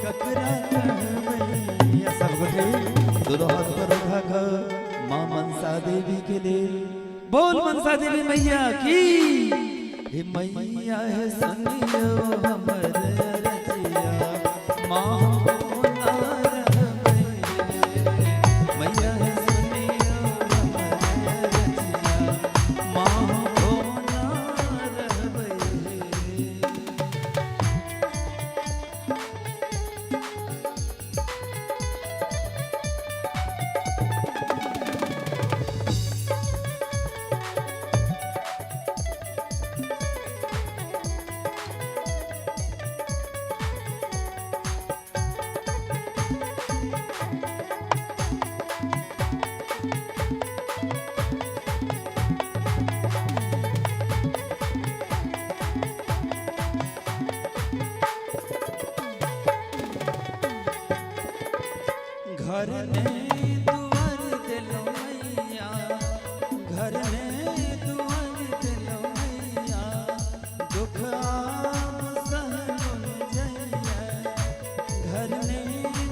ककरा कहबै। सब गोटे दोनों हाथ पर उठा कर माँ मनसा देवी के लिए बोल मनसा देवी मैया की। हे मैया है सुनियो हमर रजिया, माँ कोना रहबै। मैया है सुनियो हमर रजिया, माँ कोना रहबै। घर ने दुआर दिलो मैया, घर ने दुआर दिलो मैया, दुख आप सहलो न जइया। घर ने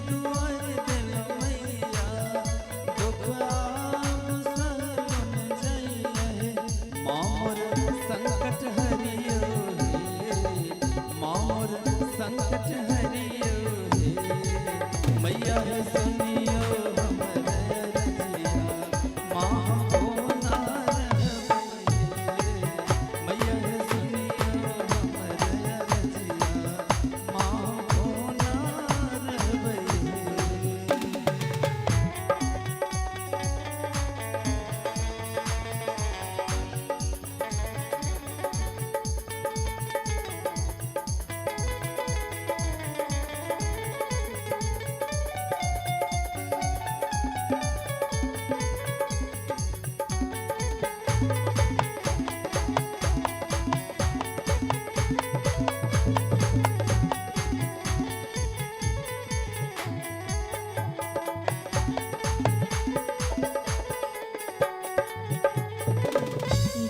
दुआर दिलो मैया, दुख आप सहलो न जइया। मोर संकट हरियो हे, मोर संकट हरियो हे। मैया है सुनियो हमर रजिया, माँ कोना रहबै। मैया है सुनियो हमर रजिया, माँ कोना रहबै।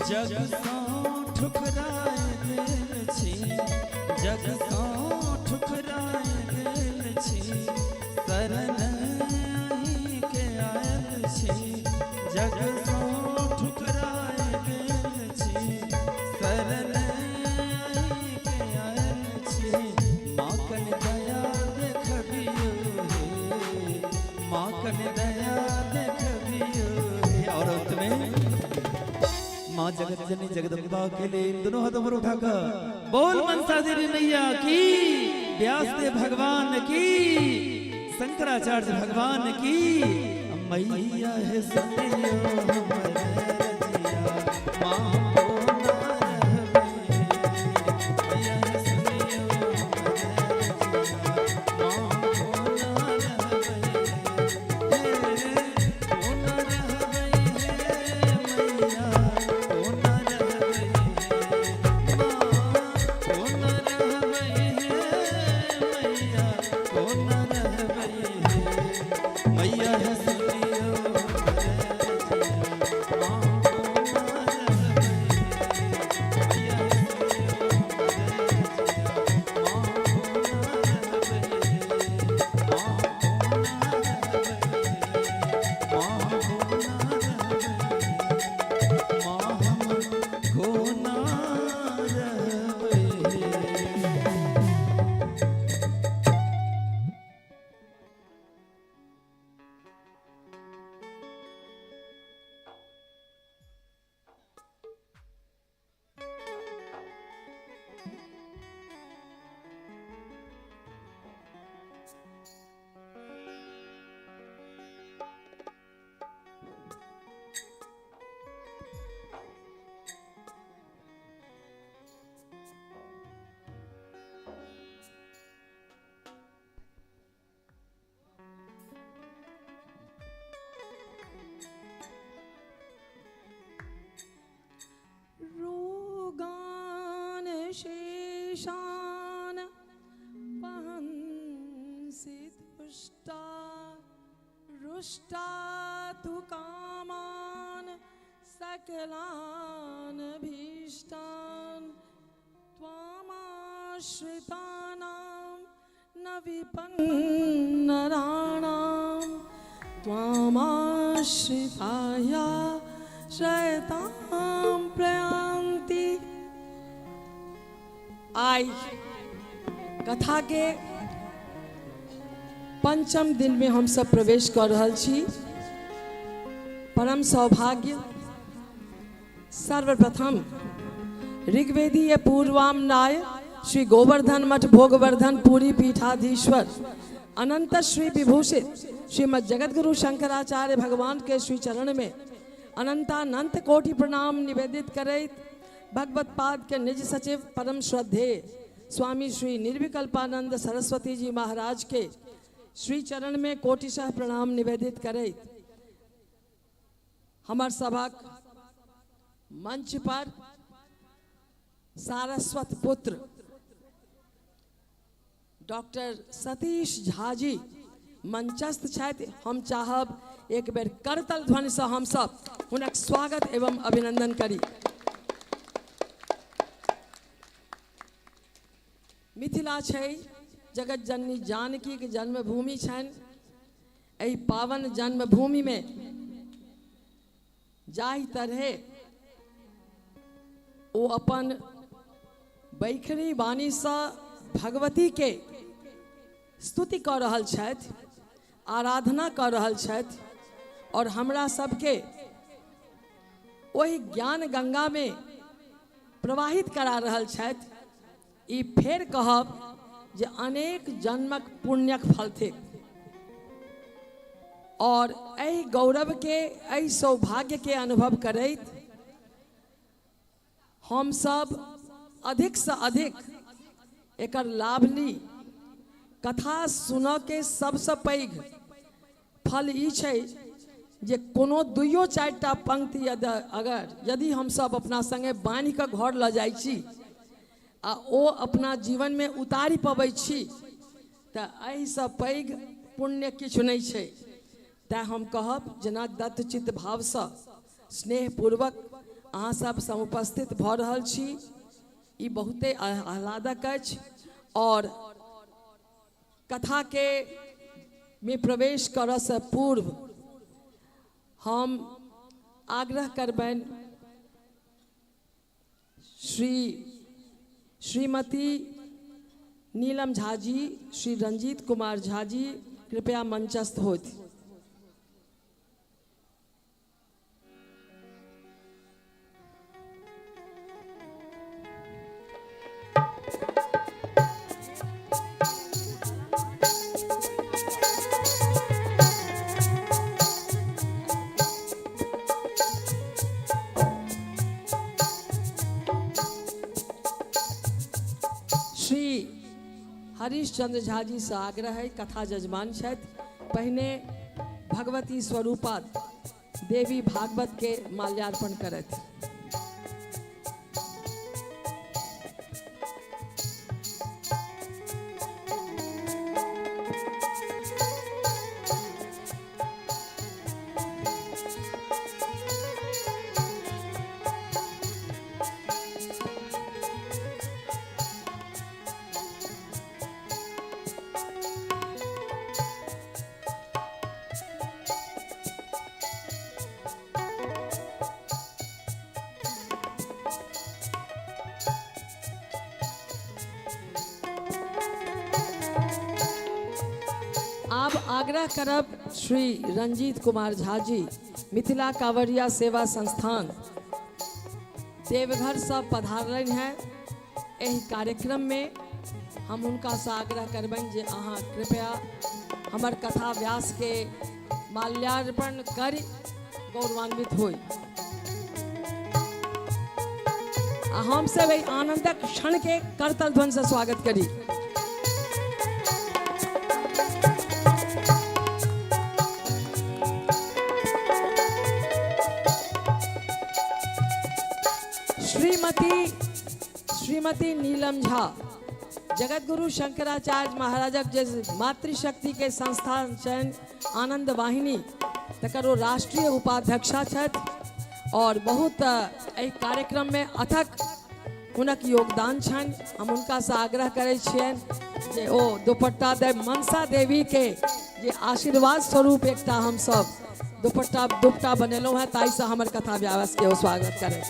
जग सँ ठुकराय गेल छी, जग सँ ठुकराय गेल छी, शरण अहीं के आयल छी। जग सँ ठुकराय गेल छी, शरण अहीं के आयल छी। माँ कन दया देखबियो हे, माँ कन दया देखबियो हे। और अंत में माँ जगत जननी जगदम्बा के लिए दोनों हाथों पर उठाकर बोल मनसा देवी मैया की, व्यास देव भगवान की, शंकराचार्य भगवान की। मैया है सुनियो हमर रजिया, माँ कोना रहबै। मैया है सुनियो हमर रजिया, माँ कोना रहबै। कोना रहबै हे मैया, कोना रहबै माँ, कोना रहबै हे मैया, कोना रहबै हे। मैया है सुनियो हमर रजिया, माँ कोना रहबै। मैया है सुनियो हमर रजिया, माँ कोना रहबै। माँ कोना रहबै, माँ कोना रहबै, माँ हम कोना रहबै। रोगान शेषान पहंसि तुष्टा, रुष्टा तु कामान सकलान भीष्टान, त्वामाश्रितानां न विपन्नराणां त्वामाश्रिताया श्रयतां प्रयान्ति। आइ कथा के पंचम दिन में हम सब प्रवेश कर रहल छी। परम सौभाग्य सर्वप्रथम ऋग्वेदीय पूर्वाम्नाय श्री गोवर्धन मठ भोगवर्धन पुरी पीठाधीश्वर अनंत श्री विभूषित श्रीमद जगतगुरु शंकराचार्य भगवान के श्री चरण में अनंतानंत कोटि प्रणाम निवेदित करैत भगवत पाद के निज सचिव परम श्रद्धेय स्वामी श्री निर्विकल्पानंद सरस्वती जी महाराज के श्री चरण में कोटिशः प्रणाम निवेदित करैत हमर सभक मंच पर सारस्वत पुत्र डॉक्टर सतीश झा जी मंचस्थ छथि। हम चाहब एक बेर करतल ध्वनिसँ हमसब हुनक स्वागत एवं अभिनंदन करी। मिथिला छै जगत जननी जानकी के जन्मभूमि छनि। एहि पावन जन्मभूमि में जाहि तरहे ओ अपन बैखरी वाणीसँ भगवती के स्तुति कऽ रहल छथि, आराधना कऽ रहल छथि और हमरा सबके ओहि ज्ञान गंगा में प्रवाहित करा रहल छथि, ई फेर कहब जे अनेक जन्मक पुण्यक फल थिक और एहि गौरव के, एहि सौभाग्य के अनुभव करैत हम सब अधिक से अधिक एकर लाभ ली। कथा सुनऽ के सबसँ पैघ फल ई छै जे कोनो दुइयो चारिटा पंक्ति यदि अगर यदि हमसब अपना संगे बान्हि कऽ घर लऽ जाइ छी आ ओ अपना जीवनमे उतारि पबै छी तऽ एहिसँ पैघ पुण्य किछु नहि छै। तैँ हम कहब जेना दत्तचित्त भावसँ स्नेहपूर्वक अहाँ सब समुपस्थित भऽ रहल छी, ई बहुते आह्लादक अछि और कथाके में प्रवेश करऽसँ पूर्व हम आग्रह करबनि श्रीमती नीलम झा जी, श्री रंजीत कुमार झा जी कृपया मंचस्थ होथि। श्री हरीशचंद्र झा जी से आग्रह है, कथा जजमान छथि, पहिने भगवती स्वरूपा देवी भागवत के माल्यार्पण करथि। आब आग्रह करब श्री रंजीत कुमार झा जी, मिथिला कांवरिया सेवा संस्थान देवघर से पधारलनि हैं। एहि कार्यक्रम में हम हुनका से आग्रह करबनि जे अहाँ कृपया हमर कथा व्यास के माल्यार्पण करि गौरवान्वित होई। आ हम सब एहि आनंदक क्षण के करतल ध्वनि से स्वागत करी। श्रीमती नीलम झा जगतगुरु शंकराचार्य महाराजक जे मातृशक्ति के संस्थान छनि आनंद वाहिनी, तकर ओ राष्ट्रीय उपाध्यक्षा छथि और बहुत एहि कार्यक्रम में अथक हुनक योगदान छनि। हम हुनकासँ आग्रह करै छियनि जे ओ दुपट्टा दे मनसा देवीके जे आशीर्वाद स्वरूप एकटा हमसब दुपट्टा दुपटा बनेलहुँ हेँ, ताहिसँ हमर कथा व्यासके ओ स्वागत करै।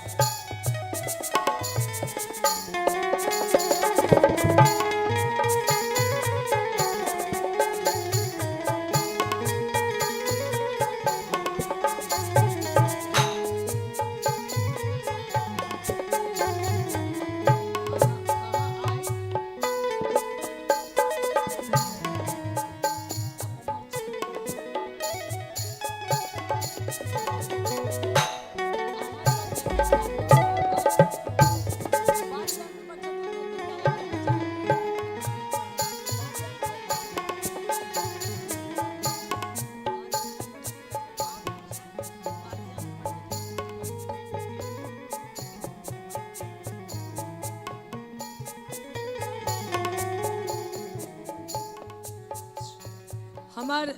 हमर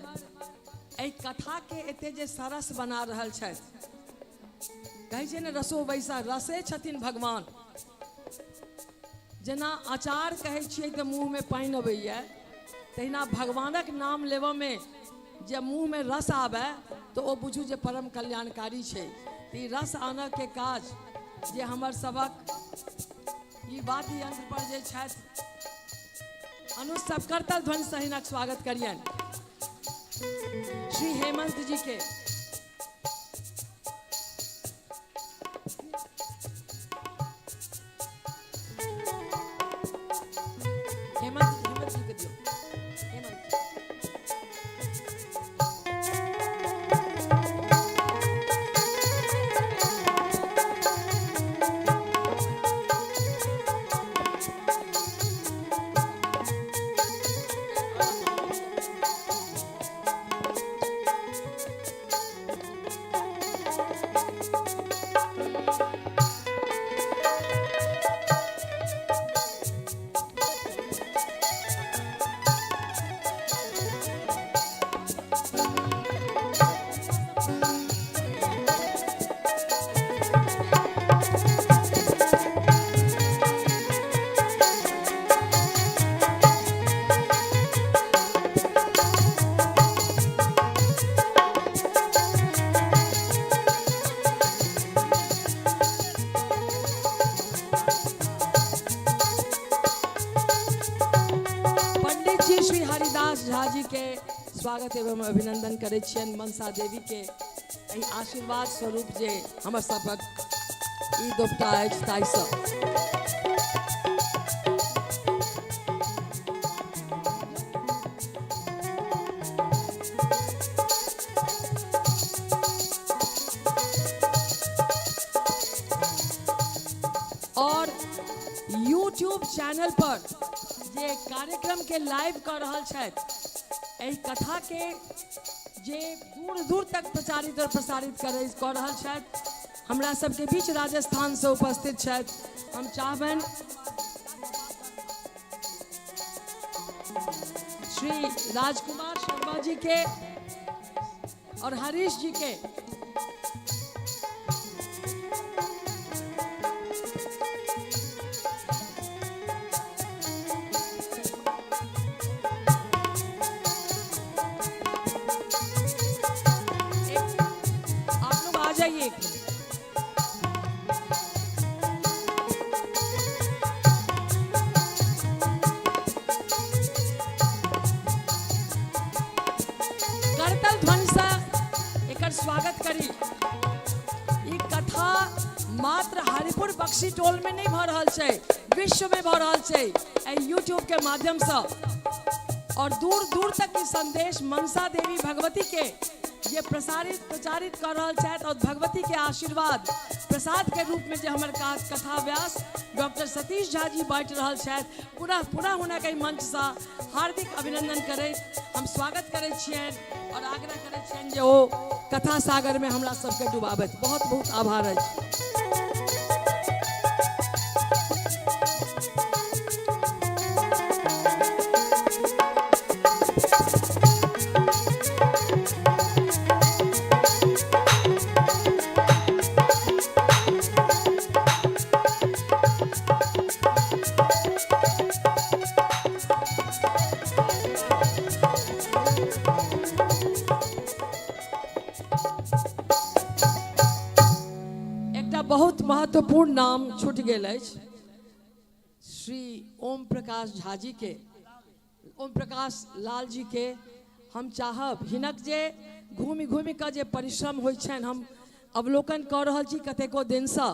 एहि कथाके एते जे सरस बना रहल छथि, कहै छै ने रसो वैसा रसे छथिन भगवान। जेना अचार कहै छियै तऽ मुँहमे पानि अबैए, तहिना भगवानक नाम लेबऽमे जे मुँहमे रस आबय तऽ ओ बुझू जे परम कल्याणकारी छै। तऽ ई रस आनऽके काज जे हमर सबक ई वाद्य यंत्र पर जे छथि अनुज सब करतल ध्वनिसँ हिनक स्वागत करियनि श्री हेमंत जी के। हेमंत हेमंत जी के दियौ, हेमंत जी। पंडित जी श्री हरिदास झा जी के स्वागत एवं अभिनंदन करै छियनि मनसा देवी के एहि आशीर्वाद स्वरूप जे हमर सबक ई दोपटा अछि ताहिसँ। और यूट्यूब चैनल पर जे कार्यक्रम के लाइव कर रहल छथि, एहि कथा के जे दूर दूर तक प्रचारित और प्रसारित कऽ रहल छथि, हमरा सबके बीच राजस्थान से उपस्थित छथि। हम चाहबनि श्री राजकुमार शर्मा जी के और हरीश जी के आप लोग आ जाइए एक मिनट। करतल ध्वनिसँ एकर स्वागत करी। ई कथा मात्र हरिपुर बक्सी टोल में नहीं भऽ रहल छै, विश्व में भऽ रहल छै एहि यूट्यूब के माध्यमसँ। और दूर दूर तक ई संदेश मनसा देवी भगवती के जे प्रसारित प्रचारित कर रहल छथि और भगवती के आशीर्वाद प्रसाद के रूप में जे हमर कथा व्यास डॉक्टर सतीश झा जी बाँटि रहल छथि, पुनः पुनः हुनक एहि मंचसँ हार्दिक अभिनंदन करैत हम स्वागत करै छियनि और आग्रह करै छियनि जे ओ कथा सागर में हमरा सबके डुबाबथि। बहुत बहुत आभार अछि। महत्वपूर्ण नाम छूटि गेल अछि, श्री ओम प्रकाश झा जी के, ओम प्रकाश लाल जी के। हम चाहब हिनक जे घूमि घूमि कऽ जे परिश्रम होइ छनि, हम अवलोकन कऽ रहल छी कतेको दिनसँ,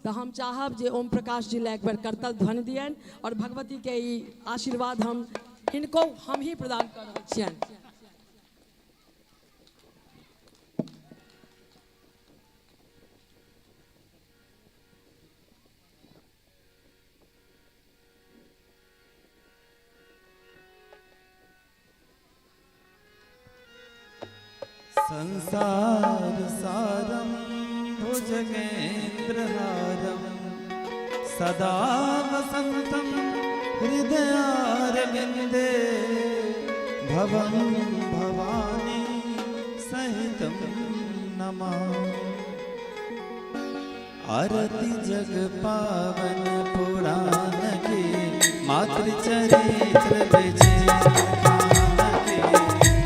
तऽ हम चाहब जे ओम प्रकाश जी लए एक बेर करतल ध्वनि दियनि और भगवती के ई आशीर्वाद हम हिनको हम ही प्रदान कऽ रहल छियनि। संसार सारम भुजगेन्द्रहारम सदा वसंतम हृदयारविन्दे भवं भवानी सहितं नमामि। आरती जग पावन पुराण के, मातृचरित्र विचित्र गान के।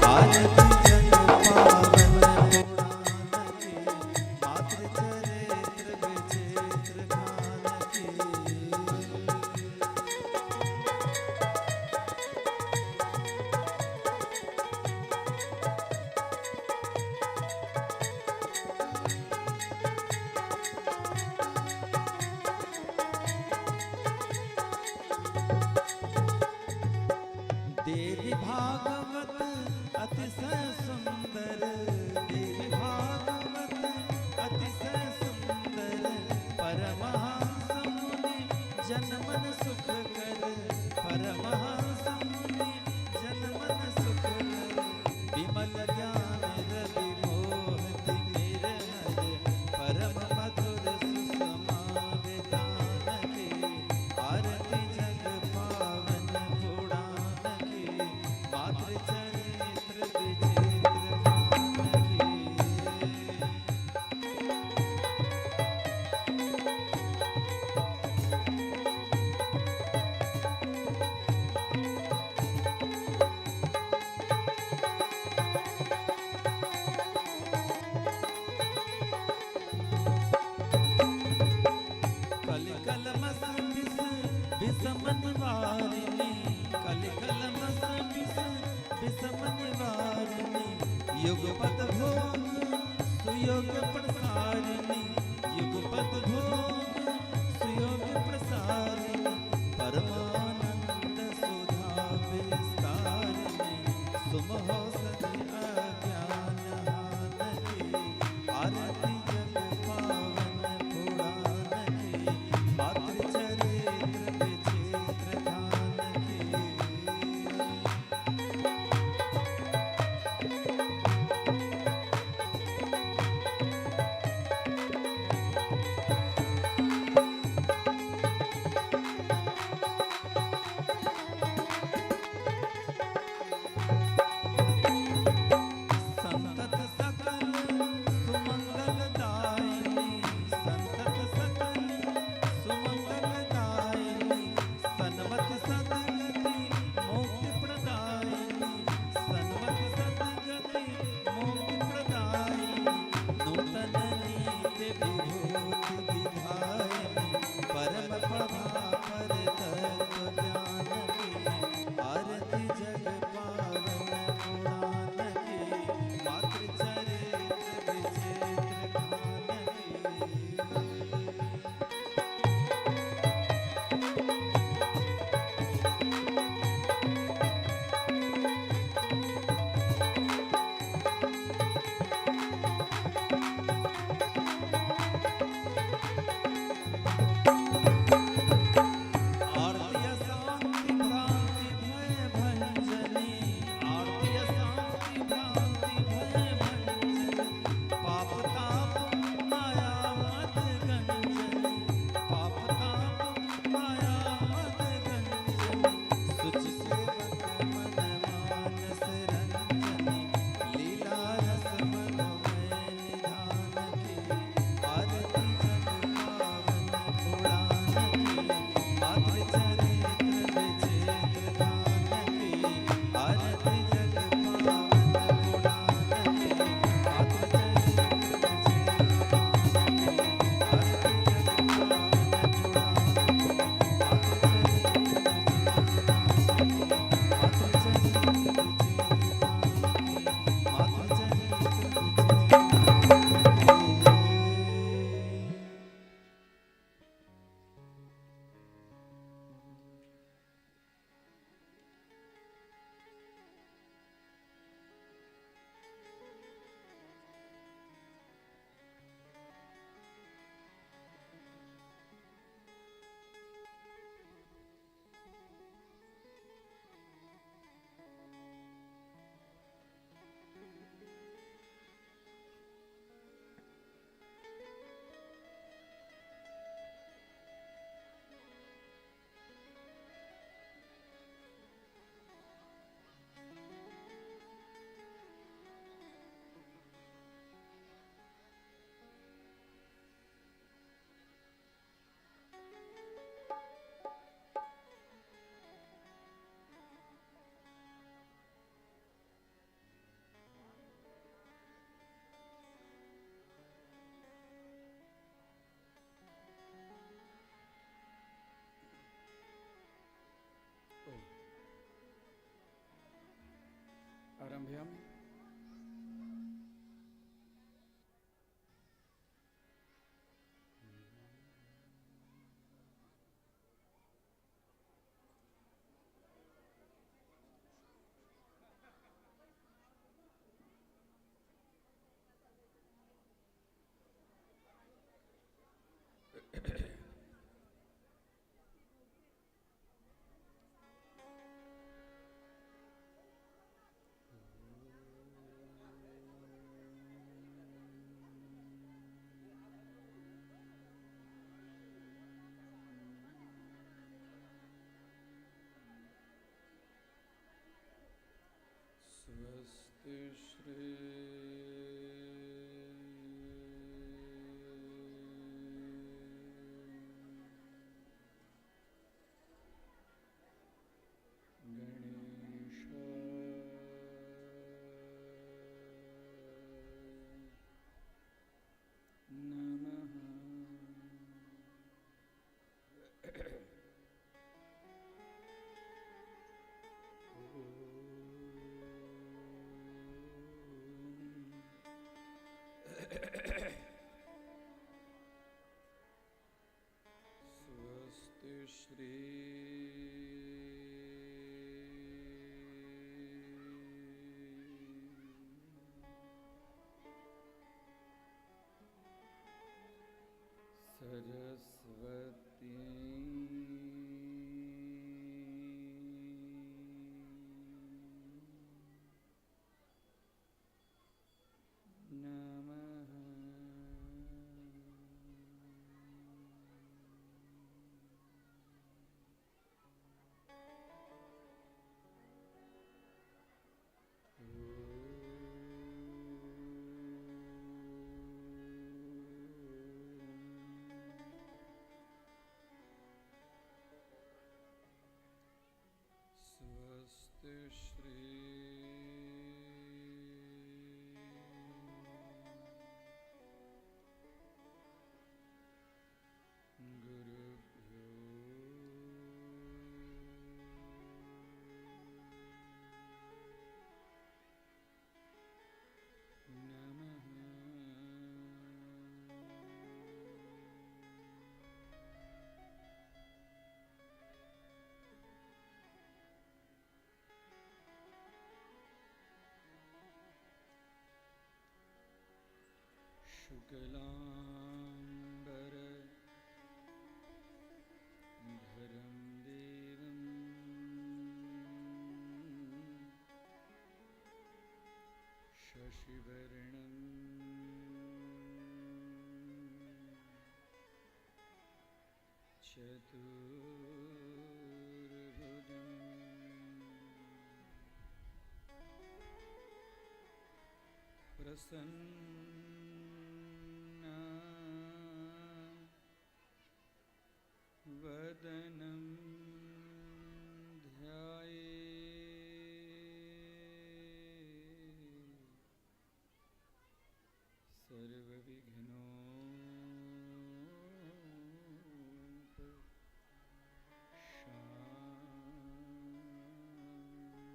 आरती जग पावन पुराण के, मातृचरित्र विचित्र गान के। देवी भागवत अतिशय सुंदर, देवी भागवत अतिशय सुंदर, परमहंस मुनि जनमन सुख कर, परमहंस मुनि जनमन सुख कर। विमल ज्ञान रवि मोह तिमिर हर, परम मधुर सुषमा वितान के। आरती जग पावन पुराण के, मातृचरित्र विचित्र गान के। कल कल मस विष विषम निवारिणी, कल कल मस विष विषम आरम्भयामि। स्वस्ति श्री गणेश नमः। स्वस्ति श्री सरस्वती नमः। स्वस्ति श्री गुरुभ्यो नमः। शुक्लांबर धरं देवं शशिवर्णं चतुर्भुजं प्रसन्न वदनं ध्याये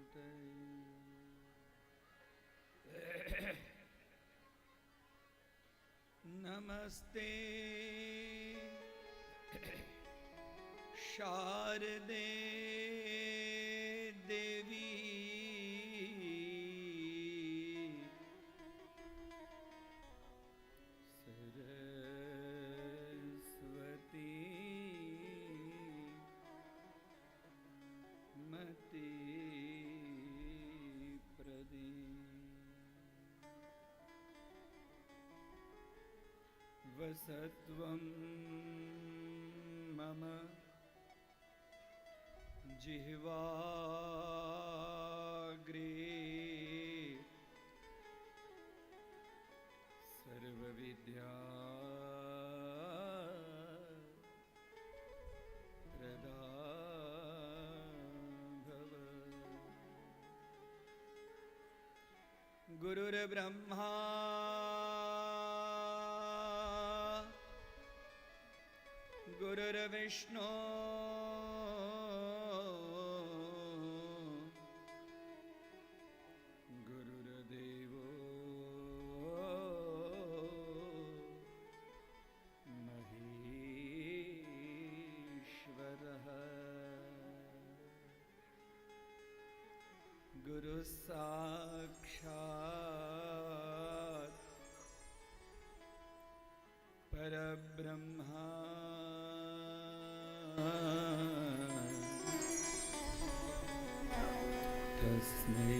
सर्वविघ्नोपशान्तये। नमस्ते शारदे देवी सरस्वती मति प्रदे। वसत्वं मम जिह्वाग्रे सर्वविद्या प्रदा भव। गुरुर्ब्रह्मा गुरुर्विष्णु गुरुसाक्षात् परब्रह्मा तस्मै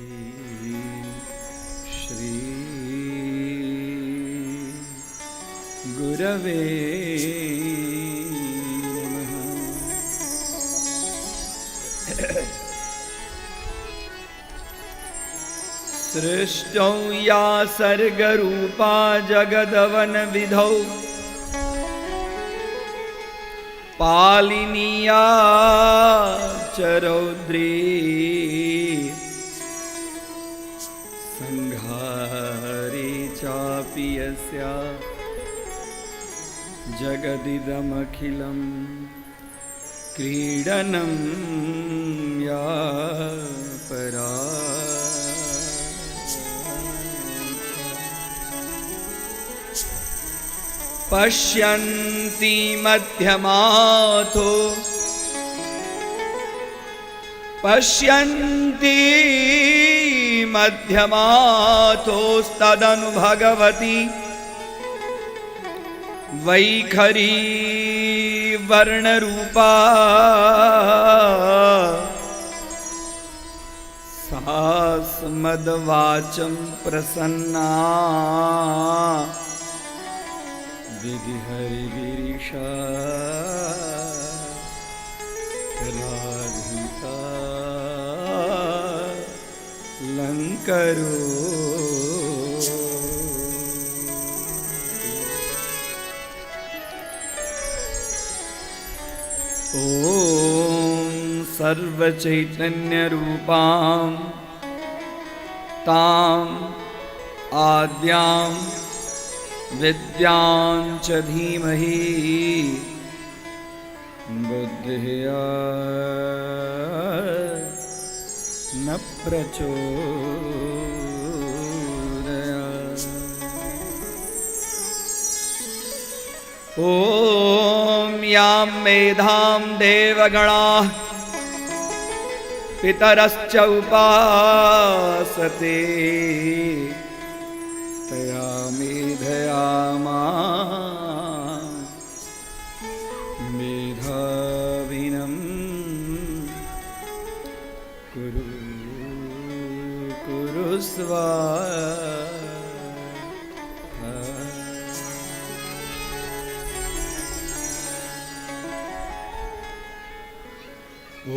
श्री गुरवे नमः। सृष्टौ या सर्गरूपा जगदवनविधौ पालिनीया च रौद्री संहारे चापि यस्या जगदिदमखिलं क्रीडनं या परा। पश्यन्ति मध्यमाथो पश्यन्ति मध्यमाथोस्तदनु भगवती वैखरी वर्णरूपा सा स्मद्वाचं प्रसन्ना विधिहरिगिरीशा राधिका लङ्करो। ॐ सर्वचैतन्यरूपां ताम् आद्यां विद्यां च धीमहि बुद्धिया न प्रचोदयात्। ॐ यां मेधां देवगणाः पितरश्च उपासते तया मेधया मां मेधाविनं कुरु कुरु स्वाहा।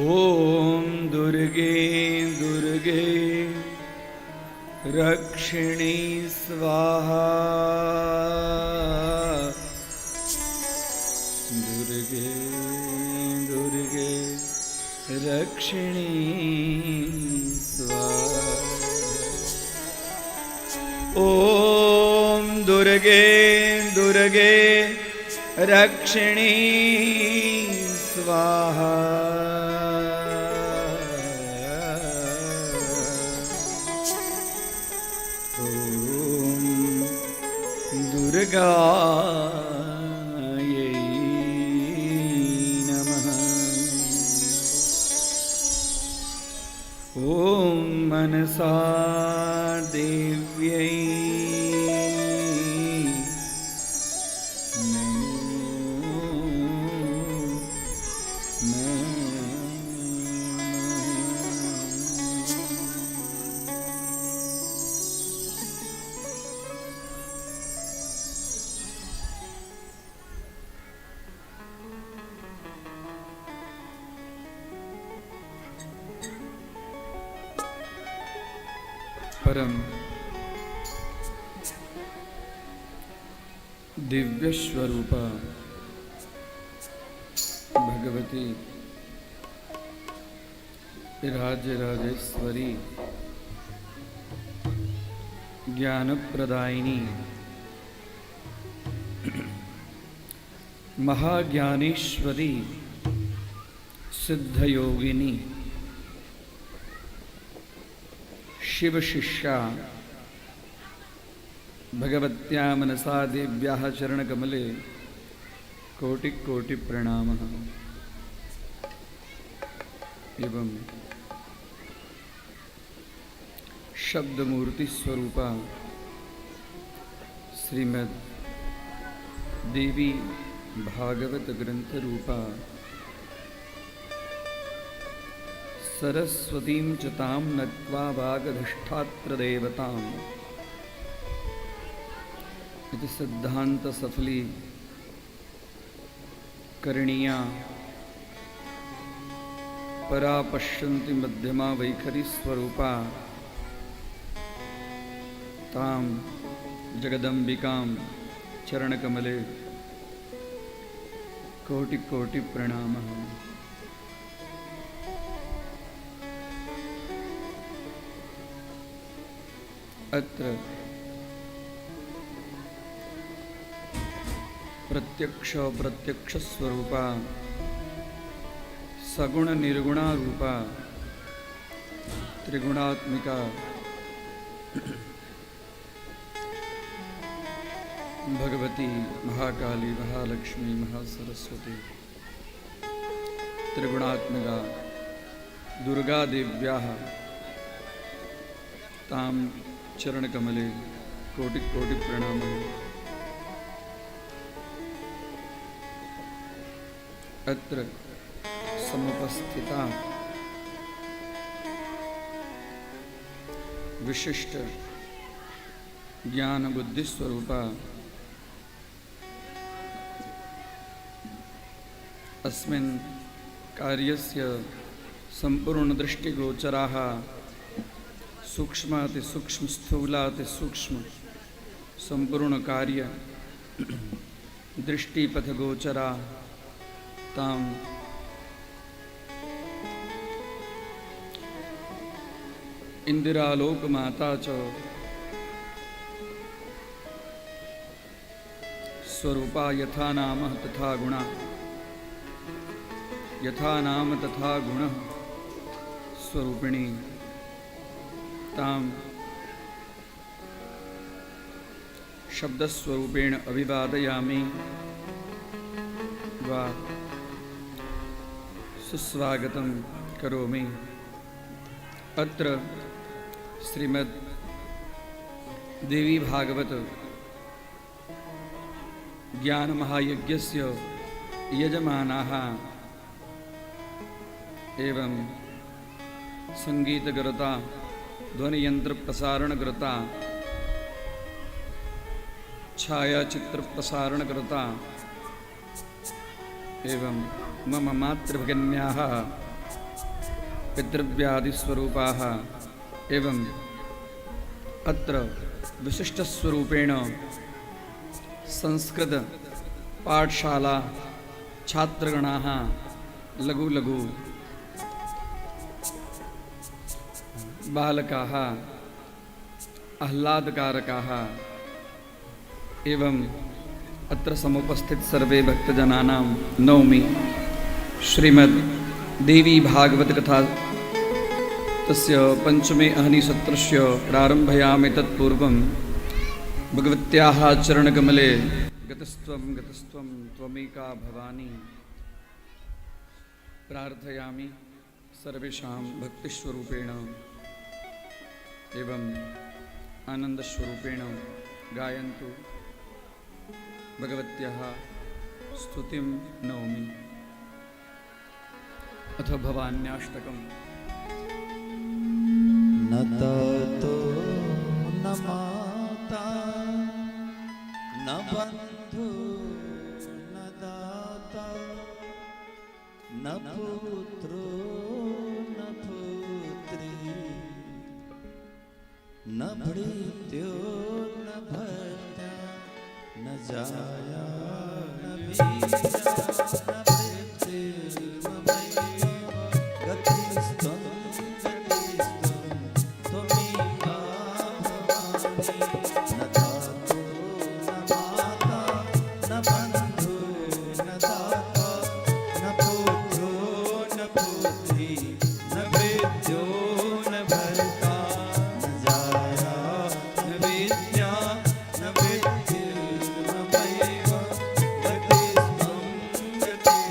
ॐ दुर्गे दुर्गे रक्षिणी स्वाहा। दुर्गे दुर्गे रक्षिणी स्वाहा। ॐ दुर्गे दुर्गे रक्षिणी स्वाहा। ॐ दुर्गायै नमः। ॐ मनसा देव्यै नमो नमः। परम दिव्य स्वरूपा भगवती राजराजेश्वरी ज्ञानप्रदायिनी महाज्ञानेश्वरी सिद्धयोगिनी शिव शिष्या भगवत्या मनसा देव्याः चरणकमले कोटि कोटि प्रणामः। एवं शब्दमूर्ति स्वरूपा श्रीमद् देवी भागवत ग्रंथ रूपा सरस्वतीं च तां नत्वा वागधिष्ठात्रदेवताम् इति सिद्धांत सफली करणीया परा पश्यन्ति मध्यमा वैखरी स्वरूपा तां जगदम्बिकां चरणकमले कोटि कोटि प्रणामः। अत्र प्रत्यक्ष प्रत्यक्ष स्वरूपा सगुण निर्गुणा रूपा त्रिगुणात्मिका भगवती महाकाली महालक्ष्मी महासरस्वती त्रिगुणात्मिका दुर्गा देव्याः तां चरणकमले कोटि कोटि प्रणामः। अत्र समुपस्थिता विशिष्ट ज्ञान बुद्धि स्वरूपा अस्मिन् कार्यस्य संपूर्ण दृष्टिगोचराः सूक्ष्माति सूक्ष्म स्थूलाति सूक्ष्म संपूर्ण कार्य दृष्टिपथगोचरा तां इंदिरालोकमाता च स्वरूपा यथा नाम तथा गुणा यथा नाम तथा गुण स्वरूपिणी तां शब्दस्वरूपेण अभिवादयामि वा सुस्वागतं करोमि। अत्र श्रीमद् देवी भागवत ज्ञान महायज्ञस्य यजमानाः एवं संगीतकर्ता ध्वनियंत्रप्रसारणकर्ता छायाचित्रप्रसारणकर्ता एवं मम मातृभगिन्याः पितृव्यादिस्वरूपाः एवं अत्र विशिष्टस्वरूपेण संस्कृत पाठशाला छात्रगणाः लघु लघु बालकाः आह्लादकारकाः एवं अत्र समुपस्थित सर्वे भक्तजनानां नौमि श्रीमद् देवी भागवत कथा तस्य पंचमे अहनि सत्रस्य प्रारंभयामि। तत्पूर्वं भगवत्याः चरणकमले गतस्त्वं गतस्त्वं त्वमेका भवानी प्रार्थयामि। सर्वेषां भक्तिस्वरूपेण एवं आनन्दस्वरूपेण गायन्तु भगवत्याः स्तुतिं नौमि। अथ भवान्याष्टकम्। न तातो न माता न बन्धु न दाता न पुत्रो न पुत्री न भृत्यो न भर्ता न जाया न वीरा न मृत्युर्ममैव गतिस्त्वं गतिस्त्वं त्वमेका भवानी। न तातो न माता न बन्धु न दाता न पुत्रो न पुत्री न भृत्यो न भर्ता न जाया न विद्या न मृत्युर्ममैव गतिस्त्वं गतिस्त्वं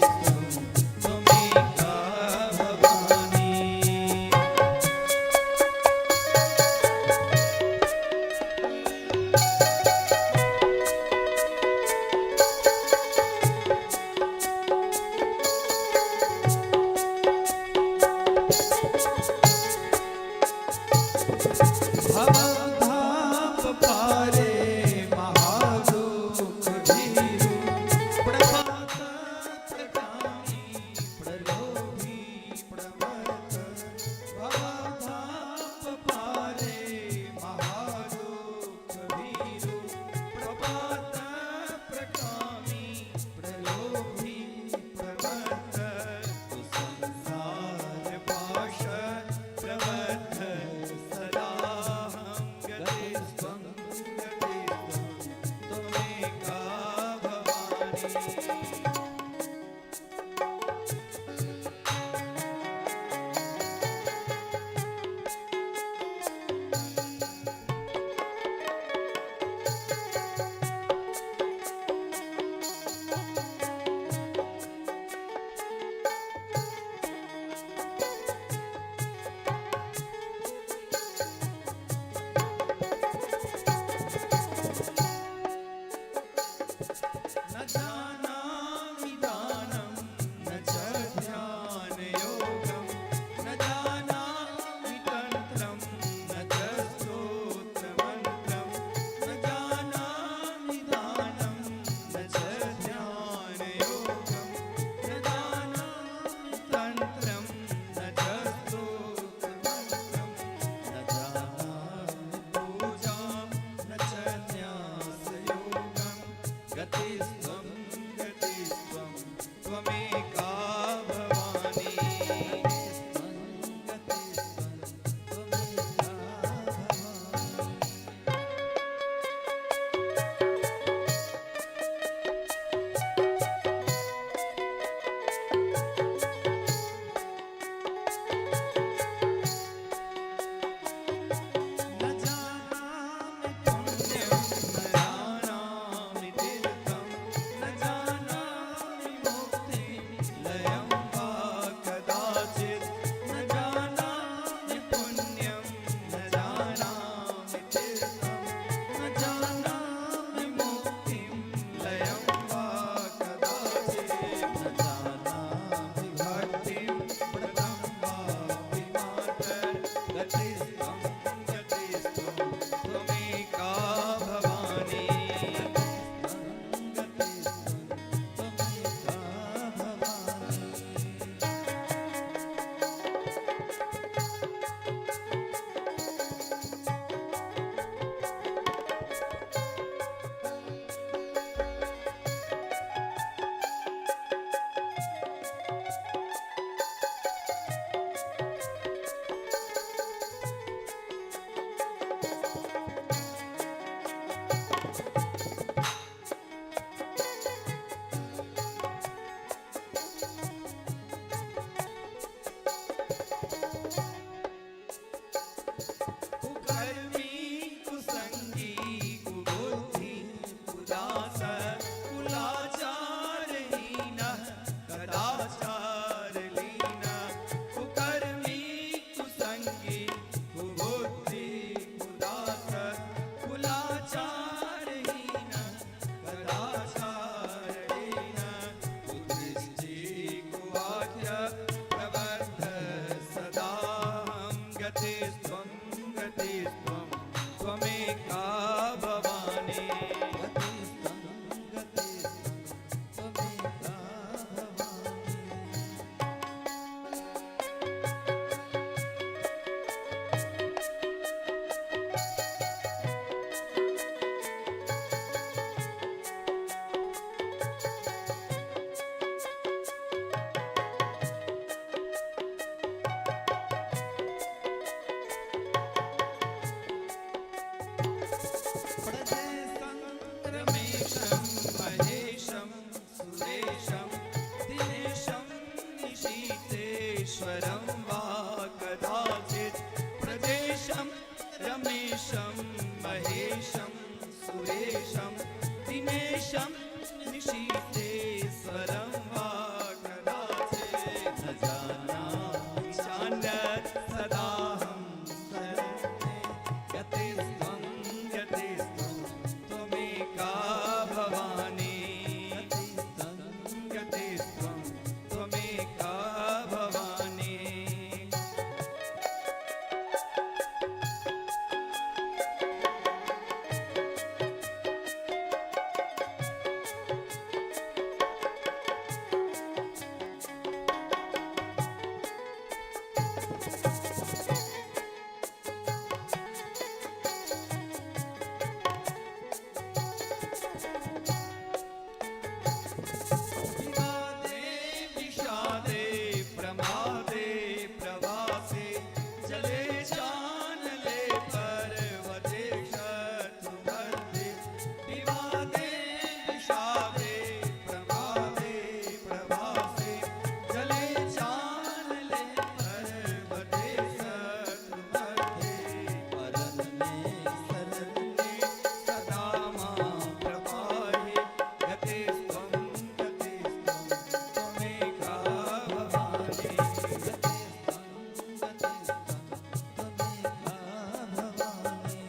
रमेशं महेशं सुरेशं दिनेशं निशीथेश्वरं वा कदाचित् न जानामि चान्यत् सदाहं शरण्ये गतिस्त्वं गतिस्त्वं त्वमेका भवानी गतिस्त्वं गतिस्त्वं त्वमेका भवानी। विवादे विषादे प्रमादे प्रवासे जले चानले पर्वते शत्रुमध्ये विवादे विषादे प्रमादे प्रवासे जले चानले पर्वते शत्रुमध्ये परन्ने शरण्ये सदा मां प्रपाहि गतिस्त्वं गतिस्त्वं त्वमेका भवानी गतिस्त्वं गतिस्त्वं त्वमेका भवानी।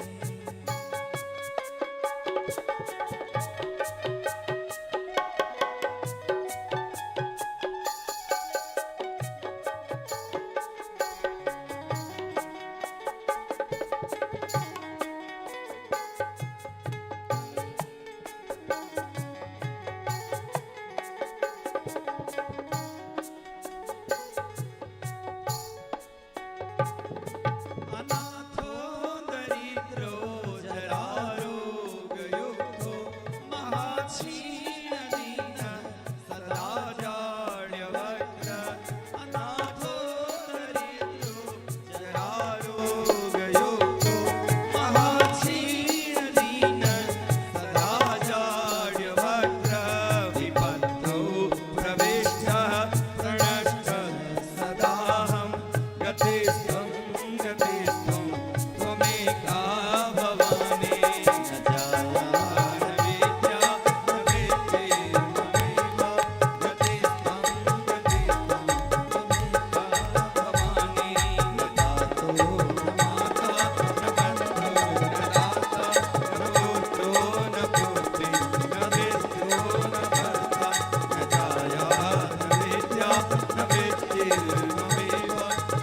अनाथो दरिद्रो जरारोगयुक्तो महाक्षीणदीन सदा जाड्यवक्र अनाथो दरिद्रो जरारोगयुक्तो महाक्षीणदीन सदा जाड्यवक्र विपत्तौ प्रविष्टः प्रणष्टः सदाहं गतिस्त्वं गतिस्त्वं त्वमेका भवानी न जाया न विद्या न विद्येर्ममेव गतिस्त्वं गतिस्त्वं त्वमेका भवानी न तातो न माता न बन्धुर्न दाता न पुत्रो न पुत्री न मित्रो न भर्ता न जाया न विद्या न विद्येर्ममेव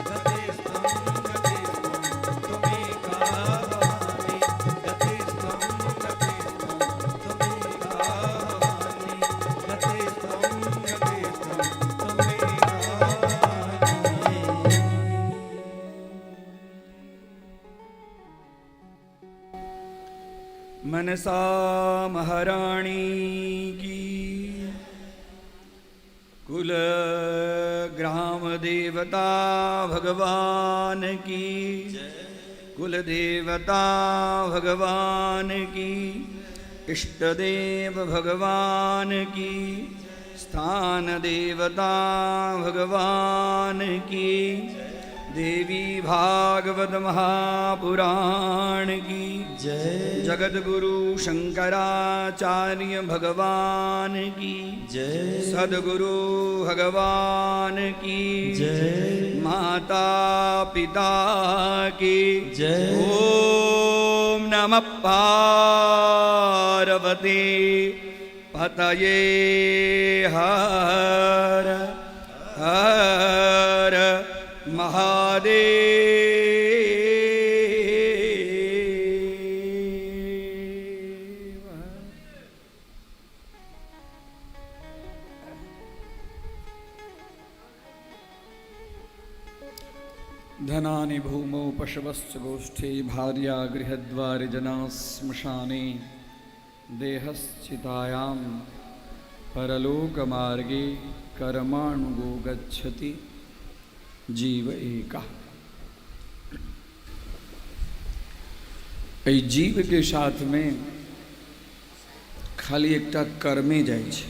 गतिस्त्वं गतिस्त्वं त्वमेका भवानी गतिस्त्वं गतिस्त्वं त्वमेका भवानी गतिस्त्वं गतिस्त्वं त्वमेका भवानी। मनसा महारानी की, कुल ग्राम देवता भगवान की, कुल देवता भगवान की, इष्ट देव भगवान की, स्थान देवता भगवान की, देवी भागवत महापुराण की जय। जगद्गुरु शंकराचार्य भगवान की जय। सद्गुरु भगवान की जय। माता पिता की जय। ओम नमः पार्वती पतये हर हर महादेव। धनानि भूमौ पशवश्च गोष्ठे भार्या गृहद्वारि जनाः श्मशाने देहश्चितायां परलोकमार्गे कर्माणुगो गच्छति जीव एकः। एहि जीवके साथमे खाली एकटा कर्मे जाइ छै।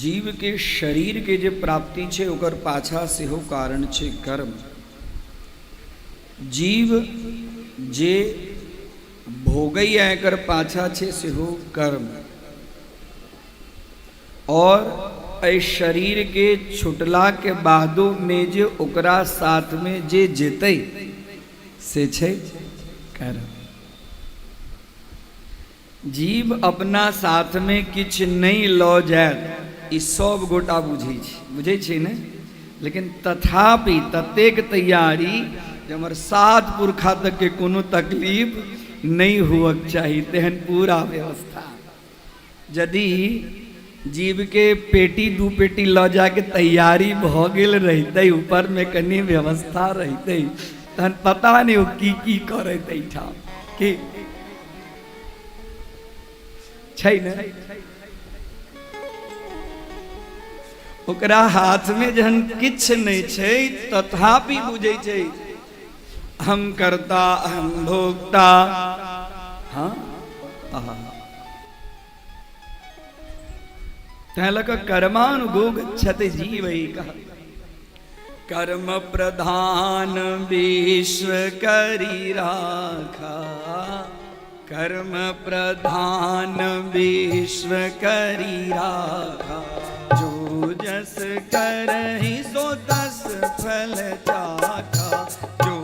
जीवके शरीरके जे प्राप्ति छै ओकर पाछा सेहो कारण छै कर्म। जीव जे भोगैया एकर पाछा छै सेहो कर्म, और एहि शरीर के छुटला के बादो में जे ओकरा साथ में जे जेतै से छै कर्म। जीव अपना साथ में किछु नहि लऽ जायत ई सब गोटा बुझै छै, बुझै छै ने? लेकिन तथापि ततेक तैयारी जे हमर सात पुरखा तकके कोनो तकलीफ नहि हुअक चाही, तेहन पूरा व्यवस्था। यदि जीवके पेटी दू पेटी लऽ जाके तैयारी भऽ गेल रहितै, ऊपरमे कनि व्यवस्था रहितै, तहन पता नहि ओ की की करैत एहिठाम। की छै ने? ओकरा हाथमे जहन किछु नहि छै तथापि बुझै छै हम कर्ता हम भोक्ता। हाँ, आहा। तैं लऽ कऽ कर्मानुगो गच्छति जीव एकः। कर्म प्रधान विश्व करी राखा, कर्म प्रधान विश्व करी राखा, जो जस करहि सो तस फल चाखा, जो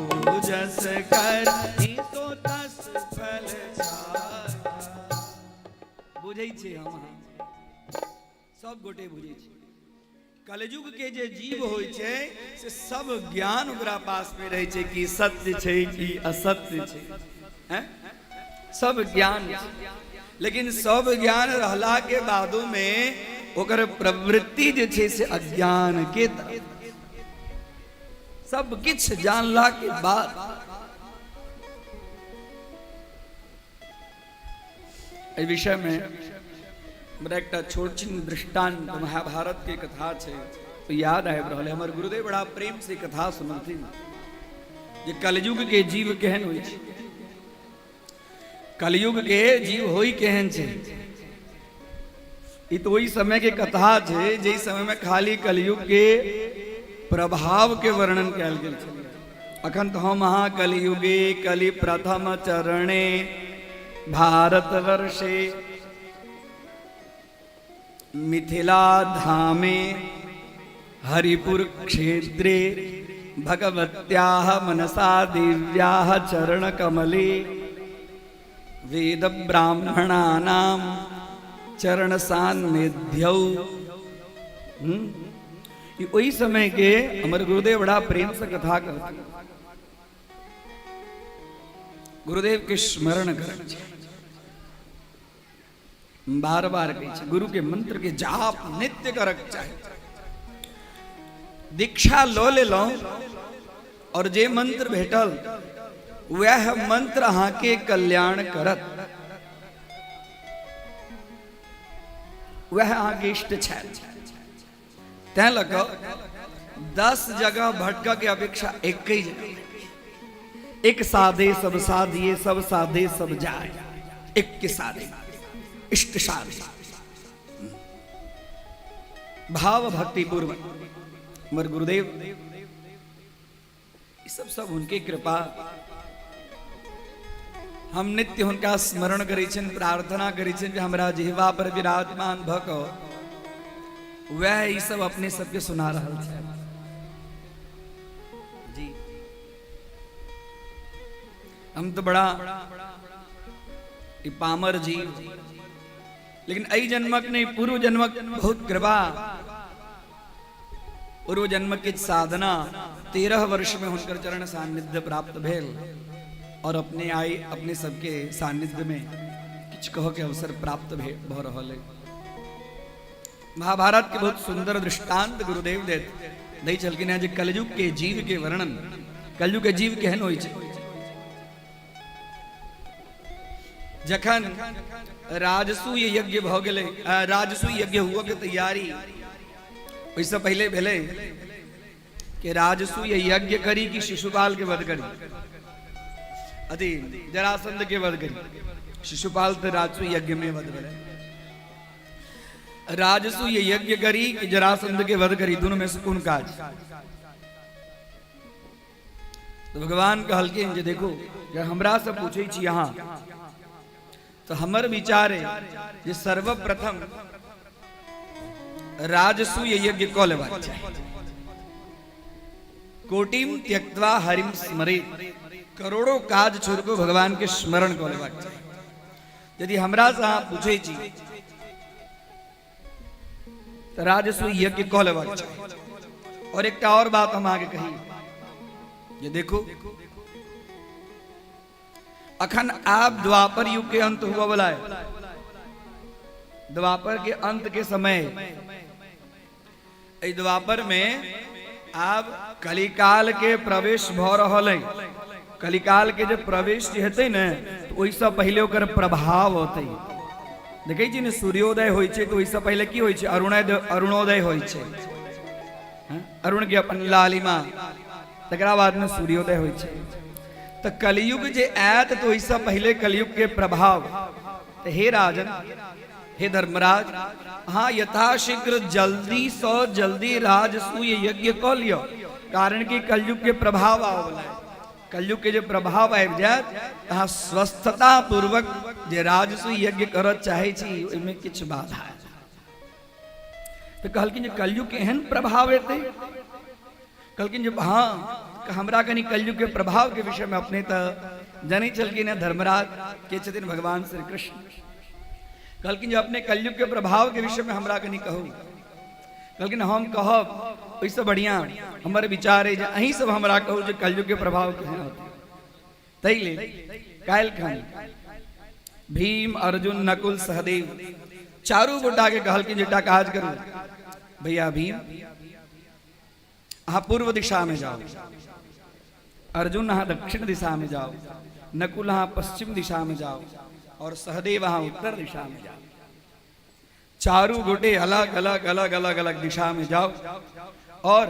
जस करहि सो तस फल चाखा। बुझै छी हम अहाँ सब गोटे बुझै छी, कलयुग के जे जीव होइ छै से सब ज्ञान ओकरा पास में रहै छै कि सत्य छै कि असत्य छै, हैं? सब ज्ञान छै। लेकिन सब ज्ञान रहला के बादो में ओकर प्रवृत्ति जे छै से अज्ञान के तरफ। सब किछु जानला के बाद एहि विषय में हमरा एकटा छोट छिन दृष्टांत महाभारत के कथा छै तो याद आबि रहल है। हमर गुरुदेव बड़ा प्रेम से कथा सुनलथिन जे कलयुग के जीव केहन होइ छै, कलयुग के जीव होइ केहन छै। ई तो ओहि समय के कथा छै जाहि समय में खाली कलयुग के प्रभाव के वर्णन कयल गेल छलै। अखन तऽ हम अहाँ कलयुगे कलि प्रथम चरणे भारतवर्षे मिथिला धामे हरिपुर क्षेत्रे भगवत्याः मनसा देव्याः चरण कमले वेद ब्राह्मणानां चरण सान्निध्यौ। ई ओहि समय के हमर गुरुदेव बड़ा प्रेम से कथा कहते, गुरुदेव के स्मरण करक चाही, बार बार कहै छै गुरु के मंत्र के जाप नित्य करक चाही। दीक्षा लऽ लेलहुँ और जे मंत्र भेटल वएह मंत्र अहाँके कल्याण करत, वएह अहाँके इष्ट छथि। तैं लऽ कऽ 10 जगह भटकऽ के अपेक्षा एक ही जगह, एक साधे सब साधिए सब साधे सब जाए, एक के साधे इष्ट साधे भाव भक्ति पूर्वक। हमर गुरुदेव ई सब सब हुनके कृपा। हम नित्य हुनका स्मरण करै छियनि, प्रार्थना करै छियनि जे हमरा जिह्वा पर विराजमान भऽ कऽ वएह ई सब अपने सबके सुना रहल छथि जी। हम तऽ बड़ा ई पामर जी, लेकिन एहि जन्मक नहि पूर्व जन्मक बहुत कृपा, पूर्व जन्म के साधना 13 वर्ष में हुनकर चरण सान्निध्य प्राप्त भेल और अपने आई अपने सबके सान्निध्य में किछु कह के अवसर प्राप्त भऽ रहल है। महाभारत के बहुत सुंदर दृष्टांत गुरुदेव देत दै छलखिन हेँ जे कलयुग के जीव के वर्णन, कलयुग के जीव केहन होइ छै। जखन राजसूय यज्ञ भऽ गेलै, राजसूय यज्ञ हुअ के तैयारी ओहिसँ पहिले भेलै कि राजसूय यज्ञ करी कि शिशुपाल के वध करी, अथी जरासंध के वध करी। शिशुपाल तऽ राजसूय यज्ञ में वध भेलै। राजसूय यज्ञ करी कि जरासंध के वध करी, दोनों में से कोन काज? तऽ भगवान कहलखिन जे देखू, जे हमरासँ पूछै छी अहाँ, तऽ हमर विचार अइ जे सर्वप्रथम राजसूय यज्ञ कऽ लेबाक चाही। कोटिम त्यक्त्वा हरिम स्मरे, करोड़ों काज छोड़ कऽ भगवान के स्मरण कऽ लेबाक चाही। यदि हमरासँ अहाँ पूछै छी तऽ राजसूय यज्ञ कऽ लेबाक चाही। और एकटा और बात हम अहाँके कही जे देखू, अखन आब द्वापर युग के अंत हुआ वाला है। द्वापर के अंत के समय एहि द्वापर में आब कलिकाल के प्रवेश भ रहल है। कलिकाल के जे प्रवेश जे हेतै ने, तऽ ओहिसँ पहिले ओकर प्रभाव होतै। देखै छी ने, सूर्योदय होइ छै तऽ ओहिसँ पहिले की होइ छै? अरुणोदय, अरुणोदय होइ छै। हँ? अरुण के अपन लालिमा, तकरा बाद में सूर्योदय होइ छै। तऽ कलयुग जे आयत तऽ ओहिसँ पहिले कलयुग के प्रभाव। तऽ हे राजन, हे धर्मराज, अहाँ यथाशीघ्र जल्दी सँ जल्दी राजसूय यज्ञ कऽ लिअ, कारण कि कलयुग के प्रभाव आबऽ है। कलयुग के जे प्रभाव आबि जायत तऽ अहाँ स्वस्थता पूर्वक जे राजसूय यज्ञ करऽ चाहै छी, ओहिमे किछु बाधा आयत। तऽ कहलखिन जे कलयुग के एहन प्रभाव एतै? कहलखिन जे हँ। हमरा कनि कलयुग के प्रभाव के विषय में अपने तऽ जनै छलखिन हेँ, धर्मराज के छथिन भगवान श्री कृष्ण। कहलखिन जे अपने कलयुग के प्रभाव के विषय में हमरा कनि कहू। कहलखिन, हम कहब ओहिसँ बढ़िआँ हमर विचार अइ जे अहीं सब हमरा कहू जे कलयुग के प्रभाव केहन होतै। ताहि लेल काल्हि खन भीम, अर्जुन, नकुल, सहदेव चारू गोटा के कहलखिन जे एकटा काज करू। भैया भीम, अहाँ पूर्व दिशा में जाओ। अर्जुन, अहाँ दक्षिण दिशा में जाओ। नकुल, अहाँ पश्चिम दिशा में जाओ और सहदेव, अहाँ उत्तर दिशा में जाओ। चारू गोटे अलग अलग अलग अलग अलग दिशा में जाओ और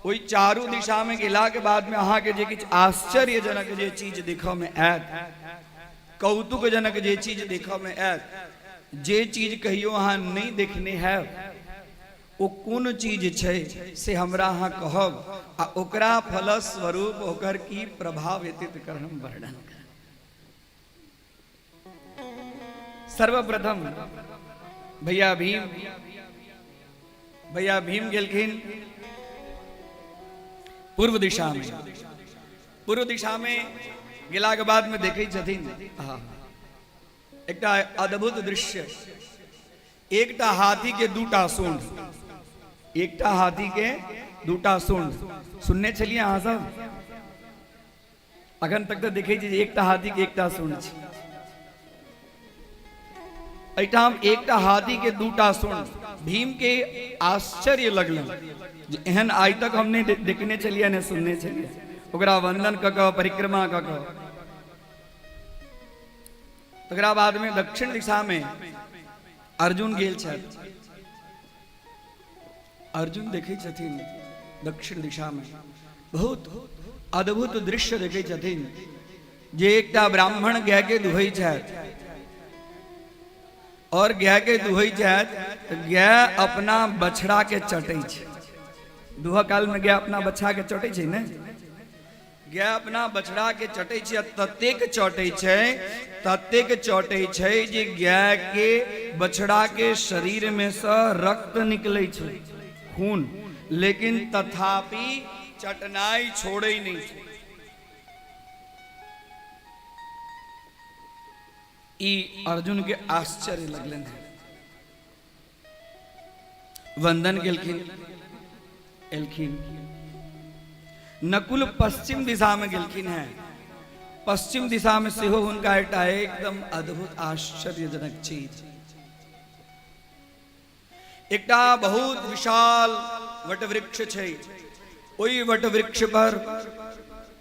ओहि चारू दिशा में गेला के बाद में अहाँके जे किछु आश्चर्यजनक जे चीज देखऽ में आयत, कौतुकजनक जे चीज देखऽ में आयत, जे चीज कहियो अहाँ नहि देखने हैब, ओ कोन चीज छै से हमरा अहाँ कहब आ ओकरा फलस्वरूप ओकर की प्रभाव हेतै तकर हम वर्णन करब। सर्वप्रथम भैया भीम, भैया भीम गेलखिन पूर्व दिशा में। पूर्व दिशा में गेला के बाद में देखै छथिन, आहा, एकटा अद्भुत दृश्य। एकटा हाथी के दूटा सूंड, एकटा हाथी के दूटा सूंड। सुनने छलियै अहाँ सब? अखन तक तऽ देखै छी जे एकटा हाथी के एकटा सूंड छै, एहिठाम एकटा हाथी के दूटा सूंड। भीम के आश्चर्य लगलनि जे एहन आइ तक हम नहि देखने छलियै, नहि सुनने छलियै। ओकरा वंदन कऽ कऽ, परिक्रमा कऽ कऽ, तकरा बाद में दक्षिण दिशा में अर्जुन गेल छथि। अर्जुन देखै छथिन दक्षिण दिशा में बहुत अद्भुत दृश्य देखै छथिन जे एकटा ब्राह्मण गाय के दुहै छथि और गाय के दुहै छथि तऽ गाय अपना बछड़ा के चटै छै। दुहऽ काल में गाय अपना बछड़ा के चटै छै ने? गाय अपना बछड़ा के चटै छै आ ततेक चटै छै, ततेक चटै छै जे गाय के बछड़ा के शरीर में से रक्त निकलै छै, खून, लेकिन तथापि चटनाइ छोड़ै नहि छै। ई अर्जुन के आश्चर्य लगलनि हेँ। वंदन केलखिन, एलखिन। नकुल पश्चिम दिशा में गेलखिन हैं। पश्चिम दिशा में सेहो हुनका एकटा एकदम अद्भुत आश्चर्यजनक चीज। एकटा बहुत विशाल वटवृक्ष छै, ओहि वटवृक्ष पर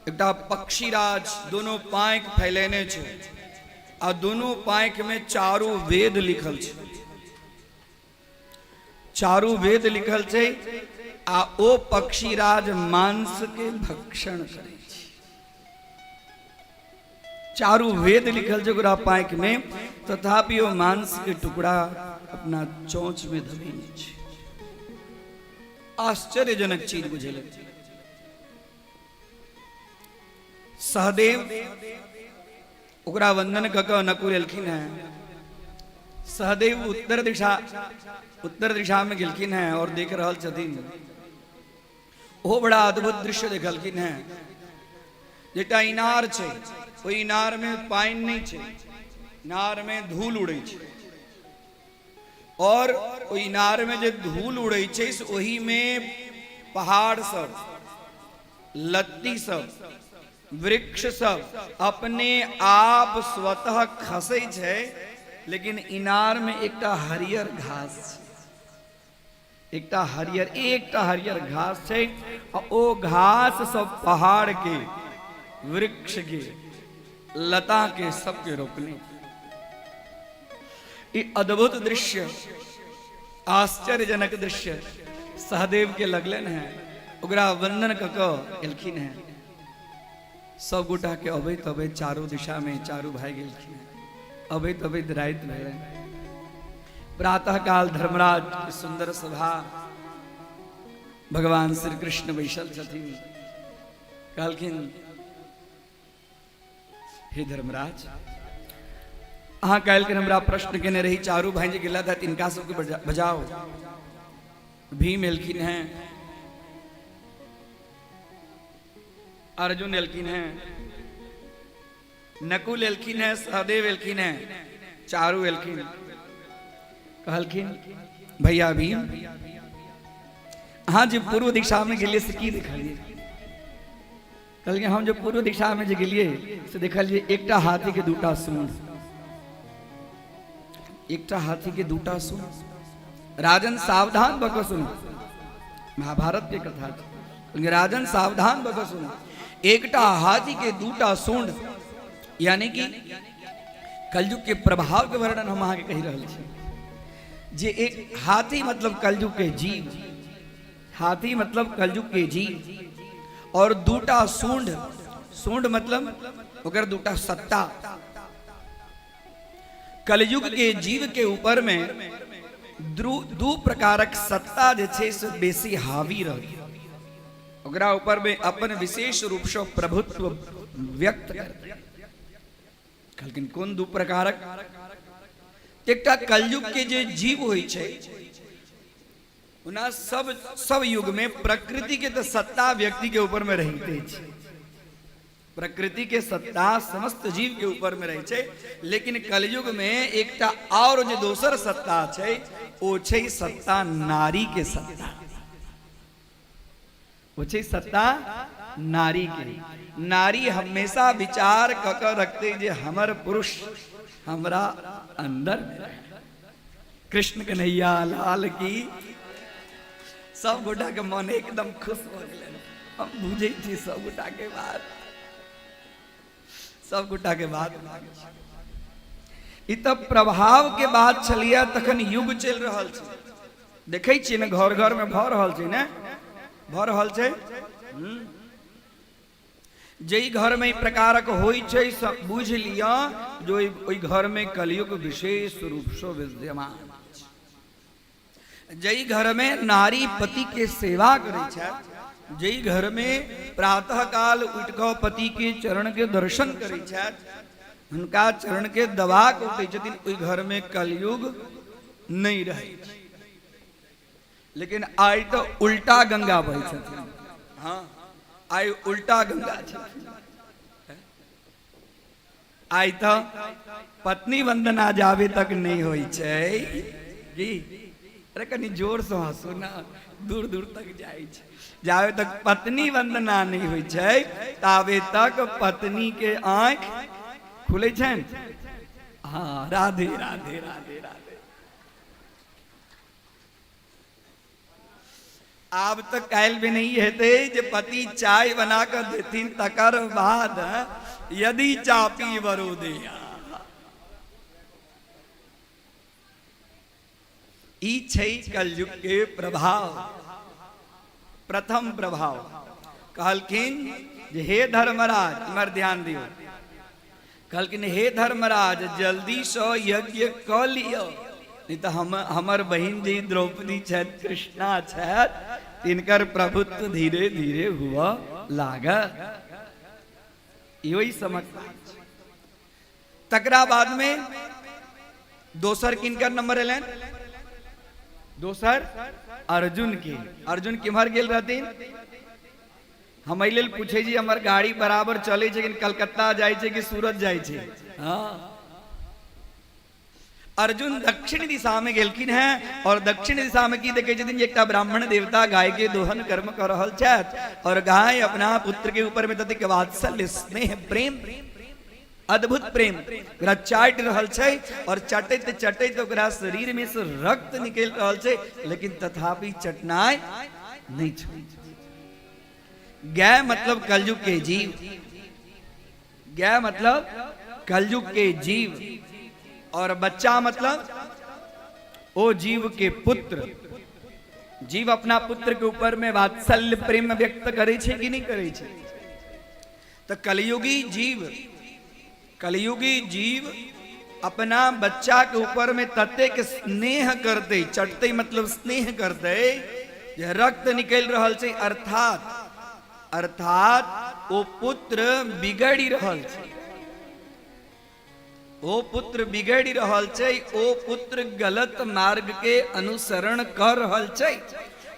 एकटा पक्षीराज दोनों पाँखि फैलेने छै आ दोनों पाँखि में चारू वेद लिखल छै, चारू वेद लिखल छै आ ओ पक्षीराज मांस के भक्षण करै छै। चारू वेद लिखल छै ओकरा पाँखि में, तथापि ओ मांस के टुकड़ा अपना चोंच में धबेने छै। आश्चर्यजनक चीज बुझेलक। सहदेव ओकरा वंदन कऽ कऽ नकुल एलखिन हेँ। सहदेव उत्तर दिशा में गेलखिन हेँ और देख रहल छथिन। ओहो बड़ा अद्भुत दृश्य देखलखिन हेँ। एकटा इनार छै, ओहि इनार में पानि नहि छै, इनार में धूल उड़ै छै और ओहि इनार में जे धूल उड़ै छै से ओहि में पहाड़ सब, लत्ती सब, वृक्ष सब अपने आप स्वतः खसै छै, लेकिन इनार में एकटा हरियर घास छै, एकटा हरियर घास छै आ ओ घास सब पहाड़ के, वृक्ष के, लता के सबके रोपने। ई अद्भुत दृश्य, आश्चर्यजनक दृश्य सहदेव के लगलन है। ओकरा वंदन क कऽ एलखिन हैं। सब गोटा के अबैत अबैत चारू दिशा में चारू भाई गेलखिन हैं। अबैत अबैत राति भेलनि। प्रातः काल धर्मराज के सुंदर सभा, भगवान श्री कृष्ण बैसल छथिन। कहलखिन, हे धर्मराज, अहाँ काल्हि हमरा प्रश्न केने रही, चारू भाई जे गेला था तिनका सबके बजाओ। भीम एलखिन हैं, अर्जुन एलखिन हैं, नकुल एलखिन हैं, सहदेव एलखिन हैं, चारू एलखिन। कहलखिन, भैया भीम, अहाँ जे पूर्व दिशा में गेलिए से की देखलिए? कहलखिन, हम जे पूर्व दिशा में जे गेलिए से देखलिए एकटा हाथी के दूटा सूंड, एकटा हाथी के दूटा सूंड। राजन, सावधान भऽ कऽ सुनू, महाभारत के कथा छै। राजन, सावधान भऽ कऽ सुनू, एकटा हाथी के दूटा सूंड, यानी कि कलयुग के प्रभाव के वर्णन हम अहाँके कहि रहल छी जे एक हाथी मतलब कलयुग के जीव, हाथी मतलब कलयुग के जीव और दूटा सूंड, सूंड मतलब ओकर दूटा सत्ता। कलयुग के जीव के ऊपर में दू प्रकारक सत्ता जे छै से बेसी हावी रहत, ओकरा ऊपर में अपन विशेष रूप से प्रभुत्व व्यक्त करतै। कहलखिन, कोन दू प्रकारक? एकटा कलयुग के जे जीव होइ छै, ओना सब सब युग में प्रकृति के तऽ सत्ता व्यक्ति के ऊपर में रहिते छै, प्रकृति के सत्ता समस्त जीव के ऊपर में रहै छै, लेकिन कलयुग में एकटा और जे दोसर सत्ता छै, ओ छै सत्ता नारी के सत्ता, ओ छै सत्ता नारी के। नारी हमेशा विचार क के रखते जे हमर पुरुष हमरा अंदर में रहे। कृष्ण कन्हैया लाल की। सब गोटा के मन एकदम खुश भऽ गेलै। हम बुझै छी सब गोटा के बात, सब गोटा के बात। ई तऽ प्रभाव के बात छलियै। तखन युग चलि रहल छै, देखै छियै ने, घर घर में भऽ रहल छै ने, भऽ रहल छै। जाहि घर में ई प्रकारक होइ छै, सब बुझि लिअ जे ओहि घर में कलयुग विशेष रूपसँ विद्यमान छै। जाहि घर में नारी पति के सेवा करै छथि, जाहि घर में प्रातः काल उठि कऽ पति के चरण के दर्शन करै छथि, हुनका चरण के दबा कऽ उठै छथिन, ओहि घर में कलयुग नहि रहै छै। लेकिन आइ तऽ उल्टा गंगा बहै छथिन। हँ, आइ उल्टा गंगा छथिन। आइ तऽ पत्नी वंदना जाबे तक नहि होइ छै की, अरे कनि जोरसँ हँसू ने, दूर दूर तक जाइ छै। जाबे तक पत्नी वंदना नहि होइ छै ताबे तक पत्नी के आँखि खुलै छनि? हँ, राधे राधे राधे राधे। आब तऽ काल्हि भी नहीं हेतै जे पति चाय बना कऽ देथिन तकर बाद यदि चापी बरो देया। ई छै कलयुग के प्रभाव, प्रथम प्रभाव। कहलखिन जे हे धर्मराज, इमहर ध्यान दियौ। कहलखिन, हे धर्मराज, जल्दीसँ यज्ञ कऽ लिअ, नहि तऽ हम हमर बहिन जे द्रौपदी छथि, कृष्णा छथि, तिनकर प्रभुत्व धीरे धीरे हुअ लागत। ई ओहि समक बात छै। तकरा बाद में दोसर किनकर नंबर एलनि? दोसर अर्जुन के। अर्जुन किम्हर गेल रहथिन? हम एहि लेल पूछै छी, हमर गाड़ी बराबर चलै छै कि कलकत्ता जाइ छै कि सूरत जाइ छै? हाँ, अर्जुन दक्षिण दिशा में गेलखिन हैं और दक्षिण दिशा में की देखे छथिन? एकटा ब्राह्मण देवता गाय के दोहन कर्म कर रहल छथि और गाय अपना पुत्र के ऊपर में ततेक वात्सल्य, स्नेह, प्रेम, अद्भुत प्रेम, ओकरा चाटि रहल छै और चटैत चटैत ओकरा शरीर में से रक्त निकलि रहल छै, लेकिन तथापि चटनाइ नहि छोड़ै। गाय मतलब कलयुग के जीव, गाय मतलब कलयुग के जीव और बच्चा मतलब ओ जीव के पुत्र। जीव अपना पुत्र के ऊपर में वात्सल्य प्रेम व्यक्त करे छै कि नहीं करे छै? तो कलयुगी जीव, कलयुगी जीव अपना बच्चा के ऊपर में ततेक स्नेह करते, चटते मतलब स्नेह करते, जे रक्त निकल रहल छै, अर्थात अर्थात ओ पुत्र बिगड़ि रहल छै, ओ पुत्र बिगड़ि रहल छै, ओ पुत्र गलत मार्ग के अनुसरण कर रहल छै,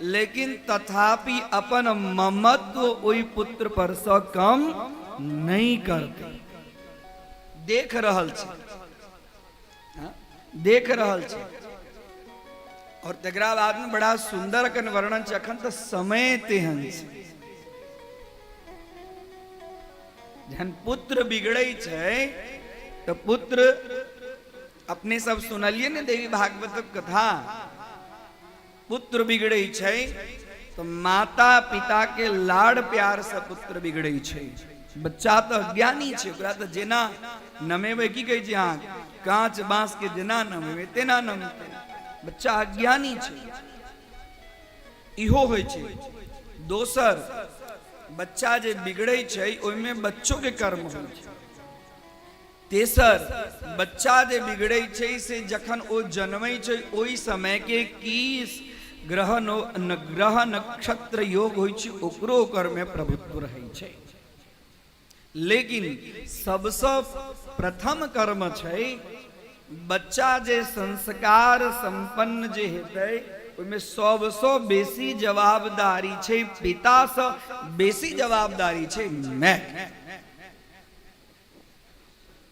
लेकिन तथापि अपन ममत्व ओहि पुत्र पर सँ कम नहि करतै। देख रहल छै, हाँ? देख रहल छै। और तकरा बाद में बड़ा सुंदर अखन वर्णन छै। अखन तऽ समय तेहन छै, जहन पुत्र बिगड़ै छै तऽ पुत्र, अपने सब सुनलिए ने देवी भागवतक कथा, पुत्र बिगड़ै छै तऽ माता पिता के लाड़ प्यार से पुत्र बिगड़ै छै। बच्चा तऽ अज्ञानी छै, ओकरा तऽ जेना नमेबै, की कहै छै अहाँ, काँच बाँस के जेना नमेबै तेना नमतै, बच्चा अज्ञानी छै। इहो होइ छै। दोसर, बच्चा जे बिगड़ै छै ओहिमे बच्चो के कर्म होइ छै। तेसर, बच्चा जे बिगड़ै छै से जखन ओ जन्मै छै ओहि समय के की ग्रह ग्रह नक्षत्र योग होइ छै, ओकरो ओकर में प्रभुत्व रहै छै। लेकिन सबसँ प्रथम कर्म छै बच्चा जे संस्कार संपन्न जे हेतै ओहिमे सबसँ बेसी जवाबदारी छै, पितासँ बेसी जवाबदारी छै माय।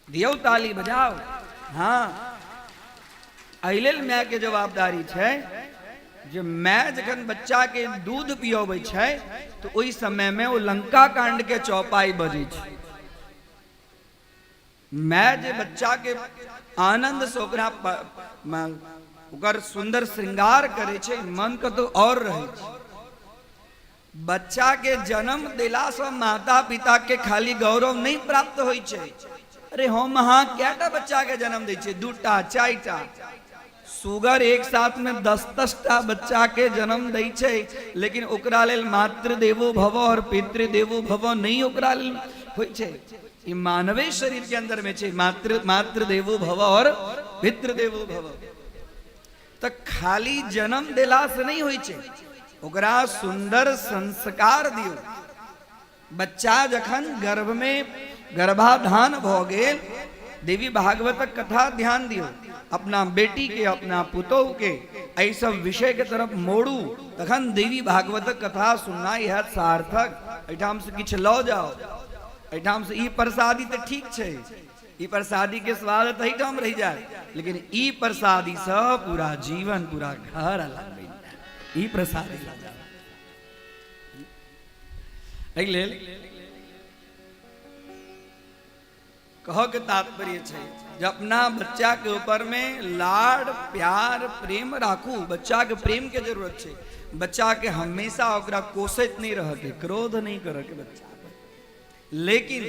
दियौ ताली बजाओ। हाँ, एहि लेल माय के जवाबदारी छै जे माय जखन बच्चा के दूध पियबै छै तऽ ओहि समय में ओ लंका कांड के चौपाई बजै छै। माय जे बच्चा के आनंद से ओकरा ओकर सुंदर श्रृंगार करै छै, मन कतौ और रहै छै। बच्चा के जन्म देला से माता पिता के खाली गौरव नहीं प्राप्त होइ छै। अरे हम अहाँ कएटा बच्चा के जन्म दै छियै? दूटा, चारिटा। सुगर एक साथ में 10-10 टा बच्चा के जन्म दै छै, लेकिन ओकरा लेल मातृदेवो भव और पितृदेवो भव नहीं ओकरा लेल होइ छै। ई मानवे शरीर के अंदर में छै मातृदेवो भव और पितृदेवो भव। तऽ खाली जन्म देला से नहीं होइ छै, ओकरा सुंदर संस्कार दियौ। बच्चा जखन गर्भ में गर्भाधान भऽ गेल, देवी भागवतक कथा ध्यान दियौ, अपना बेटी के, अपना पुतोहु के एहि सब विषय के तरफ मोड़ू, तखन देवी भागवतक कथा सुननाइ हैत सार्थक। एहिठाम से किछु लऽ जाउ, एहिठाम से ई प्रसादी तऽ ठीक छै, ई प्रसादी के स्वाद तऽ एहिठाम रहि जाय, लेकिन ई प्रसादी से पूरा जीवन, पूरा घर अलग बनि जायत। ई प्रसादी लऽ जाउ। एहि लेल कहऽ के तात्पर्य छै जे अपना बच्चा के ऊपर में लाड़ प्यार प्रेम राखू। बच्चा के प्रेम के जरूरत छै। बच्चा के हमेशा ओकरा कोसैत नहीं रह के, क्रोध नहीं करऽ के बच्चा पर, लेकिन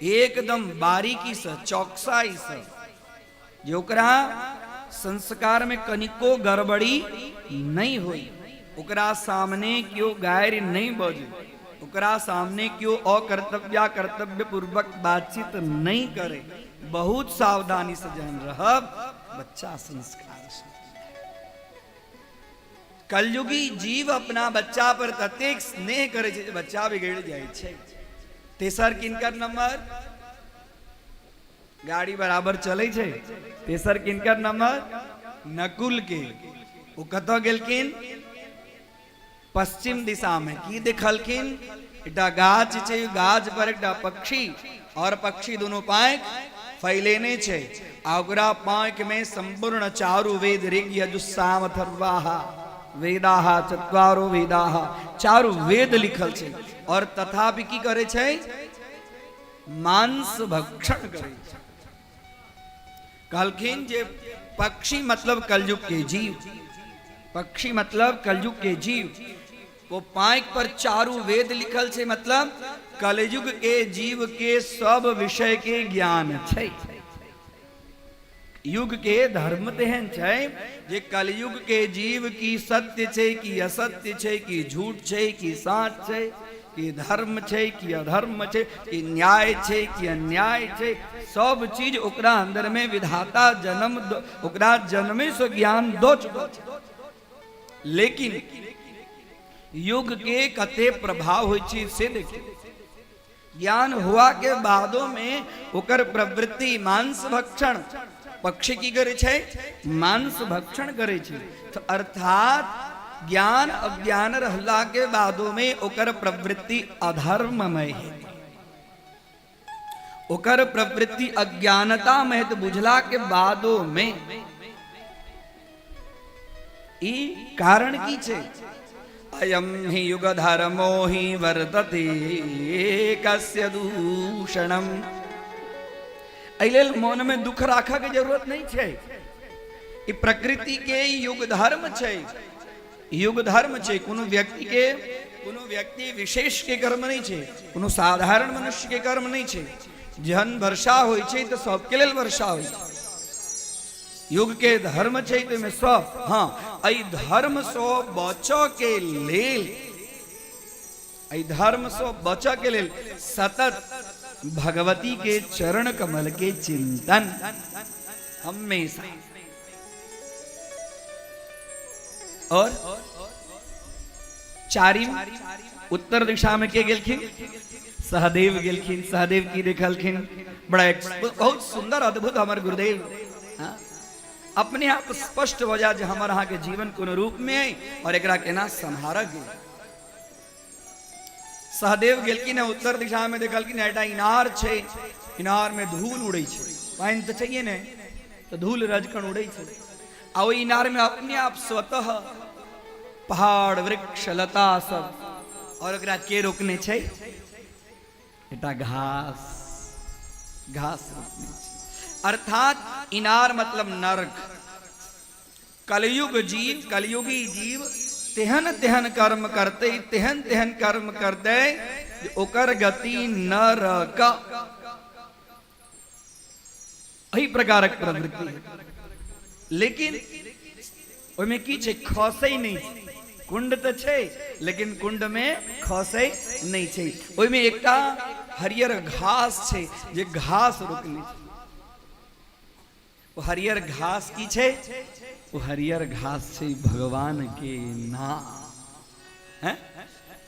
एकदम बारीकी से, चौकसाई से, जे ओकरा संस्कार में कनिको गड़बड़ी नहीं होई, ओकरा सामने केओ गारि नहीं बजे, ओकरा सामने केओ अकर्तव्य कर्तव्य पूर्वक बातचीत नहीं करे, बहुत सावधानी से जहन रहब, बच्चा संस्कार से। कलयुगी जीव अपना बच्चा पर ततेक स्नेह करे छै जे बच्चा बिगड़ि जाइ छै। तेसर किनकर नंबर? गाड़ी बराबर चलै छै। तेसर किनकर नंबर? नकुल के। ओ कतऽ गेलखिन? पश्चिम दिशा में। की देखलखिन? एकटा गाछ छै, गाछ पर एकटा पक्षी और पक्षी दुनू पाँख फैलेने छै आ ओकरा पाँख में संपूर्ण चारू वेद ऋग यजुः साम अथर्वाः वेदाः चत्वारो वेदाः चारू वेद लिखल छै और तथापि की करै छै? मांस भक्षण करै छै। कहलखिन जे पक्षी मतलब कलयुग के जीव, पक्षी मतलब कलयुग के जीव, वो पाँख पर चारू वेद लिखल छै, मतलब कलयुग के जीव के सब विषय के ज्ञान छै। युग के धर्म तेहन छै जे कलयुग के जीव की सत्य छै की असत्य छै, की झूठ छै की साँच छै, की धर्म छै की अधर्म छै, की न्याय छै की अन्याय छै, सब चीज ओकरा अंदर में विधाता जन्म ओकरा जन्मे से ज्ञान दो चुकल छै। लेकिन युग के कते प्रभाव होइ छै से देखियौ। ज्ञान हुआ के बादो में ओकर प्रवृत्ति मांस भक्षण, पक्षी की करे छै? मांस भक्षण करे छै। तो अर्थात ज्ञान अज्ञान रहला के बादो में ओकर प्रवृत्ति अधर्ममय है, ओकर प्रवृत्ति अज्ञानता में है, तो बुझला के बादो में ई कारण की छै? अयम हि युग धर्मो हि वर्तते कस्य दूषणम। एहि लेल मन में दुख राखऽ के जरूरत नहीं छै। ई प्रकृति के युग धर्म छै, युग धर्म छै। कोनो व्यक्ति के, कोनो व्यक्ति विशेष के कर्म नहीं छै, कोनो साधारण मनुष्य के कर्म नहीं छै। जहन वर्षा होइ छै तऽ सबके लेल वर्षा होइ छै। युग के धर्म छै तऽ ओहिमे सब, हाँ, एहि धर्म सँ बचऽ के लेल, एहि धर्म सँ बचऽ के लेल सतत भगवती के चरण कमल के चिंतन हमेशा। और चारिम उत्तर दिशा में के गेलखिन? सहदेव गेलखिन। सहदेव की देखलखिन? बड़ा एक बहुत सुंदर अद्भुत हमर गुरुदेव, हाँ? अपने आप स्पष्ट हो जाए जे हमर अहाँ के जीवन कोनो रूप में है और एकरा केना सम्हारक गेल। सहदेव गेलखिन उत्तर दिशा में, देखलखिन एकटा इनार छै, इनार में धूल उड़ै छै, पानि तऽ छैहे ने, तऽ धूल रजकण उड़ै छै आ ओहि इनार में अपने आप स्वतः पहाड़ वृक्ष लता सब, और ओकरा के रोकने छै? एकटा घास, घास रोकने छै। अर्थात इनार मतलब नरक। कलयुग जीव, कलयुगी जीव तेहन तेहन कर्म करते, तेहन तेहन कर्म करते जे ओकर गति नरक। एहि प्रकारक प्रवृत्ति है। लेकिन ओहिमे की छै? खसै नहि छै। कुंड तऽ छै लेकिन कुंड में खसै नहि छै। ओहिमे एकटा हरियर घास छै जे घास रोकने छै। ओ हरियर घास की छै? ओ हरियर घास छै भगवान के नाम, हैं?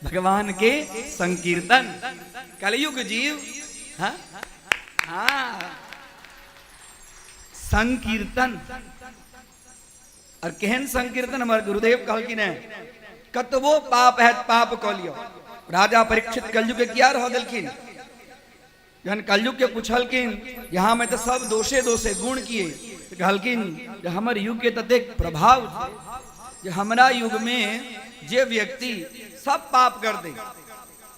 भगवान के संकीर्तन। कलयुग जीव, हाँ हाँ, संकीर्तन। और केहन संकीर्तन? हमर गुरुदेव कहलखिन है कतबो पाप है पाप कऽ लियौ। राजा परीक्षित कलयुग के किया रह देलखिन? जहन कलयुग के पूछलखिन यहाँ में तो सब दोषे दोषे गुण किए, तो कहलखिन जे हमर युग के ततेक प्रभाव छै जे हमरा युग में जे व्यक्ति सब पाप कर दे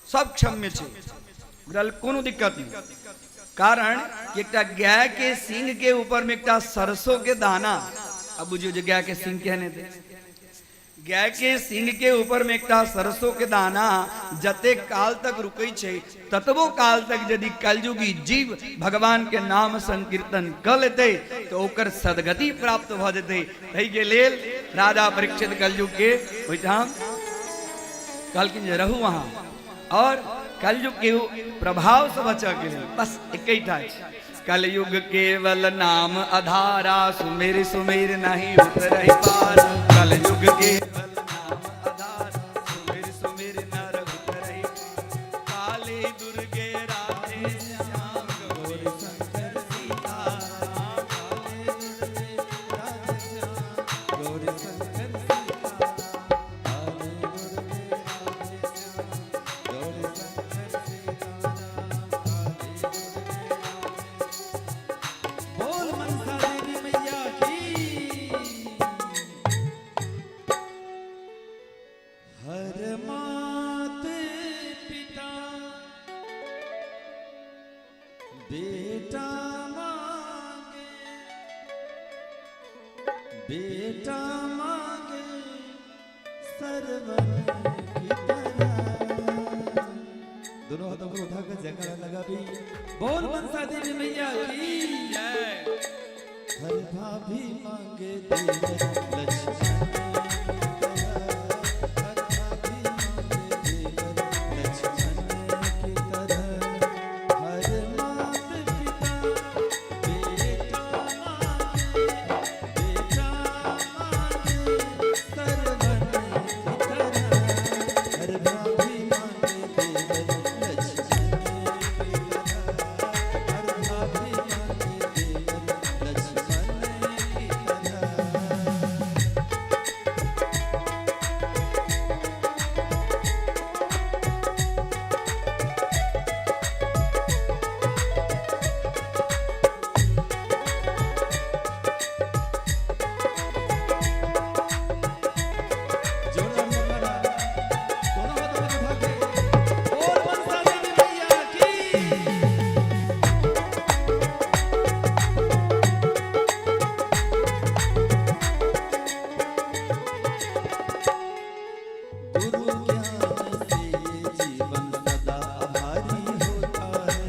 सब क्षम्य छै, ओकरा लेल कोनो दिक्कत नहीं। कारण कि एकटा गाय के सींग के ऊपर में एकटा सरसों के दाना, अब बुझियो जे गाय के सींग केहन हेतै, गाय के सींग के ऊपर में एकटा सरसों के दाना जते काल तक रुकै छै ततबो काल तक यदि कलयुगी जीव भगवान के नाम संकीर्तन क लेतै तो ओकर सदगति प्राप्त भ जेतै। ताहि के लेल राजा परीक्षित कलयुग के ओहिठाम कहलखिन जे रहू वहां, और कलयुग के प्रभाव से बचऽ के लेल बस एकैटा छै, कलयुग केवल नाम अधारा, सुमेर सुमेर नहीं उतरहि पार। कलयुग केवल नाम अधारा, सुमेर सुमेर नर उतरहि, काले दुर्गे बेटा मांगे, बेटा मांगे सरवन की तरह। दोनों हाथों को उठाकर जयकारा लगा भी बोल मनसा देवी मैया की जय। हर भाभी मांगे देवर लक्ष्मण की तरह। हर भाभी मांगे देवर लक्ष्मण की तरह। हर मात पिता बेटा मांगे, बेटा मांगे सरवन की तरह। हर भाभी मांगे देवर लक्ष्मण की तरह। हर भाभी मांगे देवर लक्ष्मण की तरह। जोरदार जयकारा, दोनों हाथों को उठा के बोल मनसा देवी मैया की। गुरु ज्ञान से जीवन सदा भारी होता है।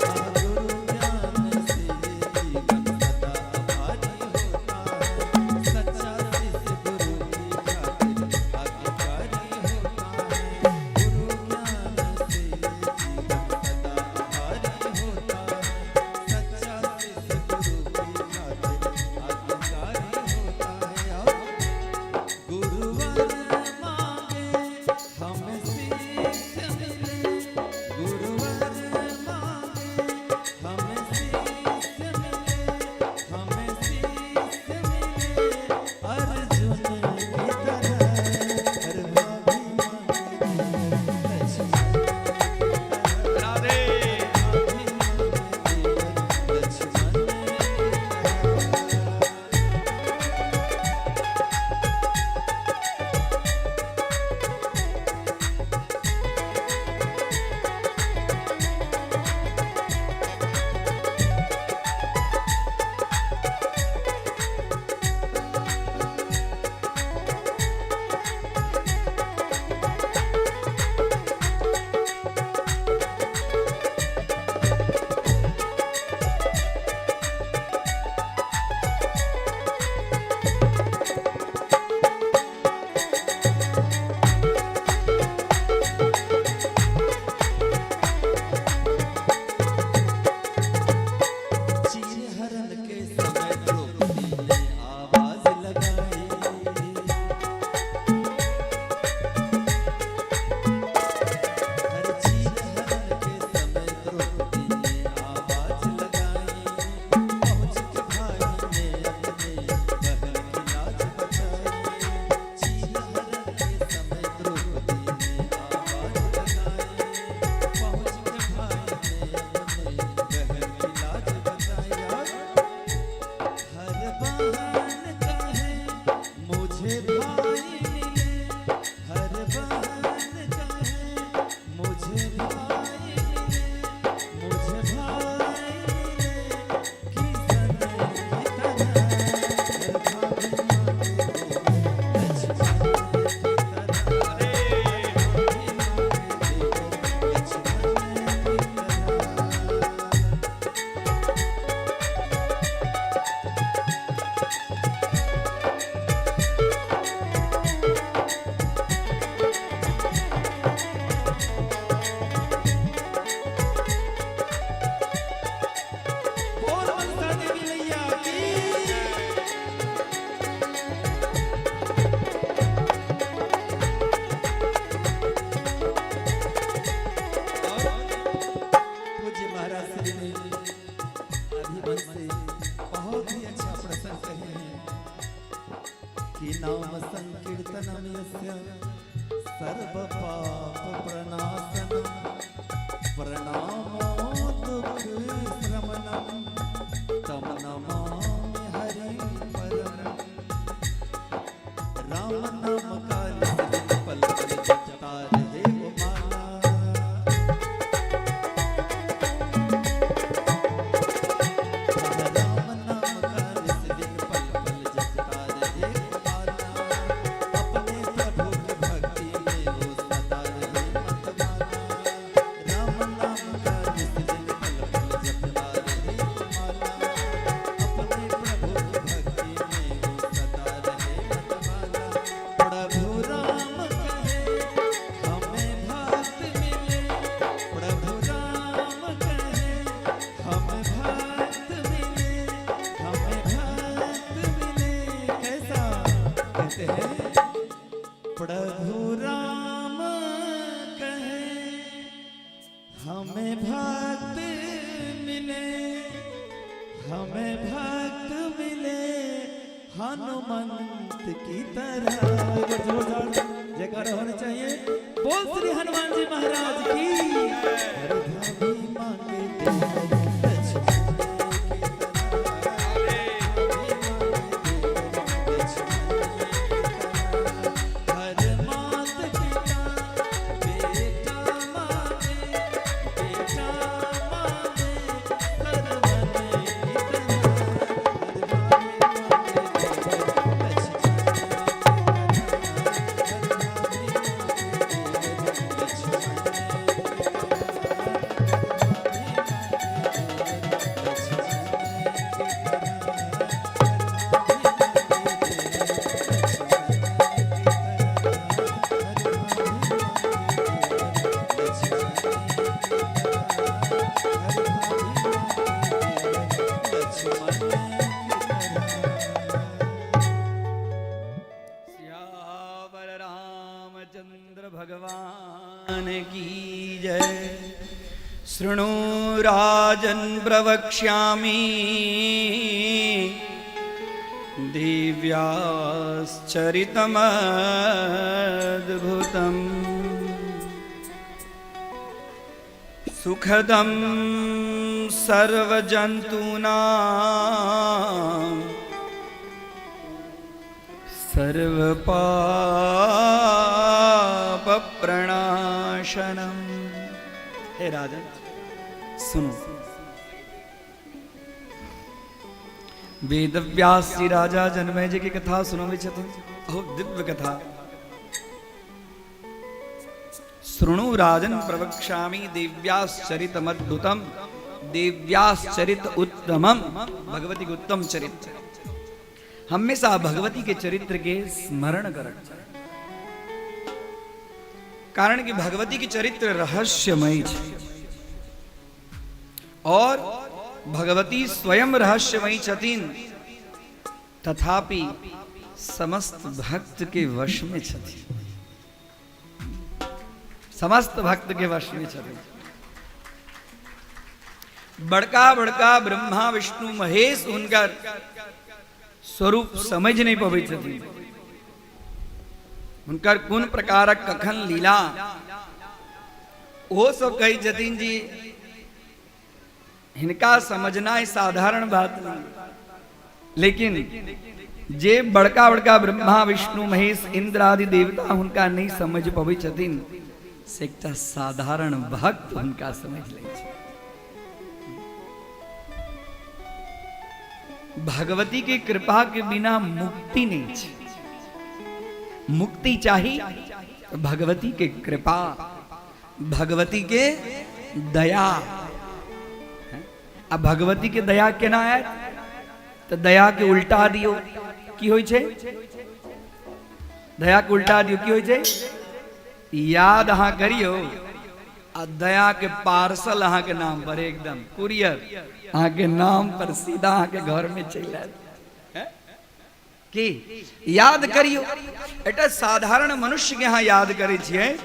हाँ, गुरु ज्ञान से जीवन सदा भारी होता है। सच्चा शिष्य गुरु की खातिर आज्ञाकारी होता है। गुरु ज्ञान से जीवन सदा भारी होता है। सच्चा शिष्य गुरु की खातिर आज्ञाकारी होता है। और गुरुवर मांगे हमें शिष्य मिले, गुरुवर मांगे हमें शिष्य मिले, हमें शिष्य मिले अर्जुन की तरह। हर भाभी मांगे देवर लक्ष्मण की तरह। राधे। भाभी मांगे देवर लक्ष्मण की तरह। चीरहरण के समय द्रौपदी ने आवाज लगाई। हर चीरहरण के समय द्रौपदी ने आवाज लगाई। पहुंच के भाई ने अपने बहन की लाज बचाई। चीरहरण के समय द्रौपदी ने आवाज लगाई। पहुंच के भाई ने अपने बहन की लाज बचाई। हर बहन कहे मुझे भाई मिले, हर बहन कहे मुझे भाई मिले, मुझे भाई मिले किशन की तरह। हर भाभी मांगे देवर लक्ष्मण की तरह। भाभी मांगे देवर लक्ष्मण की तरह। बोल मनसा देवी मैया की। और पूज्य महाराज श्री ने अभी मन से बहुत ही अच्छा प्रसंग कहे हैं कि नाम संकीर्तनम यस्य सर्व पाप प्रणाशनम प्रणामो दुख श्रमणम तम नमामि हरिं परम। राम नाम का पल पल जपता रहे। हमें भक्त मिले, हमें भक्त मिले हनुमंत की तरह। एक बार जोरदार जयकारा होना चाहिए। बोल श्री हनुमान जी महाराज की। हर भाभी मांगे देवर लक्ष्मण की तरह। हर मात पिता बेटा मांगे, बेटा मांगे सरवन की तरह। हर भाभी मांगे देवर लक्ष्मण की तरह। हर भाभी मांगे देवर लक्ष्मण की तरह। हर भाभी मांगे देवर लक्ष्मण की तरह। हर भाभी मांगे देवर लक्ष्मण की तरह। हर भाभी मांगे देवर लक्ष्मण की तरह। हर भाभी मांगे देवर लक्ष्मण की तरह। सियावर रामचंद्र भगवान की जय। शृणु राजन् प्रवक्ष्यामि देव्याश्चरितमद्भुतम् सुखदं सर्वजन्तूनां सर्वपापप्रणाशनम्। हे राजन, सुनो, वेदव्यास जी राजा जनमेजय के कथा सुनबै छथिन, बहुत दिव्य कथा। शृणु राजन प्रवक्ष्यामि देव्याश्चरितमद्भुतम, देव्याश्चरित उत्तमम, भगवती के उत्तम चरित्र। हमेशा भगवती के चरित्र के स्मरण करक चाही, कारण कि भगवती के चरित्र रहस्यमयी छै और भगवती स्वयं रहस्यमयी छथिन, तथापि समस्त भक्त के वश में छथिन, समस्त भक्त के वश में छथिन। बड़का बड़का ब्रह्मा विष्णु महेश हुनकर स्वरूप समझ नहीं पबै छथिन, हुनकर कोन प्रकारक कखन लीला। ओ सब कहै छथिन जी हिनका समझना साधारण बात नहीं, लेकिन जे बड़का बड़का ब्रह्मा विष्णु महेश इंद्र आदि देवता हुनका नहीं समझ पबै छथिन, से एकटा साधारण भक्त हुनका समझ लै छै। भगवती के कृपा के बिना मुक्ति नहीं छै। मुक्ति चाही तो भगवती के कृपा, भगवती के दया। आ भगवती के दया केना आयत? तो दया के उल्टा दियो की होइ छै? दया के उल्टा दियो की होइ छै? याद अहाँ करियो आ दया के पार्सल अहाँ के नाम पर, एकदम कुरियर अहाँ के नाम पर सीधा अहाँ के घर में चलि आयत। की याद करियो, एकटा साधारण मनुष्य के अहाँ याद करै छियै,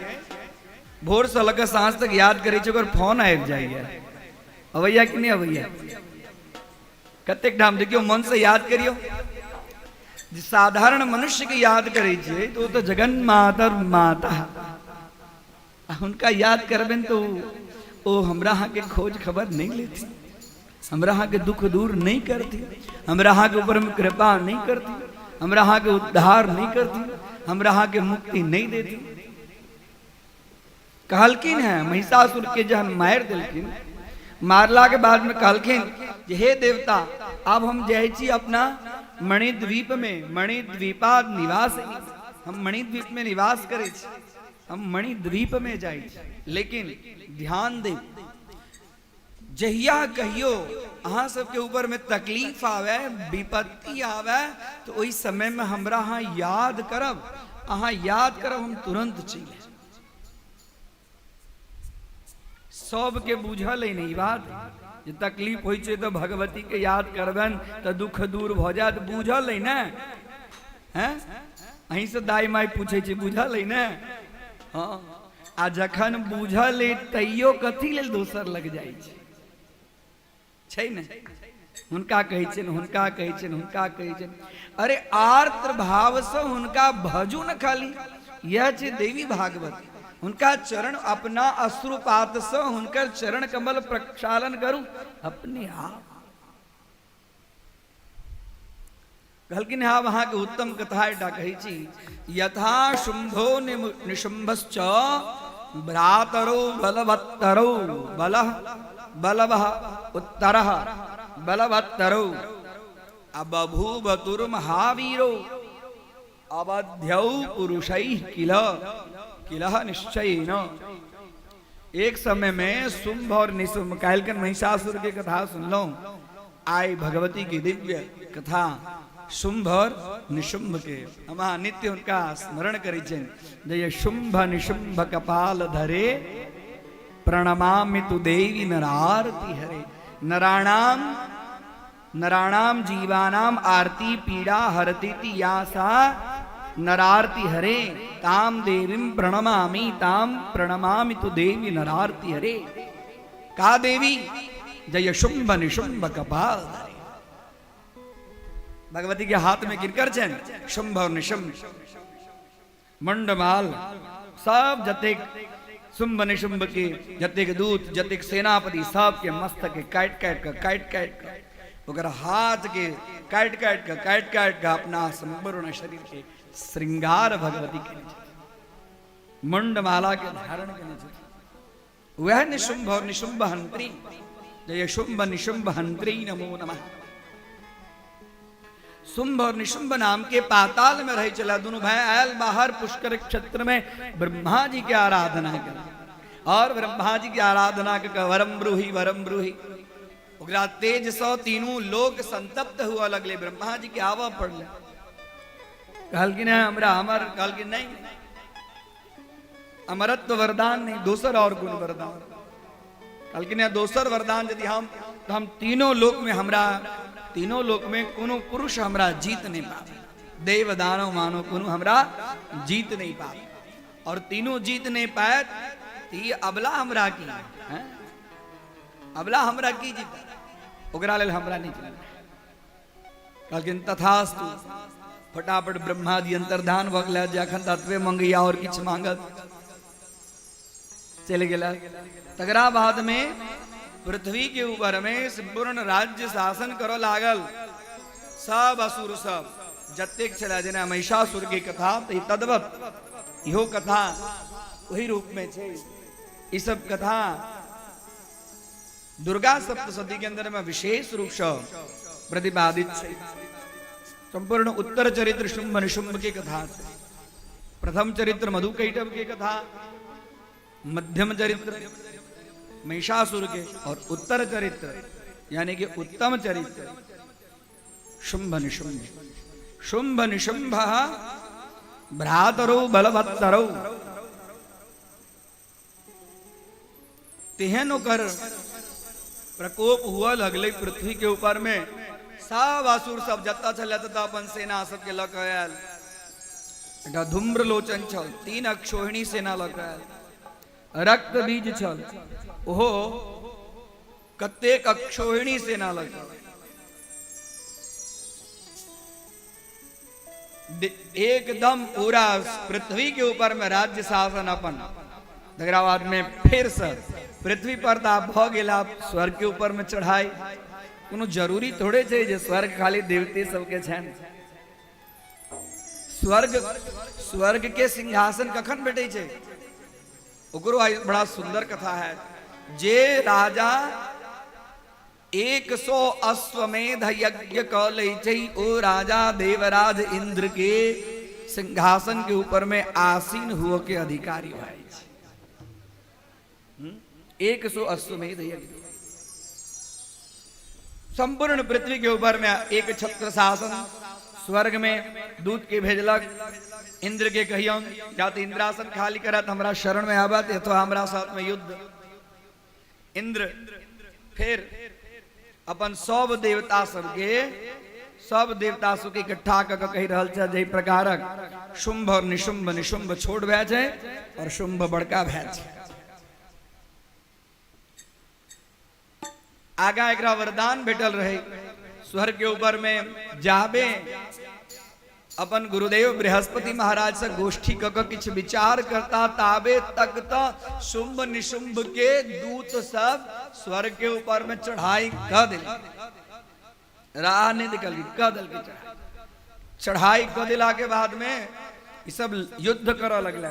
भोर से लऽ कऽ साँझ तक याद करै छियै, ओकर फोन आबि जाइए। अबैया कि नहि अबैया? कतेक ठाम देखियौ, मन से याद करियौ जे साधारण मनुष्य के याद करै छियै तो ओ तऽ जगन मातर माता, आ हुनका याद करबनि तऽ ओ हमरा अहाँके खोज खबर नहि लेथिन, हमरा अहाँके दुख दूर नहि करथिन, हमरा अहाँके ऊपरमे कृपा नहि करथिन, हमरा अहाँके उद्धार नहि करथिन, हमरा अहाँके मुक्ति नहि देथिन। कहलखिन हैं महिषासुर के जहन मारि देलखिन, मारला के बाद में कहलखिन जे हे देवता, अब हम जाइ छी अपना मणिद्वीप में, मणिद्वीपाद निवास, हम मणिद्वीप में निवास करै छी, हम मणिद्वीप में जाइ छी, लेकिन ध्यान दे, जहिया कहियो अहाँ सबके ऊपर में तकलीफ आवे, विपत्ति आवे, तो ओहि समय में हमरा अहाँ याद करब, अहाँ याद करब, हम तुरंत चलि आयब। सबके बुझल है नहीं बात जे तकलीफ होइ छै तऽ भगवती के याद करबनि तऽ दुख दूर भऽ जायत, बुझल है ने? हैं, अहीं से दाई माई पूछै छै, बुझल है ने? हाँ, आ जखन बुझल अइ तैयो कथी लेल दोसर लग जाइ छै? छै ने? हुनका कहै छियनि, हुनका कहै छियनि, हुनका कहै छियनि। अरे आर्द्र भावसँ हुनका भजू ने खाली। यह छै देवी भागवत। हुनका चरण अपना अश्रुपातसँ हुनकर चरण कमल प्रक्षालन करू अपने आप। कहलखिन आब अहाँके उत्तम कथा एकटा कहै छी। यथा शुंभो निशुंभश्च भ्रातरौ बलवत्तरौ बलः बलवः उत्तरः बलवत्तरौ आ बभूवतुर्महावीरो अवध्यौ पुरुषैः किल किलह निश्चयेन। एक समय में शुंभ और निशुंभ, काल्हि महिषासुर के कथा सुनलहुं, आइ भगवती की दिव्य कथा शुंभ और निशुंभ के। हम अहाँ नित्य हुनका स्मरण करै छियनि। जय शुंभ निशुंभ कपाल धरे प्रणमामि तु देवी नरारती हरे। नराणाम नराणाम जीवानाम आरती पीड़ा हरती ती या सा नरारती हरे ताम देवीं प्रणमामि ताम प्रणमामि तु देवी नरारती हरे। का देवी? जय शुंभ निशुंभ कपाल धरे। भगवती के हाथ में किनकर छनि? शुंभ और निशुंभ, मुंडमाल, सब जतेक शुंभ निशुंभ के जतेक दूत जतेक सेनापति सबके मस्तक के काटि काटि कऽ काटि काटि कऽ ओकर हाथ के काटि काटि कऽ काटि काटि कऽ अपना संपूर्ण शरीर के श्रृंगार भगवती केने छथिन, मुंडमाला के धारण केने छथिन। वह निशुंभ और निशुंभ हंत्री, जय शुंभ निशुंभ हंत्री नमो नमः। शुंभ और निशुंभ नाम के पाताल में रहे चला दोनों भाई आयल बाहर पुष्कर क्षेत्र में ब्रह्मा जी के आराधना कर और ब्रह्मा जी के आराधना के वरम ब्रूहि वरम ब्रूहि। ओकरा तेज सौ तीनों लोक संतप्त हुआ लगले। ब्रह्मा जी के आवा पड़ले, कहलखिन है हमरा अमर। कहलखिन नहीं, अमरत्व वरदान नहीं, दोसर और गुण वरदान। कहलखिन है दोसर वरदान यदि हम तो हम तीनों लोक में हमरा तीनों लोक में कोनो पुरुष हमरा जीत नहीं पावे, देव दानव मानो कोनो हमरा जीत नहीं पावे, और तीनों जीत नहीं पाए तो ये अबला हमरा की है, अबला हमरा की जीत, ओकरा लेल हमरा नहीं जीत। कहलखिन तथास्तु। फटाफट ब्रह्मा जी अंतर्धान भऽ गेला जे अखन ततबे मंगैया और किछु मांगत, चलि गेला। तकरा बाद में पृथ्वी के ऊपर में संपूर्ण राज्य शासन करऽ लागल सब असुर सब जतेक छलै, जेना महिषासुर के कथा तऽ तद्वत इहो कथा ओही रूप में छै। ई सब कथा दुर्गा सप्तशती के अंदर में विशेष रूप से प्रतिपादित छै। संपूर्ण उत्तर चरित्र शुंभ निशुंभ के कथा छै। प्रथम चरित्र मधु कैटभ के कथा, मध्यम चरित्र महिषासुर के, और उत्तर चरित्र यानी कि उत्तम चरित्र शुंभ निशुंभ। शुंभ निशुंभ भ्रातरौ बलवत्तरौ, तेहन ओकर प्रकोप हुआ लगलै पृथ्वी के ऊपर में। सब असुर सब जतऽ छलै ततऽ अपन सेना सबके लऽ कऽ आयल। एकटा धूम्रलोचन छल, 3 अक्षोहिणी सेना लऽ कऽ आयल। रक्त बीज छल, ओहो कतेक अक्षोहिणी सेना लऽ कऽ। एकदम पूरा पृथ्वी के ऊपर में राज्य शासन अपन। तकरा बाद में फिर से पृथ्वी पर तऽ आब भऽ गेल, आब स्वर्ग के ऊपर में चढ़ाई। कोनो जरूरी थोड़े छै जे स्वर्ग खाली देवते सबके छनि। स्वर्ग स्वर्ग के सिंहासन कखन भेटै छै, ओकरो आइ बड़ा सुंदर कथा है। जे राजा 100 अश्वमेध यज्ञ कऽ लै छै ओ राजा देवराज इंद्र के सिंहासन के ऊपर में आसीन हुअ के अधिकारी भए छै। 100 अश्वमेध यज्ञ, संपूर्ण पृथ्वी के ऊपर में एक छत्र शासन। स्वर्ग में दूत के भेजलक इंद्र के, कहियौन या तऽ इंद्रासन खाली करत हमरा शरण में आबत अथवा हमरा साथ में युद्ध। इंद्र फिर अपन सब देवता सबके सब देवता सबके इकट्ठा कऽ कऽ कहि रहल छथि जाहि प्रकारक शुंभ और निशुंभ, निशुंभ छोट भए छै और शुंभ बड़का भए छै। आगा एकरा वरदान भेटल रहे स्वर्ग के ऊपर में जाबे अपन गुरुदेव बृहस्पति महाराज से गोष्ठी क के किछु विचार करता ताबे तक तो शुंभ निशुंभ के दूत सब स्वर्ग के ऊपर में चढ़ाई क दिल, राह नहीं निकल गई, क दिल के चढ़ाई। चढ़ाई क दिला के बाद में ई सब युद्ध करऽ लगल।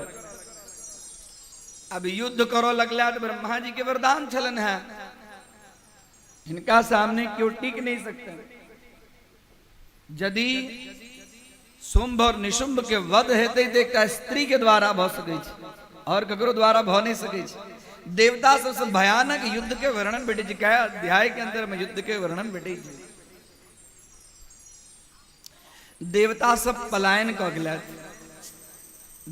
अब युद्ध करऽ लगला तो ब्रह्मा जी के वरदान छलन है, इनका सामने क्यों टिक नहीं सकते। यदि शुंभ और निशुंभ के वध हेतै तऽ एकटा स्त्री के द्वारा भऽ सकै छै और ककरो द्वारा भऽ नहीं सकै छै। देवता सबसे भयानक युद्ध के वर्णन भेटै छै, कए अध्याय के अंदर में युद्ध के वर्णन भेटै छै। देवता सब पलायन कऽ गेलथि।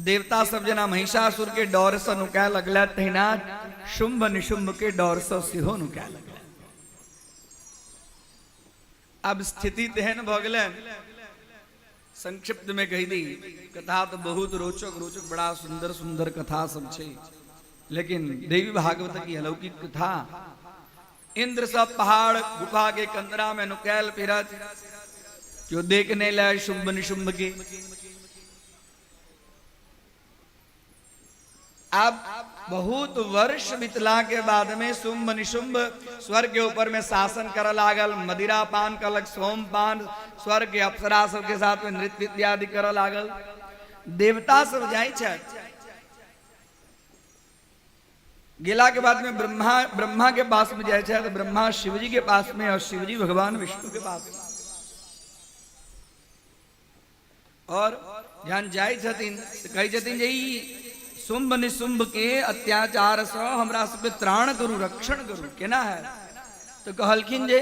देवता सब जेना महिषासुर के डर से नुकाय लगलथि तहिना शुंभ निशुंभ के डर से सेहो नुकाय लगलथि। अब स्थिति तेहन भऽ गेलै, संक्षिप्त में कहि दी, कथा तो बहुत रोचक रोचक बड़ा सुंदर सुंदर कथा सब छै, लेकिन देवी भागवत की अलौकिक कथा। इंद्र सब पहाड़ गुफा के कंदरा में नुकैल फिरत, क्यों देख नहीं लाए शुंभ निशुंभ के। अब बहुत वर्ष बितला के बाद में शुंभ निशुंभ स्वर्ग के ऊपर में शासन कर लागल, मदिरा पान कलक, सोम पान, स्वर्ग के अप्सरा सबके साथ में नृत्य इत्यादि कर लागल। देवता सब जाइ छथि, गेला के बाद में ब्रह्मा ब्रह्मा के पास में जाइ छथि, ब्रह्मा शिवजी के पास में और शिवजी भगवान विष्णु के पास में। और जहन जाइ छथिन तऽ कहै छथिन जे ई शुंभ निशुंभ के अत्याचार से हमरा सबके त्राण करू, रक्षण करू, केना है? तऽ कहलखिन जे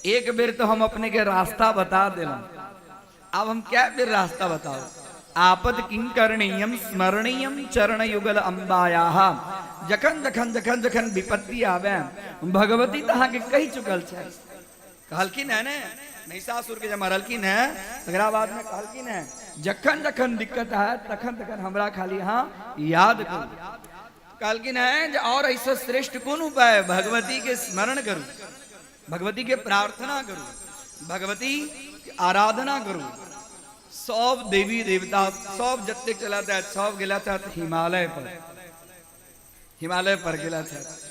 एक बेर तो हम अपने के रास्ता बता देलहुँ, आब हम कै बेर रास्ता बताउ? आपद किं करणीयम स्मरणीयम चरण युगल अम्बायाह। जखन जखन जखन जखन विपत्ति आवे भगवती तऽ अहाँके कहि चुकल छै। कहलखिन है ने, महिषासुर के जब मरलखिन है तकरा बाद में कहलखिन है जखन जखन दिक्कत है तखन तखन हमरा खाली अहाँ याद करू। कहलखिन है जे और ऐसा श्रेष्ठ कोन उपाय, भगवती के स्मरण करू, भगवती के प्रार्थना करू, भगवती के आराधना करू। सब देवी देवता सब जते चलाता है सब गेला छथि हिमालय पर, हिमालय पर गेला छथि।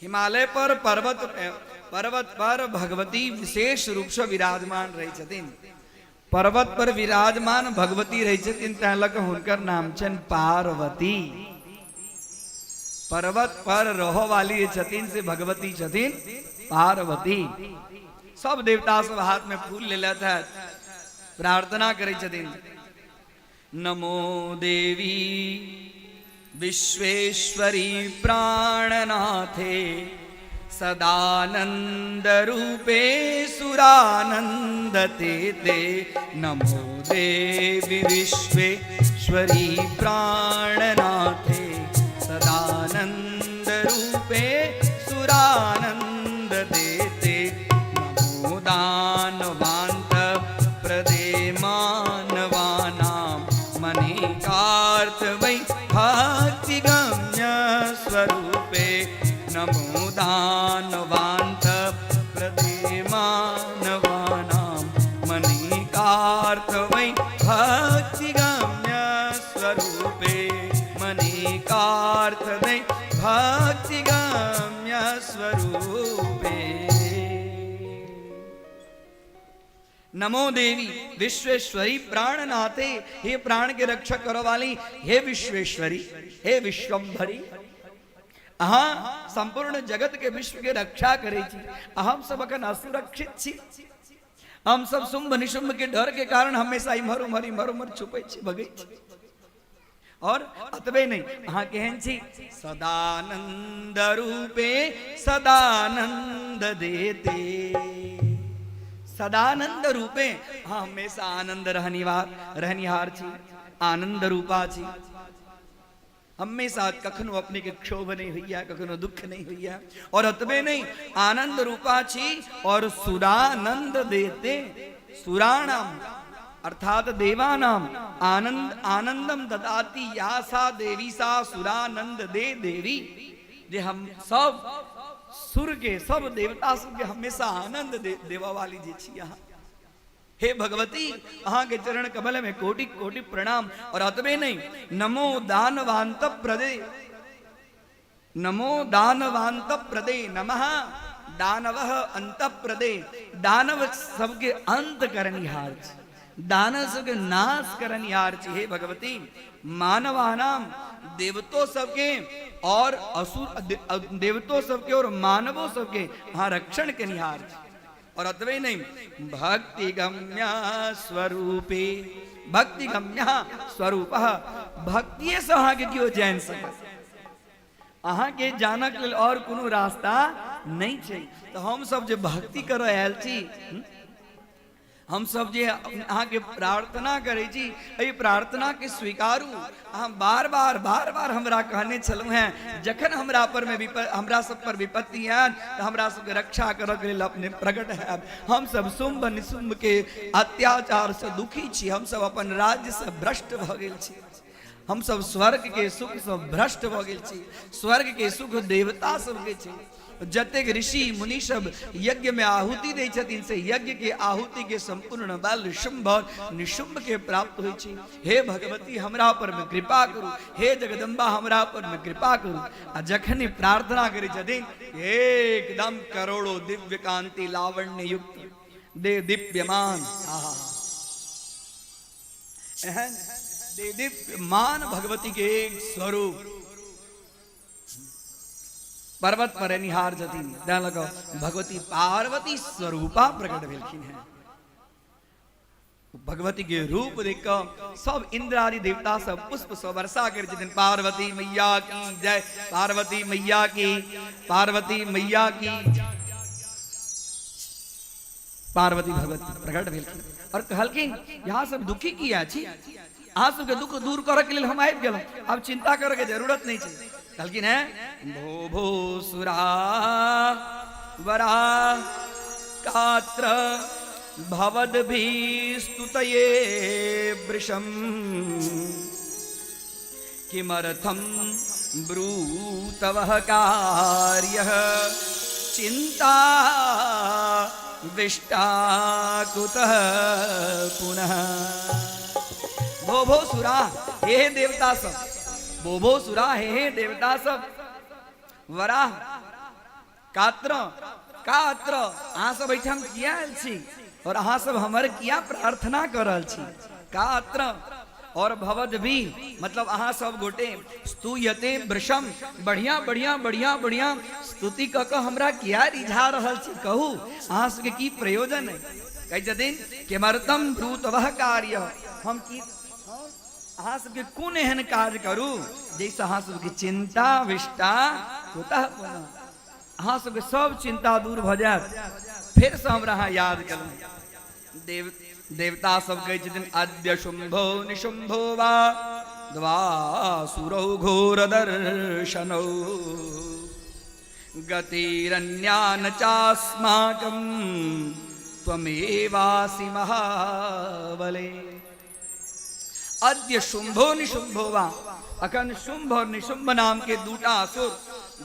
हिमालय पर पर्वत पर्वत पर भगवती विशेष रूप से विराजमान रहै छथिन। पर्वत पर विराजमान भगवती रहै छथिन, तैं लऽ कऽ हुनकर नाम छनि पार्वती। पर्वत पर रहऽ वाली जे छथिन से भगवती छथिन पार्वती। सब देवता सब हाथ में फूल लेलथि है, प्रार्थना करै छथिन, नमो देवी विश्वेश्वरी प्राणनाथे सदानंद रूपे सुरानंद ते ते। नमो देवी विश्वेश्वरी प्राणनाथे सदानंद रूपे सुरानंद ते ते। नमो दानवांत प्रदे मानवानां मनिकार्थ वै भक्तिगम्य स्वरूपे। नमो दानवांत प्रदे मानवानां मनिकार्थ वै भक्तिगम्य स्वरूपे। मनिकार्थ वै भक्तिगम्य स्वरूपे। नमो देवी विश्वेश्वरी प्राणनाथे, हे प्राण के रक्षा करो वाली, हे विश्वेश्वरी, हे विश्वम्भरी, अहाँ संपूर्ण जगत के विश्व के रक्षा करै छी। हम सब अखन असुरक्षित छी, हम सब शुंभ निशुंभ के डर के कारण हमेशा इम्हर उम्हर इम्हर उम्हर छुपै छी, भगै छी। और अतबे नहीं, अहाँ केहन छी? सदानंद रूपे सदानंद देते। सदानंद रूपे अहाँ हमेशा आनंद रहनिहार रहनिहार छी, आनंद रूपा छी। हमेशा कखनो अपने के क्षोभ नहीं होइया, कखनो दुख नहीं होइया। और अतबे नहीं, आनंद रूपा छी और सुरानंद देते। सुराणाम अर्थात देवानाम आनंद आनंदम ददाति या सा देवी सा सुरानंद दे देवी। जे हम सब सुर के सब देवता सबके हमेशा आनंद देवा वाली जे छी अहाँ, हे भगवती अहाँ के चरण कमल में कोटि कोटि प्रणाम। और अतबे नहीं, नमो दानवांत प्रदे, नमो दानवांत प्रदे नमः दानवः अंत प्रदे, दानव सबके अंत करनिहार छी, दानव सबके नाश करनिहार छी। हे भगवती मानवानाम देवतो सबके और असुर देवतो सबके और मानवो सबके अहाँ रक्षण केनिहार छी। और अतबे नहीं, भक्ति गम्या स्वरूपे, भक्ति गम्या स्वरूप, भक्तिये से अहाँके केओ जानि सकत, अहाँके जानक लेल और कोनो रास्ता नहीं छै। तो हम सब जे भक्ति करऽ आयल छी, हम सब जे अहाँके प्रार्थना करै छी, एहि प्रार्थना के स्वीकारू। अहाँ बार बार बार बार हमरा कहने छलहुँ हेँ, जखन हमरा पर में हमरा सब पर विपत्ति आयत तऽ हमरा सबके रक्षा करऽ के लेल अपने प्रकट हैब। हम सब शुम्भ निशुम्भ के अत्याचार से दुखी छी, हम सब अपन राज्य से भ्रष्ट भऽ गेल छी, हम सब स्वर्ग के सुख से भ्रष्ट भऽ गेल छी। स्वर्ग के सुख देवता सबके छै, जतेक ऋषि मुनि सब यज्ञ में आहुति दै छथिन से यज्ञ के आहुति के संपूर्ण बल शुंभ और निशुंभ के प्राप्त होइ छै। हे भगवती हमरा पर में कृपा करू, हे जगदम्बा हमरा पर में कृपा करू। आ जखन प्रार्थना करै छथिन एकदम करोड़ों दिव्य कांति लावण्य युक्त दे दिव्यमान, आहा एहन दे दिव्यमान भगवती के एक स्वरूप पर्वत पर निहार छथिन, तैं लऽ कऽ भगवती पार्वती स्वरूपा प्रकट भेलखिन हेँ। भगवती के रूप देख कऽ सब इंद्र आदि देवता सब पुष्प सँ वर्षा करै छथिन। पार्वती मैया की जय, पार्वती मैया की, पार्वती मैया की। पार्वती भगवती प्रकट भेलखिन और कहलखिन यहाँ सब दुखी किया छी, अहाँ सबके दुख दूर करऽ के लेल हम आबि गेलहुँ, आब चिंता करऽ के जरूरत नहीं छै। कहलखिन है भो भो सुरा वरा कात्र भवद्भिस्तुतये वृषम किमर्थं ब्रूतवः कार्यः चिन्ता विष्टा कुतः पुनः। भो भो सुरा हे हे देवता सब, भो भो सुरा हे हे देवता सब, वराह कात्र कात्र अहाँ सब एहिठाम किया आयल छी और अहाँ सब हमर किया प्रार्थना कर रहल छी। कात्र और भवद भी मतलब अहाँ सब गोटे स्तूयते वृषम बढ़िया बढ़िया बढ़िया बढ़िया स्तुति क कऽ हमरा किया रिझा रहल छी, कहू अहाँ सबके की प्रयोजन है। कहै छथिन किमर्थम ब्रूतवः कार्य, हम की अहाँ सबके कोन एहन काज करू जाहिसँ अहाँ सबके चिंता विष्टा कुतः पुनः, अहाँ सबके सब चिंता दूर भऽ जायत। फेरसँ हमरा अहाँ याद केलहुँ। देव देवता सब कहै छथिन अद्य शुंभो निशुंभो वा द्वासुरौ घोर दर्शनौ गतिरन्या न चास्माकं त्वमेवासि महाबले। अद्य शुंभो निशुंभो वा, अखन शुंभ और निशुंभ नाम के दूटा असुर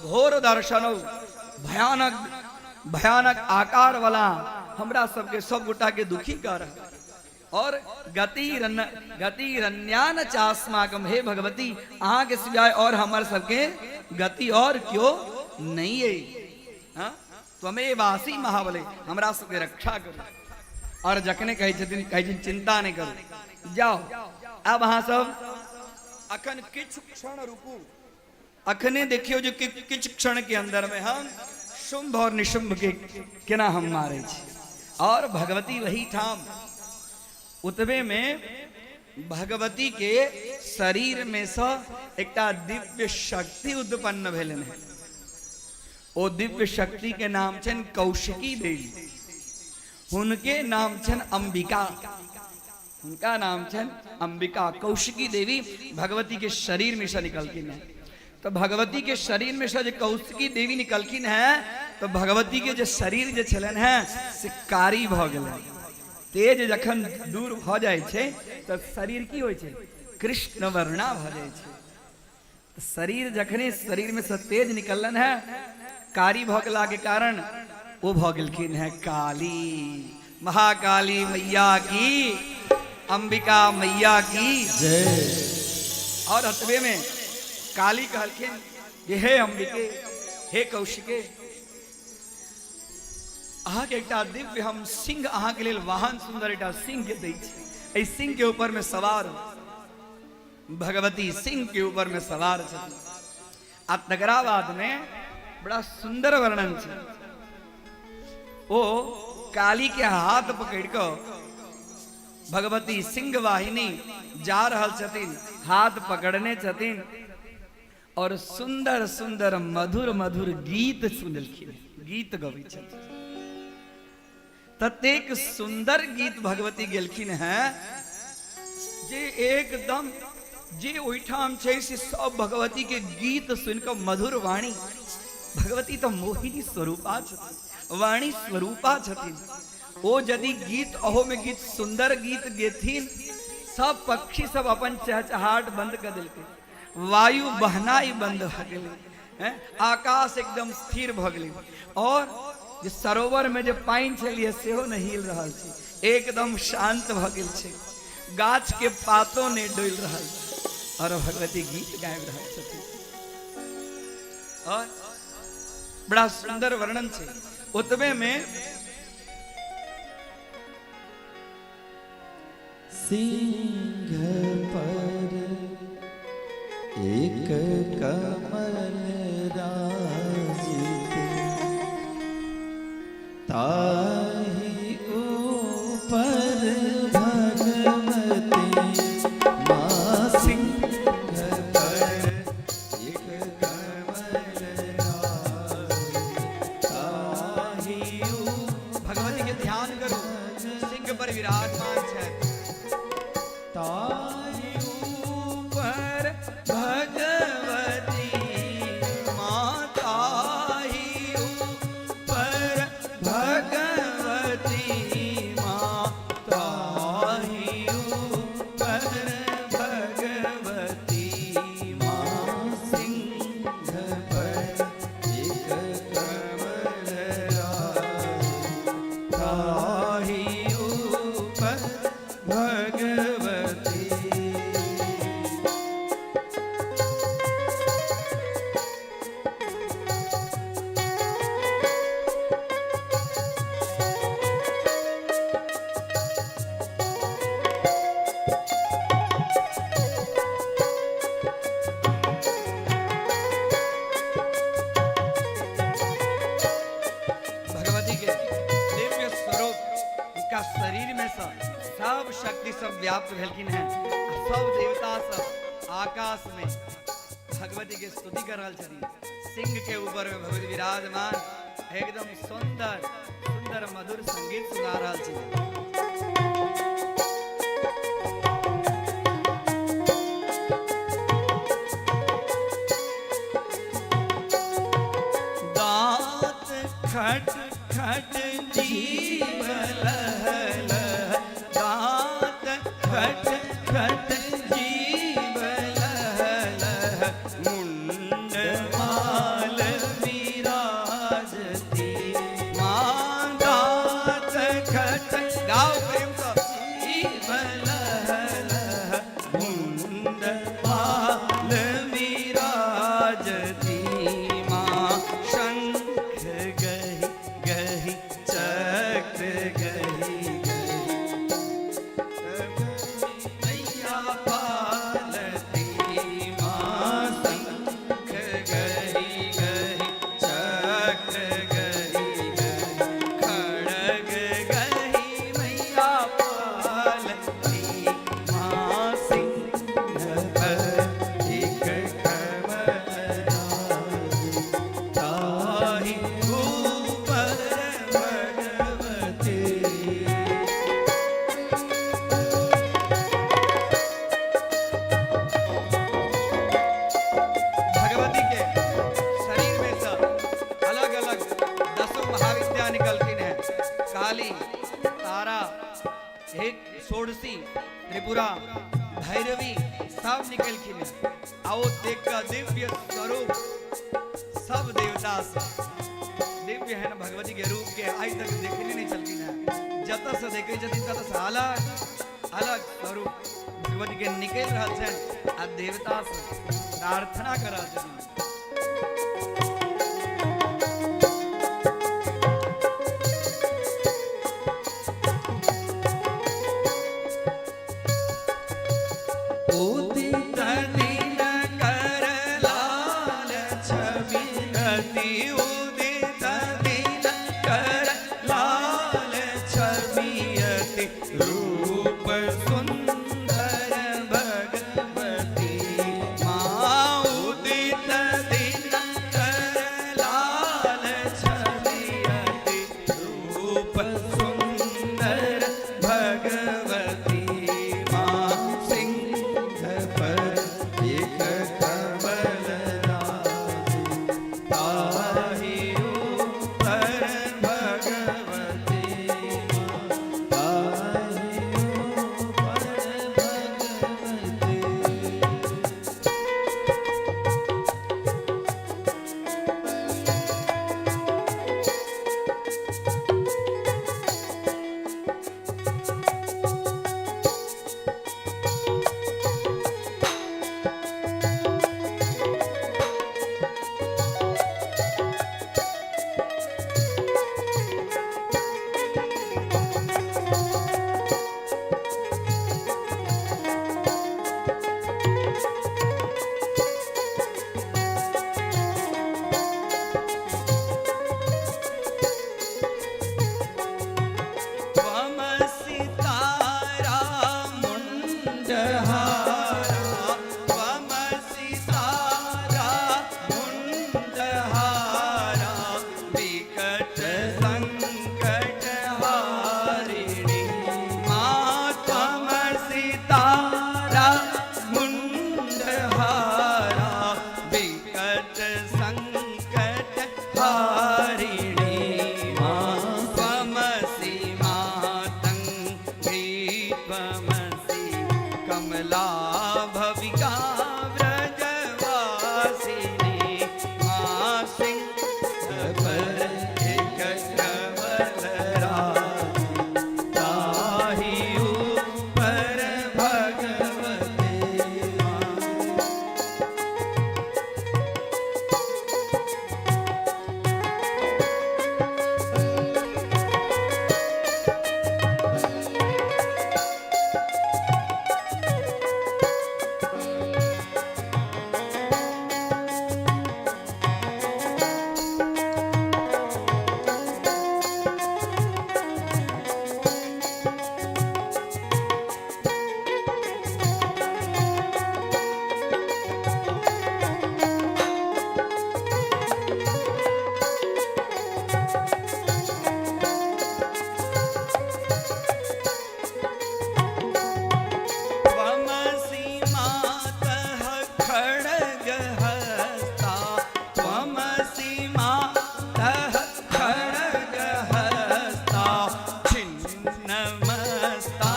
घोर दर्शन भयानक भयानक आकार वाला हमरा सबके सब गोटा के दुखी कर और गति गति रन्यान चास्माकम, हे भगवती अहाँ के सिवाय और हमर सबके गति और क्यों नहीं है। हाँ? त्वमेवासी महाबले, हमरा सबके रक्षा करू। और जखने कहै छथिन, कहै छथिन चिंता नहि करू, जाओ आब अहाँ सब अखन किछु क्षण रुकू, अखने देखियौ जे किछु क्षण के अंदर में हम शुंभ और निशुंभ के केना हम मारै छी। और भगवती वही ठाम उतबे में भगवती के शरीर में सँ एकटा दिव्य शक्ति उत्पन्न भेलनि हेँ। ओ दिव्य शक्ति के नाम छनि कौशिकी देवी, हुनके नाम छनि अंबिका, हुनका नाम छनि अंबिका। कौशिकी देवी भगवती के शरीर में से निकलखिन है। तो भगवती के शरीर में से जे कौशिकी देवी निकलखिन है तो भगवती के जे शरीर जे छलनि है से कारी भऽ गेलनि। तेज जखन दूर भऽ जाइ छै तऽ शरीर की होइ छै? कृष्ण वर्णा भऽ जाइ छै। शरीर जखने शरीर में से तेज निकललन है, कारी भऽ गेला के कारण ओ भऽ गेलखिन है काली। महाकाली मैया की, अंबिका मैया की जय। और अतबे में काली कहलखिन जे हे अंबिके, हे कौशिके, अहाँके एकटा दिव्य हम सिंह अहाँके लेल वाहन सुंदर एकटा सिंह के दै छी, एहि सिंह के ऊपर में सवार हो। भगवती सिंह के ऊपर में सवार छथिन। आ तकरा बाद में बड़ा सुंदर वर्णन छै, ओ काली के हाथ पकड़ कऽ भगवती सिंह वाहिनी जा रहल छथिन, हाथ पकड़ने छथिन और सुंदर सुंदर मधुर मधुर गीत सुनलखिन, गीत गबै छथिन। ततेक सुंदर गीत भगवती गेलखिन हैं जे एकदम जे ओहिठाम छै से सब भगवती के गीत सुनि कऽ मधुर वाणी, भगवती तऽ मोहिनी स्वरूपा छथिन, वाणी स्वरूपा छथिन। ओ यदि गीत अहो में गीत सुंदर गीत गेथिन, सब पक्षी सब अपन चहचहाट बंद कर देलकै, वायु बहनाइ बंद भऽ गेलै, आकाश एकदम स्थिर भऽ गेलै और जे सरोवर में जे पानि छलियै सेहो नहि हिल रहल छै, एकदम शांत भऽ गेल छै, गाछ के पातो नहि डोलि रहल छै और भगवती गीत गाबि रहल छथिन। और बड़ा सुंदर वर्णन छै। ओतबे में सिंह पर एक कमल राजित, ताहि ऊपर भगवती माँ। सिंह पर एक कमल राजित, ताहि ऊपर भगवती के ध्यान करू, सिंह पर विराजमान छथि। ताहि ऊपर भगवती माता ही ऊपर भगवती माता ही ऊपर भगवती माँ। सिंह पर एक कमल राजित, ताहि ऊपर भगवती। भगवती के दिव्य स्वरूप उनका शरीर में सब सब शक्ति सब व्याप्त भेलखिन हैं। सब देवता सब आकाश में भगवती के स्तुति कर रहल छथिन। सिंह के ऊपर में भगवती विराजमान एकदम सुंदर सुंदर मधुर संगीत सुना रहल छथिन। दांत खट खट जीभ लह लह, दांत खट खट जीभ लह लह, मुंड माल विराजती माँ। दांत खट गाओ प्रेम से जीभ लह लह, मुंड माल विराजती माँ। शंख गही गही चक्र गही गही मैया पालती माँ। शंख गही गही चक्र गही गही खड़ग गही मैया पालती माँ। सिंह पर एक कमल राजित, ताहि ऊपर भगवती। भगवती के शरीर में से अलग अलग दसों महाविद्या निकलखिन हैं, काली, तारा, हे षोडशी, त्रिपुरा, भैरवी सब निकलखिन आ ओ देख कऽ दिव्य स्वरूप सब देवता से दिव्य है भगवती के रूप के आइ तक देखने नहीं छलखिन है। जतऽ से देखै छथिन ततऽ से अलग अलग स्वरूप भगवती के निकलि रहल छनि आ देवता से प्रार्थना कर रहल छथिन। उदित दिन कर लाल छवि अति, उदित दिन कर लाल छवि अति, रूप सुंदर भगवती माँ। उदित दिन कर लाल छवि अति, रूप सुंदर भगवती माँ। सिंह पर एक कमल राज ताहि ऊपर भगवती माँ, ताहि ऊपर भगवती। त्वम सितारा मुण्डहारा, त्वम सितारा मुण्डहारा, विकट संकट हारिणी माँ। त्वम सितारा मुण्डहारा, विकट संकट हारिणी माँ। त्वमसि मातङ्गी त्वमसि कमला भविका व्रजवासिनी माँ। सिंह पर एक कमल राज ताहि ऊपर भगवती माँ। त्वमसि मातः खड्गहस्ता, त्वमसि मातः खड्गहस्ता, छिन्नमस्ता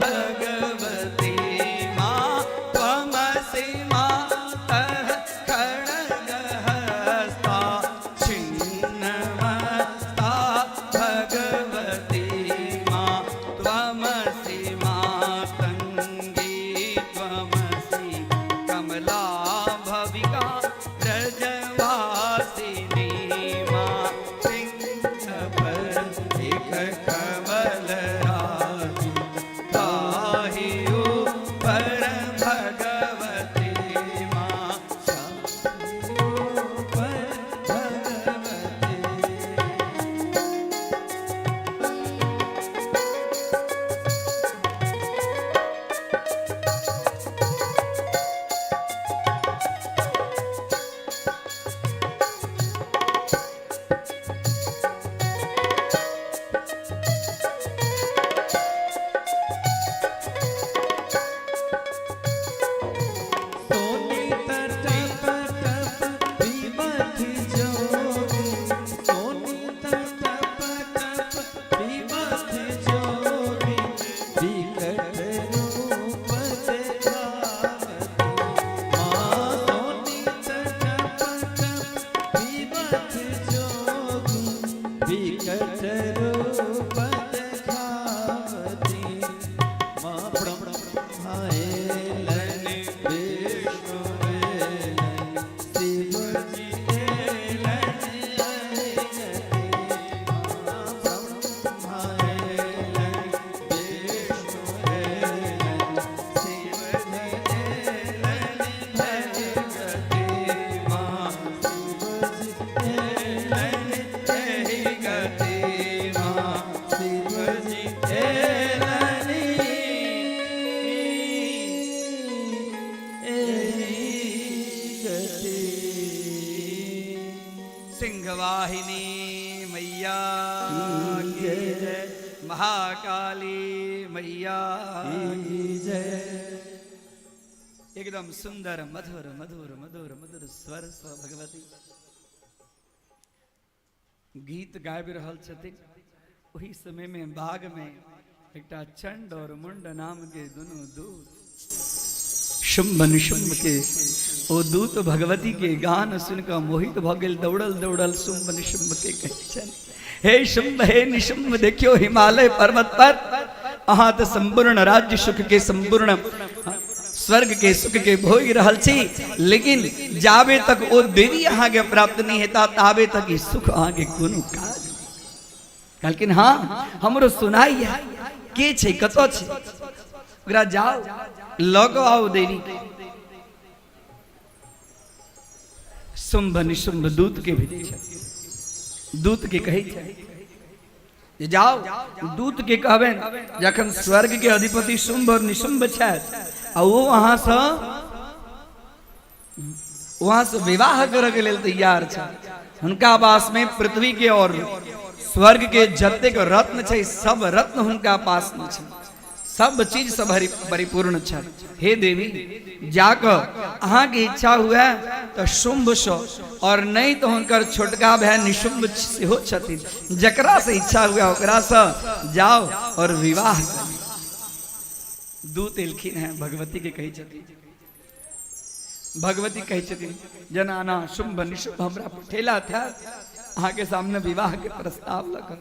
भगवती माँ। त्वमसि मातः खड्गहस्ता, छिन्नमस्ता भगवती माँ। त्वमसि मातङ्गी त्वमसि कमला भविका व्रजवासिनी माँ। सिंह पर एक कमल राज ताहि ऊपर भगवती माँ, ऊपर भगवती। सिंहवाहिनी मैया की जय, महाकाली मैया की जय। एकदम सुंदर मधुर मधुर मधुर मधुर स्वर स भगवती गीत गाबि रहल छथिन। ओहि समय में बाग में एकटा चंड और मुंड नाम के दुनू दूत शुंभ निशुंभ के ओ दूत भगवती के गान सुन कऽ मोहित भऽ गेल। दौड़ल दौड़ल शुंभ निशुंभ के कहै छनि, हे शुंभ हे निशुंभ, देखियो हिमालय पर्वत पर अहाँ तऽ संपूर्ण राज्य सुख के संपूर्ण स्वर्ग के सुख के भोगि रहल छी, लेकिन जाबे तक ओ देवी अहाँके प्राप्त नहीं हेता ताबे तक ई सुख अहाँके कोनो काज। कहलखिन हाँ हमरो सुनाई है, के छै कतऽ छै, ओकरा जाओ लऽ कऽ आउ देवी के। शुंभ निशुंभ दूत के भेजै छै, दूत के कहै छै जे जाओ दूत के कहबनि जखन स्वर्ग के अधिपति शुंभ और निशुंभ छथि आ ओ अहाँसँ वहां से विवाह करऽ के लेल तैयार छै, हुनका पास में पृथ्वी के और स्वर्ग के जतेक रत्न छै सब रत्न हुनका पास में छै, सब चीज से परिपूर्ण छै। हे देवी जाकऽ अहाँके इच्छा हुए तऽ शुंभ सँ, और नहीं तऽ हुनकर छोटका भाय निशुंभ सेहो छथिन, जकरा से इच्छा हुए ओकरा से जाओ और विवाह करू। दूत एलखिन हैं भगवती के कहै छथिन, भगवती कहै छथिन जनाना शुंभ निशुंभ हमरा पठेला था अहाँके सामने विवाह के प्रस्ताव लऽ कऽ।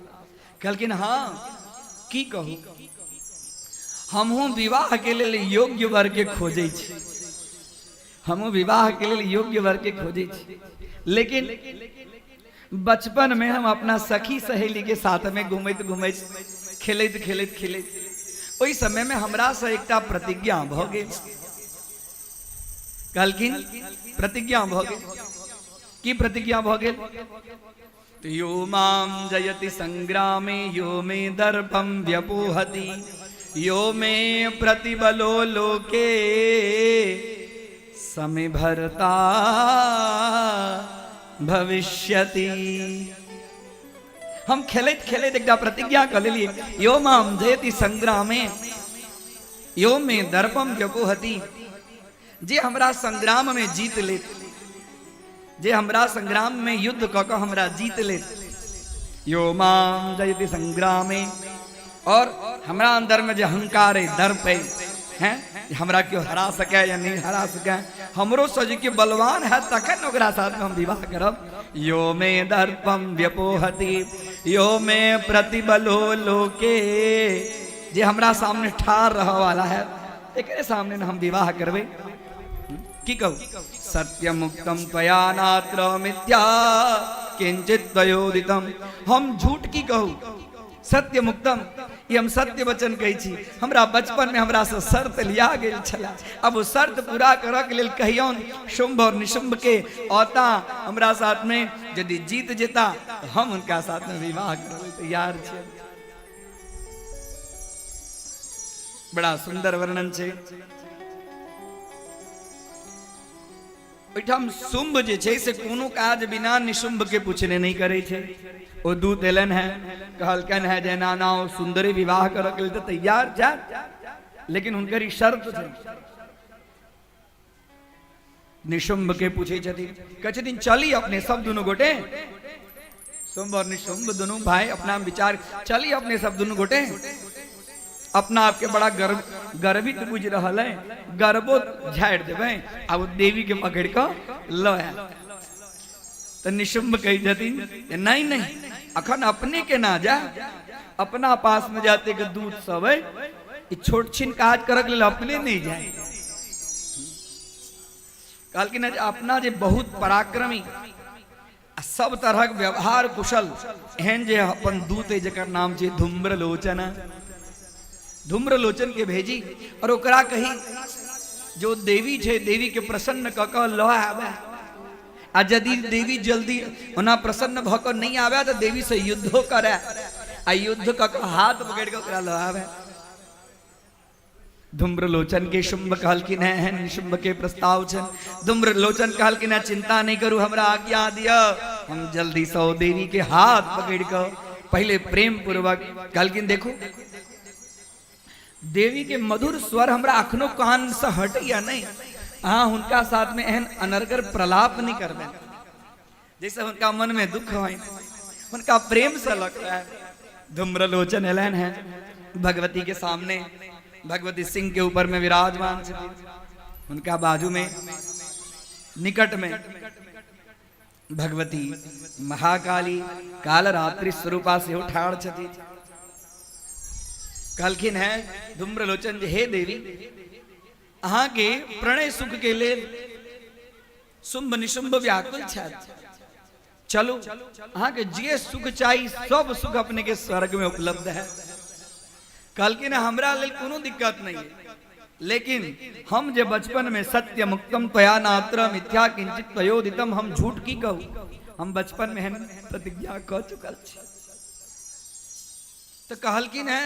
कहलखिन हाँ की कहू, हमहूँ विवाह के लेल योग्य वर के खोजै छी, हमहूँ विवाह के लेल योग्य वर के खोजै छी, लेकिन बचपन में हम अपना सखी सहेली के साथ में घूमैत घूमैत खेलैत खेलैत खेलैत ओहि समय में हमरा से एकटा प्रतिज्ञा भऽ गेल। कहलखिन प्रतिज्ञा भऽ गेल, की प्रतिज्ञा भऽ गेल? यो माम जयति संग्रामे यो मे दर्पम व्यपोहति यो मे प्रतिबलो लोके समे भरता भविष्यति। हम खेलैत खेलैत एकटा प्रतिज्ञा कऽ लेलियै, यो माम जयति संग्रामे यो मे दर्पम व्यपोहति, जे हमरा संग्राम में जीत लेत, जे हमरा संग्राम में युद्ध कऽ कऽ हमरा जीत लेत, यो माम जयति संग्रामे, और हमरा अंदर में जे अहंकार है दर्प है, हैं हमरा केओ हरा सके या नहीं हरा सके, हमरो से जे केओ बलवान है तखन ओकरा साथ में हम विवाह करब। यो मे दर्पम व्यपोहति यो मे प्रतिबलो लोके, जे हमरा सामने ठार रह वाला है एकरे सामने न हम विवाह करबै। की कहू? सत्यमुक्तम त्वया नात्र मिथ्या किंचित त्वयोदितम, हम झूठ की कहू, सत्यमुक्तम ई हम सत्य वचन कहै छी, हमरा बचपन में हमरा से शर्त लिया गेल छला, अब ओ शर्त पूरा करऽ के लेल कहियौन शुंभ और निशुंभ के औता हमरा साथ में, यदि जीत जेता तऽ हम हुनका साथ में विवाह करबै तैयार छियै। बड़ा सुंदर वर्णन छै। ओहिठाम शुंभ जे छै से कोनो काज बिना निशुंभ के पूछने नहि करै छै। ओ दूत एलनि हेँ, कहलकनि हेँ जे एना एना ओ सुंदरी विवाह करऽ के लेल तऽ तैयार छथि, लेकिन हुनकर ई शर्त छै। निशुंभ के पूछै छथिन, कहै छथिन चली अपने सब दुनू गोटे, शुंभ और निशुंभ दुनू भाई अपना विचार, चली अपने सब दुनू गोटे, अपना आपके बड़ा गर्व गर्वित बुझ रहल है, गर्वो झाड़ि देबै आ ओ देवी के पकड़ कऽ लऽ आयल। तऽ निशुंभ कहै छथिन जे नहीं नहीं अखन अपने के ना जाय, अपना पास में जाते के दूत सब है, ई छोट छिन काज करक लेल अपने नहीं जाय। कहलखिन जे अपना जे बहुत पराक्रमी आ सब तरहक व्यवहार कुशल एहन जे अपन दूत है जकर नाम छै धूम्रलोचन, धूम्रलोचन के भेजी और ओकरा कही जो देवी छै देवी के प्रसन्न कऽ कऽ लऽ आबे, आ यदि देवी जल्दी ओना प्रसन्न भऽ कऽ नहि आबे तऽ देवी से युद्धो करे आ युद्ध कऽ कऽ हाथ पकड़ि कऽ ओकरा लऽ आबे। धूम्रलोचन के शुंभ कहलखिन है एहन निशुंभ के प्रस्ताव छनि। धूम्रलोचन कहलखिन है चिंता नहीं करू, हमरा आज्ञा दिअ, हम जल्दी से ओ देवी के हाथ पकड़ कऽ पहले प्रेम पूर्वक कहलखिन, देखू देवी के मधुर स्वर हमरा अखनो कान से हटैया नहीं, अहाँ हुनका साथ में एहन अनर्गल प्रलाप नहीं करबै जैसे हुनका मन में दुख हो, हुनका प्रेम से लगता है। धूम्रलोचन एलन है भगवती के सामने, भगवती सिंह के ऊपर में विराजमान छथिन, हुनका बाजू में निकट में भगवती महाकाली कालरात्रि स्वरूपा सेहो ठाढ़ छथिन। कहलखिन है धूम्रलोचन जे हे देवी, अहाँ के प्रणय सुख के लेल शुंभ निशुंभ व्याकुल छथि, चलू अहाँ के जे सुख चाही सब सुख अपने के स्वर्ग में उपलब्ध है। कहलखिन हमरा लेल कोनो दिक्कत नहीं है, लेकिन हम जे बचपन में सत्य मुक्तम त्वया नात्र मिथ्या किंचित त्वयोदितम, हम झूठ की कहू, हम बचपन में एहन प्रतिज्ञा कऽ चुकल छी। तो कहलखिन है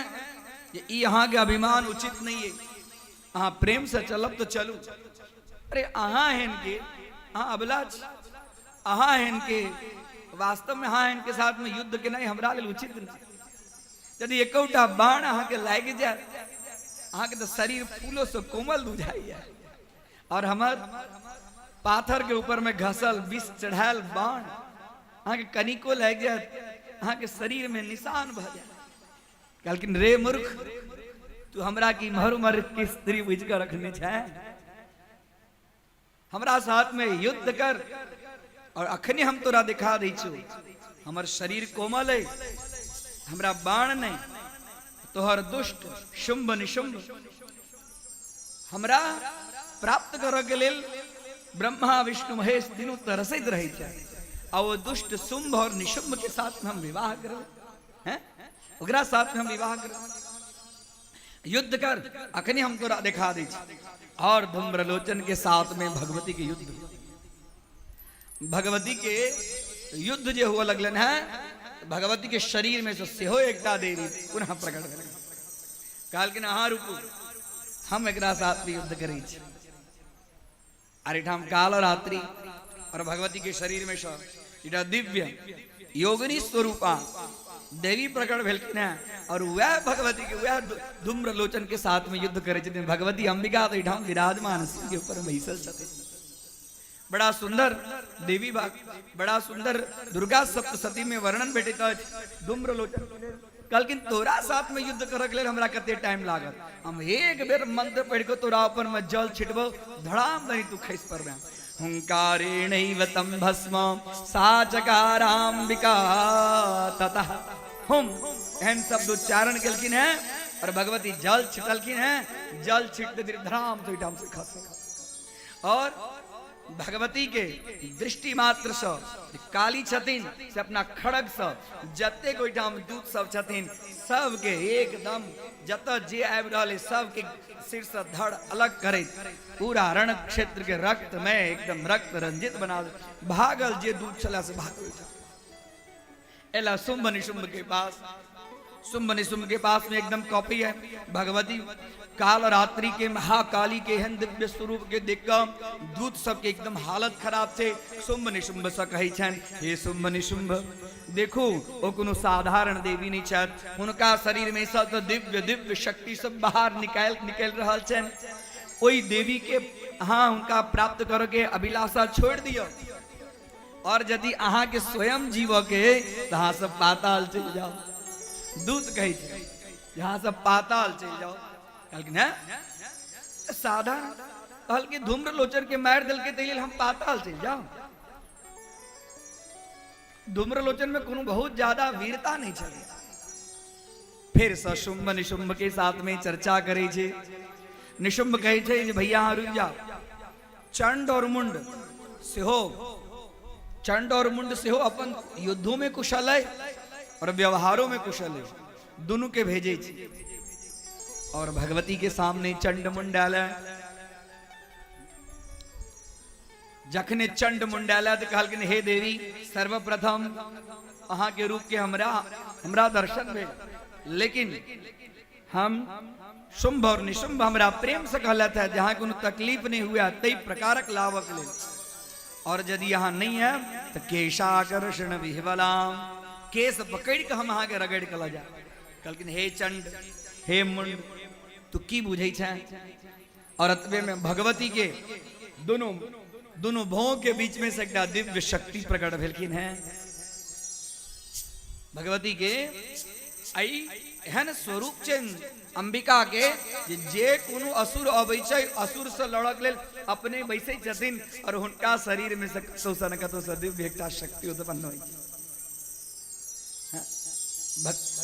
जे ई अहाँ के अभिमान उचित नहीं है, अहाँ प्रेम से चलब तो चलू। अरे अहाँ एहन के, अहाँ अबला छी, अहाँ एहन के वास्तव में अहाँ एहन के साथ में युद्ध केनाइ हमरा लेल उचित नहीं। यदि एकोटा बाण अहाँ के लागि जाए, अहाँ के तो शरीर फूलों से कोमल बुझाइया, और हमर पाथर के ऊपर में घसल विष चढ़ायल बाण अहाँ के कनिको लागि जाए, अहाँ के शरीर में निशान भऽ जाए। कहलखिन रे मूर्ख, तू हमरा की मर उमर के स्त्री बुझि कऽ रखने छै, हमरा साथ में युद्ध कर और अखनी हम तोरा दिखा दै छौ, हमर शरीर कोमल है, हमरा बाण नहीं, तोहर दुष्ट शुंभ निशुंभ हमरा प्राप्त करऽ के लेल ब्रह्मा विष्णु महेश तीनू तरसैत रहै छै, आ ओ दुष्ट शुंभ और निशुंभ के साथ में हम विवाह करब, हैं ओकरा साथ में हम विवाह करब, युद्ध कर अखनी हम तोरा देखा दै छी। और धूम्रलोचन के साथ में भगवती के युद्ध, भगवती के युद्ध जे हुआ लगलन है, भगवती के शरीर में से सेहो एकटा देवी पुनः प्रकट भेल। कहलखिन अहाँ रुकू, हम एकरा साथ में युद्ध करै छी। आर एठाम काल रात्रि और भगवती के शरीर में सँ एकटा दिव्य योगिनी स्वरूपा देवी प्रकट भेलखिन हैं और वह भगवती के वह धूम्रलोचन के साथ में युद्ध करै छथिन। भगवती अंबिका तो एठाम विराजमान सिंह के ऊपर बैसल छथिन। बड़ा सुंदर देवी भाग, बड़ा सुंदर दुर्गा सप्तशती में वर्णन भेटैत अछि धूम्रलोचन। कहलखिन तोरा साथ में युद्ध करक लेल हमरा कते टाइम लागत, हम एक बेर मंत्र पढ़ि कऽ तोरा ऊपर में जल छिटबो, धड़ाम दही तू खसि पड़बे। हुंकारेणैव तम भस्म साचकाराम्बिका ततः हुम, एहन शब्द उच्चारण केलखिन हैं और भगवती जल छिटलखिन हैं, जल छिटते धड़ाम तो ओहिठाम से खसल। और भगवती के दृष्टि मात्र से काली छथिन से अपना खड़ग से जतेक ओहिठाम दूत सब छथिन सबके एकदम जतऽ जे आबि रहल है सबके सिर से धड़ अलग करैत पूरा रण क्षेत्र के रक्त में एकदम रक्त रंजित बना भागल जे दूत छला से भागल। एला शुंभ निशुंभ के पास, शुंभ निशुंभ के पास में एकदम कॉपी है। भगवती काल रात्रि के महाकाली के एहन दिव्य स्वरूप के देख कऽ दूत सबके एकदम हालत खराब छै। शुंभ निशुंभ से कहै छनि, हे शुंभ निशुंभ, देखू ओ कोनो साधारण देवी नहीं छथि, हुनका शरीर में सब तऽ दिव्य दिव्य शक्ति सब बाहर निकालि निकलि रहल छनि। ओहि देवी के अहाँ हुनका प्राप्त करऽ के अभिलाषा छोड़ि दिअ, और यदि अहाँ के स्वयं जीव के तो अहाँ सब पाताल चलि जाओ। दूत कहै छै जे अहाँ सब पाताल चलि जाओ। कहलखिन हैं साधारण, कहलखिन धूम्रलोचन के मारि देलकै ताहि लेल हम पाताल चलि जाओ। धूम्रलोचन में कोनो बहुत ज्यादा वीरता नहीं छलै। फिर से शुंभ निशुंभ के साथ में चर्चा करै छै। निशुंभ कहै छै जे भैया अहाँ रुकि जाओ, चंड और मुंड सेहो, चंड और मुंड सेहो अपन युद्धों में कुशल है और व्यवहारों में कुशल है, दोनों के भेजे छी। और भगवती के सामने चंड मुंड आयल है। जखने चंड मुंड आयल है तो कहलखिन हे देवी, सर्वप्रथम अहाँ के रूप के हमरा हमरा दर्शन भेल, लेकिन हम शुंभ और निशुंभ हमरा प्रेम से कहलथि है जहाँ कोनो तकलीफ नहीं हुआ तई प्रकारक लाभक लेल। और यदि अहाँ नहि आयब तऽ केशाकर्षण विह्वलाम, केश पकड़ि कऽ हम अहाँके रगड़ि कऽ लऽ जायब। कहलखिन हे चंड, हे मुंड, तू की बुझै छें? और एतबे में भगवती के दोनों दोनों भौं के बीच में से एकटा दिव्य शक्ति प्रकट भेलखिन हैं। भगवती के एहि एहन स्वरूप छै अंबिका के जे जे कोनो असुर अबै छै, असुर से लड़क लेल अपने बैसै छथिन और हुनका शरीर में से कतौ से न कतौ से दिव्य एकटा शक्ति उत्पन्न होइ छै।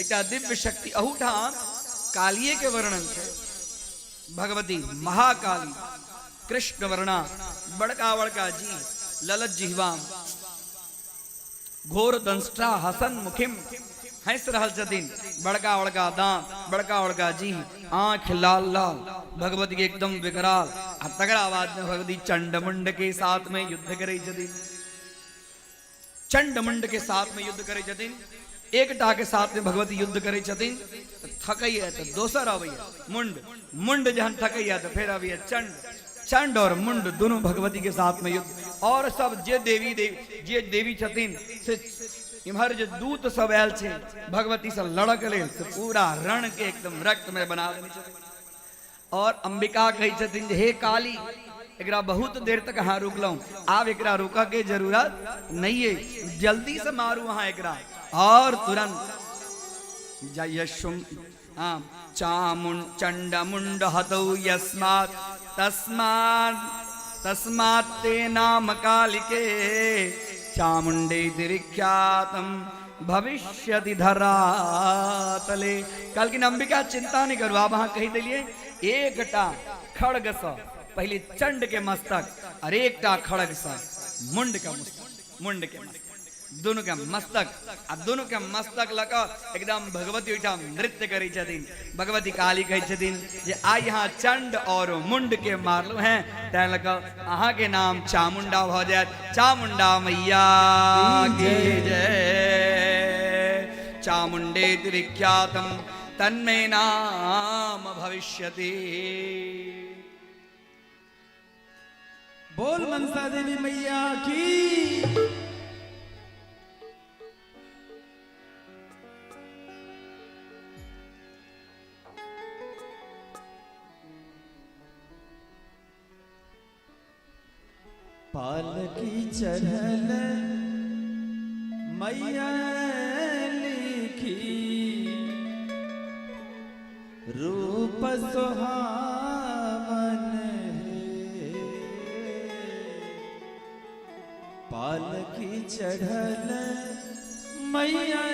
एकटा दिव्य शक्ति। अहूठाम कालिये के वर्णन छै। भगवती महाकाली कृष्ण वर्णा, बड़का बड़का जी, ललत जिह्वाम, घोर दंष्टा हसन मुखिम, हंस रहल छथिन, बड़का बड़का दांत, बड़का बड़का जी, आंख लाल लाल, भगवती के एकदम विकराल। आ तकरा बाद में भगवती चंडमुंड के साथ में युद्ध करै छथिन। चंडमुंड के साथ में युद्ध करै छथिन। एकटा के साथ में भगवती युद्ध करै छथिन तऽ थकैया तऽ दोसर अबैया मुंड, मुंड जहन थकैया तऽ फेर अबैया चंड, चंड और मुंड दोनों भगवती के साथ में युद्ध। और सब जे देवी देवी जे देवी छथिन से इम्हर जे दूत सब आयल छै भगवती से लड़क लेल, से पूरा रण के एकदम रक्त में बना देने छथिन। और अंबिका कहै छथिन जे हे काली, एकरा बहुत देर तक अहाँ रुकलहुँ, आब एकरा रुकऽ के जरूरत नहीं है, जल्दी से मारू अहाँ एकरा। और तुरंत जयशुम हाँ चामुंड चंडमुंड हतौ यस्मात् तस्मात् तस्मात् ते नाम कालिके चामुंडे विख्यातम भविष्यति धरातले। कहलखिन अंबिका चिंता नहीं करू, आब अहाँ कहि देलियै एकटा खड़गसँ पहिले चंड के मस्तक और एकटा खड़गसँ मुंड के मस्तक, मुंड के मस्तक, दुनू के मस्तक, आ दुनू के मस्तक लऽ कऽ एकदम भगवती ओहिठाम नृत्य करै छथिन। भगवती काली कहै छथिन जे आइ अहाँ चंड और मुंड के मारलहुँ हैं, तैं लऽ कऽ अहाँके नाम चामुंडा भऽ जायत। चामुंडा मैया की जय। चामुंडे विख्यातम तन्मे नाम भविष्यति। बोल मनसा देवी मैया की। पालकी चढ़ल मैया लिखी रूप सुहावन हे। पालकी चढ़ल मैया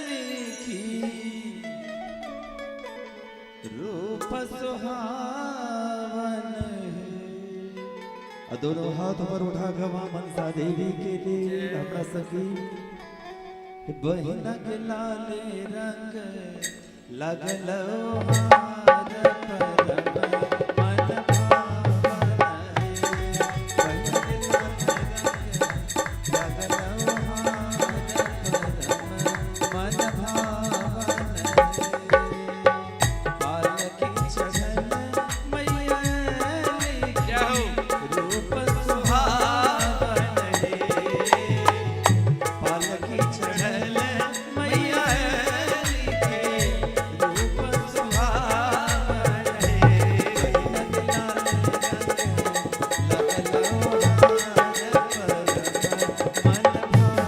लिखी रूप सुहावन हे। आ दोनों हाथ पर उठा गवा मनसा देवी के लिए हमरा सखी बहिना के लाले रंग लगल हार परम मन भावन हे। बहिना के लाले रंग लगल हार परम मन भावन हे। पालकी चढ़ल मैया जय हो। रूप सुहावन हे। पालकी चढ़ल मैया के रूप सुहावन हे। लगल हार परम मन भावन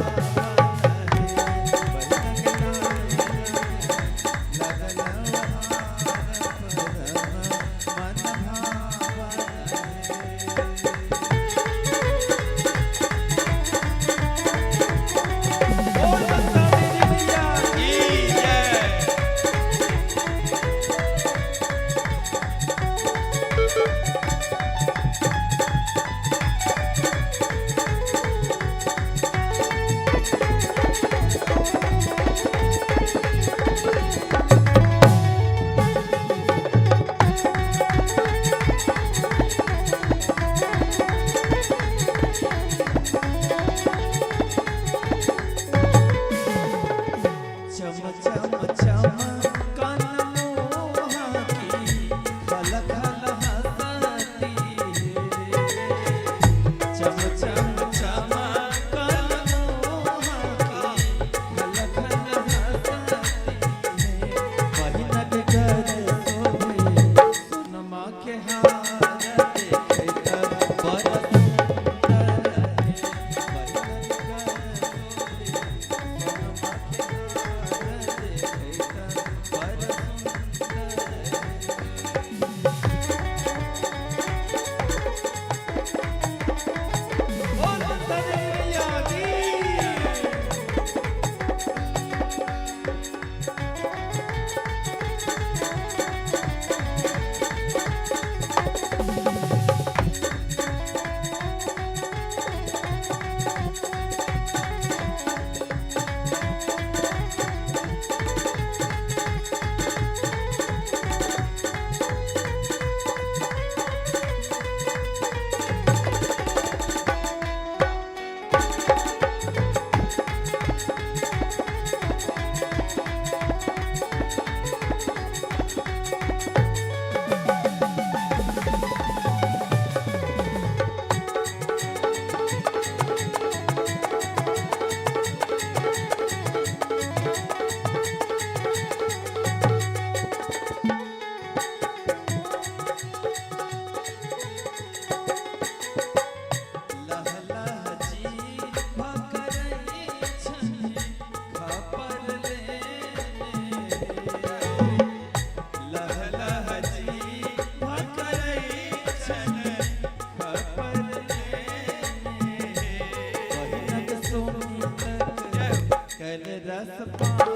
रस पान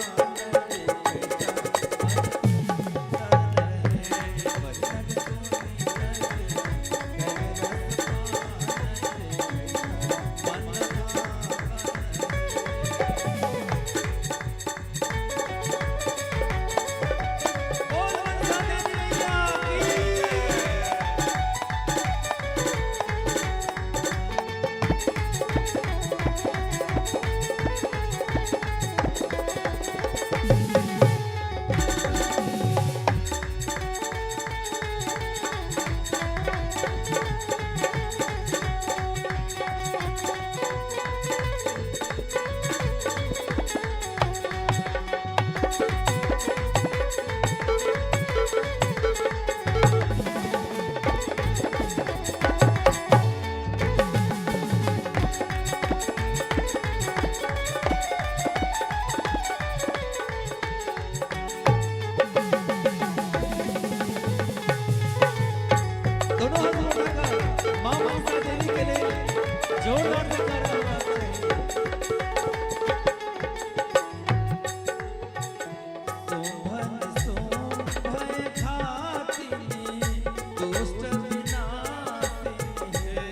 बोल मनसा देवी मैया की। दोनों हाथ उठाकर माँ मनसा देवी के लिए जोरदार जयकारा लगाते हैं। शोभन शोभय घातिनी, दुष्ट विनाशिनी है।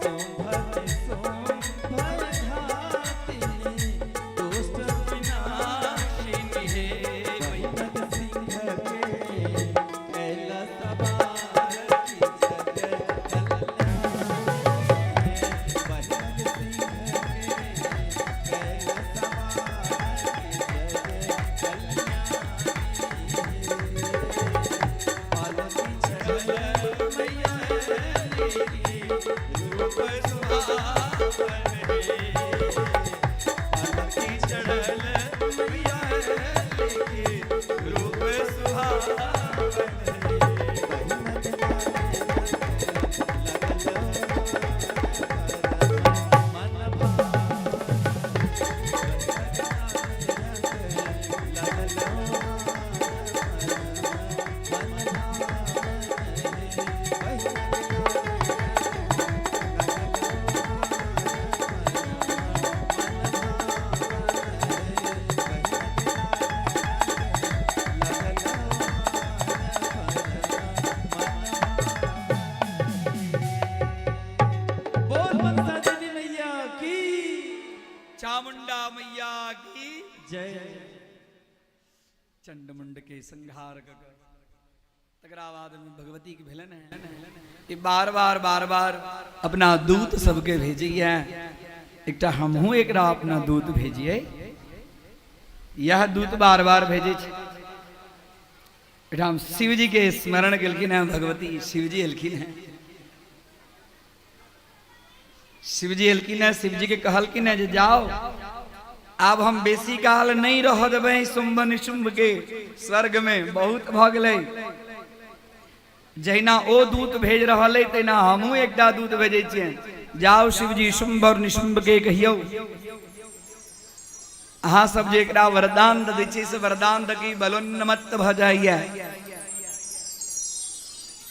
शोभन शोभय घातिनी, दुष्ट विनाशिनी है। महिमत सिंह के कैलाश सवार की जग कल्याणी है। महिमत सिंह के कैलाश सवार की जग कल्याणी है। पालकी चढ़ल मैया ली रूप सुहावन हे। पालकी चढ़ल मैया ली रूप सुहावन हे। बोल मनसा देवी मैया की चामुंडा मैया की जय। चंडमुंड के संहार तकरा बाद में भगवती के भेलन है कि बार बार बार बार अपना दूत सबके भेजिए। एकटा हमहूँ एकरा अपना दूत भेजिए। यह दूत बार बार भेजे छै। एठाम शिवजी के स्मरण केलखिन हैं भगवती, शिवजी एलखिन हैं, शिवजी एलखिन हैं। शिवजी के कहलखिन हैं जे जाओ, आब हम बेसी काल नहीं रह देबै शुंभ निशुंभ के स्वर्ग में, बहुत भऽ गेलै। जहिना ओ दूत भेज रहल है तहिना हमहूँ एकटा दूत भेजै छियै। जाओ शिवजी शुंभ और निशुंभ के कहियौ, अहाँ सब जे एकरा वरदान दऽ दै छियै से वरदान दऽ के बलोन्मत्त भऽ जाइए।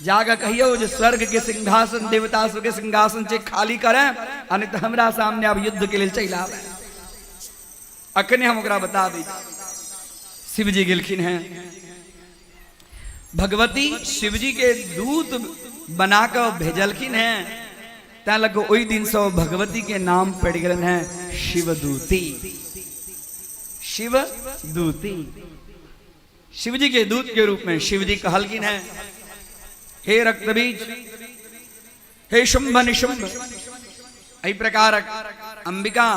जाके कहियौ जे स्वर्ग के सिंहासन, देवता सबके सिंहासन छै खाली करें, आ नहीं तऽ हमरा सामने आब युद्ध के लेल चलि आबै। अखने हम ओकरा बता दै छी। शिवजी गेलखिन हैं, भगवती शिवजी के दूत बना कऽ भेजलखिन हैं, तैं लग ओहि दिन से भगवती के नाम पड़ि गेलनि हैं शिवदूती। शिवदूती शिवजी के दूत के रूप में शिवजी कहलखिन हैं, हे रक्तबीज, हे शुंभ निशुंभ, एहि प्रकारक अंबिका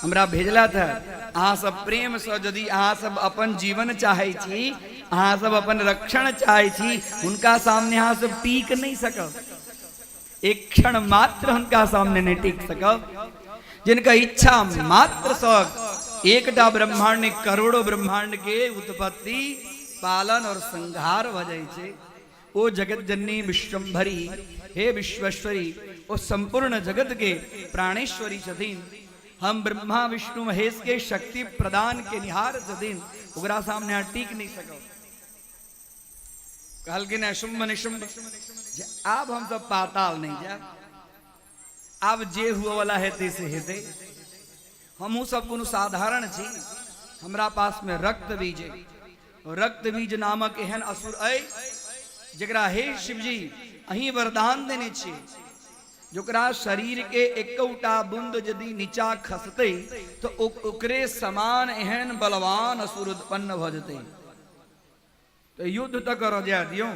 हमरा भेजलथि है। अहाँ सब प्रेम से यदि अहाँ सब अपन जीवन चाहै छी, अहाँ सब अपन रक्षण चाहै छी, हुनका सामने अहाँ सब टीक नहीं सकब, एक क्षण मात्र हुनका सामने नहीं टिक सकब। जिनका इच्छा मात्र से एकटा ब्रह्मांड करोड़ों ब्रह्मांड के उत्पत्ति पालन और संहार भ जाइ छै, ओ जगत जननी विश्वम्भरी, हे विश्वेश्वरी, ओ संपूर्ण जगत के प्राणेश्वरी छथिन। हम ब्रह्मा विष्णु महेश के शक्ति प्रदान के निहार छथिन, ओकरा सामने अहाँ टिक नहीं सकब। कहलखिन शुंभ निशुंभ जे आब हम सब पाताल नहीं जायब, आब जे हुआ वाला हेतै से हेतै। हमहूँ सब कोनो साधारण छी। हमरा पास में रक्त बीज अइ, रक्त बीज नामक एहन असुर अइ जकरा हे शिवजी अहीं वरदान देने छी, जकरा शरीर के एकोटा बूंद यदि नीचा खसतै तो ओकरे समान एहन बलवान असुर उत्पन्न भऽ जेतै। तो युद्ध तऽ करऽ जाय दियौ,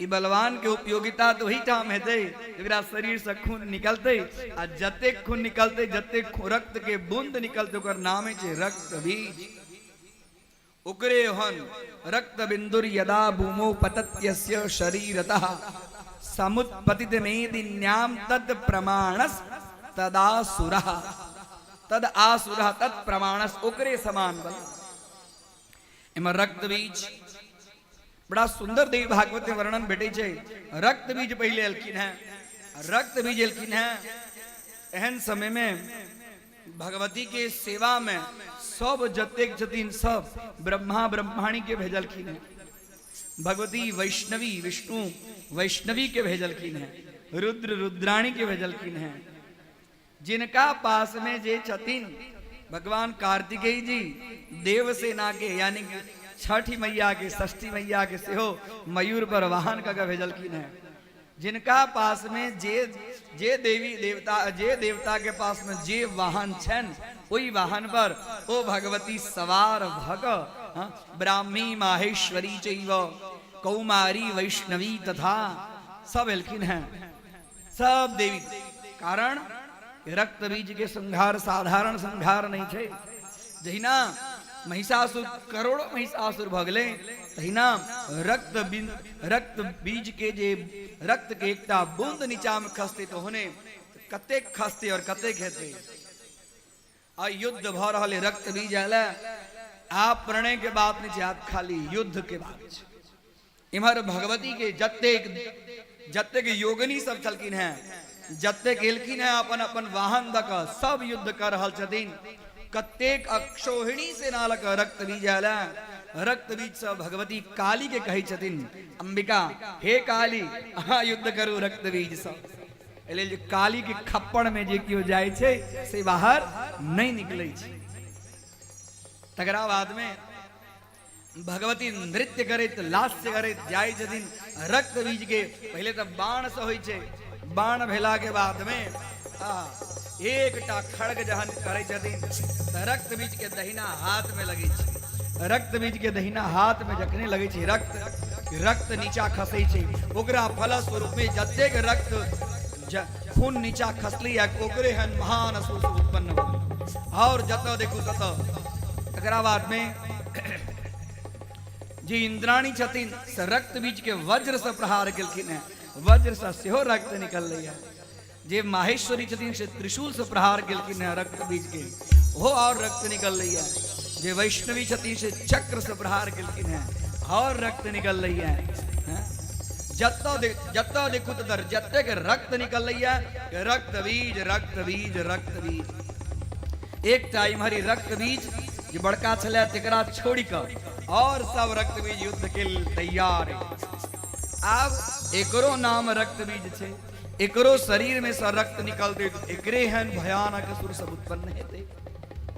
ई बलवान के उपयोगिता तऽ ओहिठाम हेतै जकरा शरीर से खून निकलतै, आ जतेक खून निकलतै, जतेक रक्त के बूंद निकलतै, ओकर नाम छै रक्त बीज। ओकरे हन रक्त बिंदुर यदा भूमौ पतत्यस्य शरीरतः समुत्पतित मेदिन्याम तद प्रमाणस तदासुरः, तद आसुरः तद प्रमाणस, ओकरे समान बल। एमे रक्त बीज बड़ा सुंदर देवी भागवत में वर्णन भेटै छै। रक्त बीज पहिले एलखिन हैं, रक्त बीज एलखिन हैं एहन समय में भगवती के सेवा में सब जतेक छथिन सब ब्रह्मा ब्रह्माणी के भेजलखिन हैं, भगवती वैष्णवी विष्णु वैष्णवी के भेजलखिन हैं, रुद्र रुद्राणी के भेजलखिन हैं। जिनका पास में जे छथिन भगवान कार्तिकेय जी देवसेना के यानी कि छठी मैया के षष्ठी मैया के सेहो मयूर पर वाहन कऽ के भेजलखिन हैं। जिनका पास में जे जे देवी देवता जे देवता के पास में जे वाहन छनि ओहि वाहन पर ओ भगवती सवार भऽ कऽ, हाँ, ब्राह्मी माहेश्वरी चैव कौमारी वैष्णवी तथा सब एलखिन हैं सब देवी। कारण रक्त बीज के संहार साधारण संहार नहीं छै। जहिना महिषासुर करोड़ों महिषासुर भऽ गेलै तहिना रक्त रक्त बीज के जे रक्त के एकटा बूंद नीचा में खसतै तऽ होने कतेक खसतै और कतेक हेतै। आ युद्ध भऽ रहल है, रक्त बीज आयल है, आब प्रणय के बात नहीं छै, आब खाली युद्ध के बात छै। इम्हर भगवती के जतेक जतेक योगिनी सब छलखिन हैं, जतेक एलखिन हैं अपन अपन वाहन दऽ कऽ सब युद्ध कऽ रहल छथिन। कतेक अक्षौहिणी सेना लऽ कऽ रक्त बीज आयल है। रक्त बीज से भगवती काली के कहै छथिन अंबिका, हे काली अहाँ युद्ध करू रक्त बीज से। एहि लेल जे काली के खप्पड़ में जे केओ जाइ छै से बाहर नहीं निकलै छै। तकरा बाद में भगवती नृत्य करैत लास्य करैत जाइ छथिन रक्त बीज के। पहिले तऽ बाण से होइ छै, बाण भेला के बाद में एकटा खड़ग जहन करै छथिन तऽ रक्त बीज के दहिना हाथ में लगै छै। रक्त बीज के दहिना हाथ में जखने लगै छै रक्त, रक्त नीचा खसै छै, ओकरा फलस्वरूप में जतेक रक्त खून नीचा खसलै ओकरे हन महान असुर सब उत्पन्न भऽ गेलै। और जतऽ देखू ततऽ। तकरा बाद में जे इंद्राणी छथिन से रक्त बीज के वज्र से प्रहार केलखिन हैं, वज्र से सेहो रक्त निकललै है। जे माहेश्वरी छथिन से त्रिशूल से प्रहार केलखिन हैं रक्त बीज के, ओहो और रक्त निकललै है। जे वैष्णवी छथिन से चक्र से प्रहार केलखिन हैं और रक्त निकललै है। जतऽ जतऽ देखू ततऽ जतेक रक्त निकललै है, रक्त बीज रक्त बीज रक्त बीज। एकटा इम्हर ई रक्त बीज जे बड़का छलै तकरा छोड़ि कऽ और सब रक्त बीज युद्ध के लेल तैयार है। आब एकरो नाम रक्त बीज छै, एकरो शरीर में से रक्त निकलते एकरे एहन भयानक असुर सब उत्पन्न हेतै।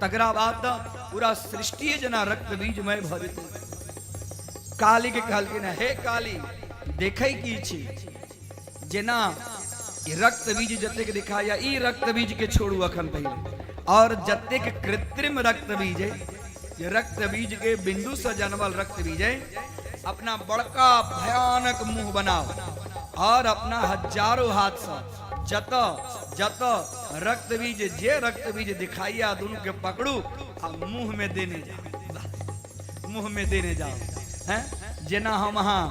तकरा बाद तऽ पूरा सृष्टिए जेना रक्त बीजमय भऽ जेतै। काली के कहलखिन हे काली देखै की छी, जेना ई रक्त बीज जतेक दिखाया ई रक्त बीज के छोड़ू अखन पहिले, और जतेक कृत्रिम रक्त बीज है, जे रक्त बीज के बिंदु से जनमल रक्त बीज है, अपना बड़का भयानक मुंह बनाओ और अपना हजारों हाथ से जत जत रक्त बीज जे रक्त बीज दिखाइया दोनों के पकड़ू आ मुंह में देने जाओ, मुंह में देने जाओ। हैं जेना हम अहाँ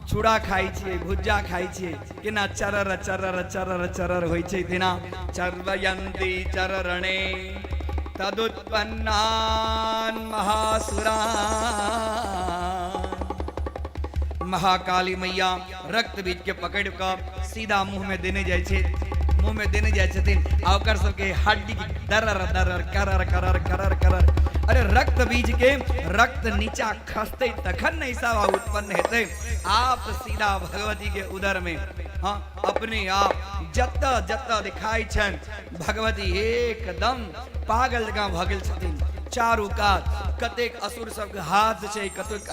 चूड़ा खाइ छियै, भुज्जा खाइ छियै, केना चरर चरर चरर चरर होइ छै, तेना चरवयंती चररणे तदुत्पन्नान महासुरा। महाकाली मैया रक्त बीज के पकड़ कऽ सीधा मुंह में देने जाइ छै, मुंह में देने जाइ छथिन आ ओकर सबके हड्डी दरर दरर करर करर करर करर। अरे रक्त बीज के रक्त नीचा खसतै तखन ने सब उत्पन्न हेतै। आप सीधा भगवती के उदर में, हँ अपने आप जतऽ जतऽ दिखाइ छनि भगवती एकदम पागल जकाँ भऽ गेल छथिन। चारू कात कतेक असुर सबके हाथ छै, कतेक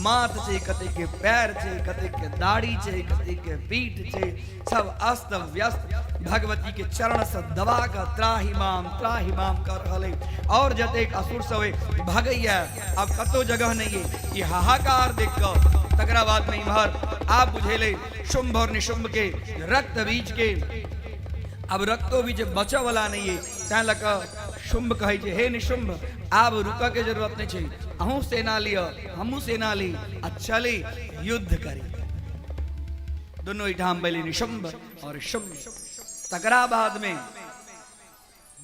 माथ छै, कतेक के पैर छै, कतेक के दाढ़ी छै, कतेक के पीठ छै, सब अस्त व्यस्त भगवती के चरण से दबा कऽ त्राहिमाम त्राहिमाम कर रहल अइ। और जतेक असुर सब अइ भगैया, आब कतौ जगह नहि अइ। ई हाहाकार देख कऽ तकरा बाद में इम्हर आब बुझेलै शुंभ और निशुंभ के रक्त बीज के आब रक्तो बीज बचऽ वाला नहि अइ, तैं लऽ कऽ शुंभ कहै छै हे निशुंभ आब रुकऽ के जरूरत नहि छै, अहूँ सेना लिअ हमहूँ सेना ली आ चली युद्ध करी। दुनू एहिठाम भेलै निशुंभ और शुंभ। तकरा बाद में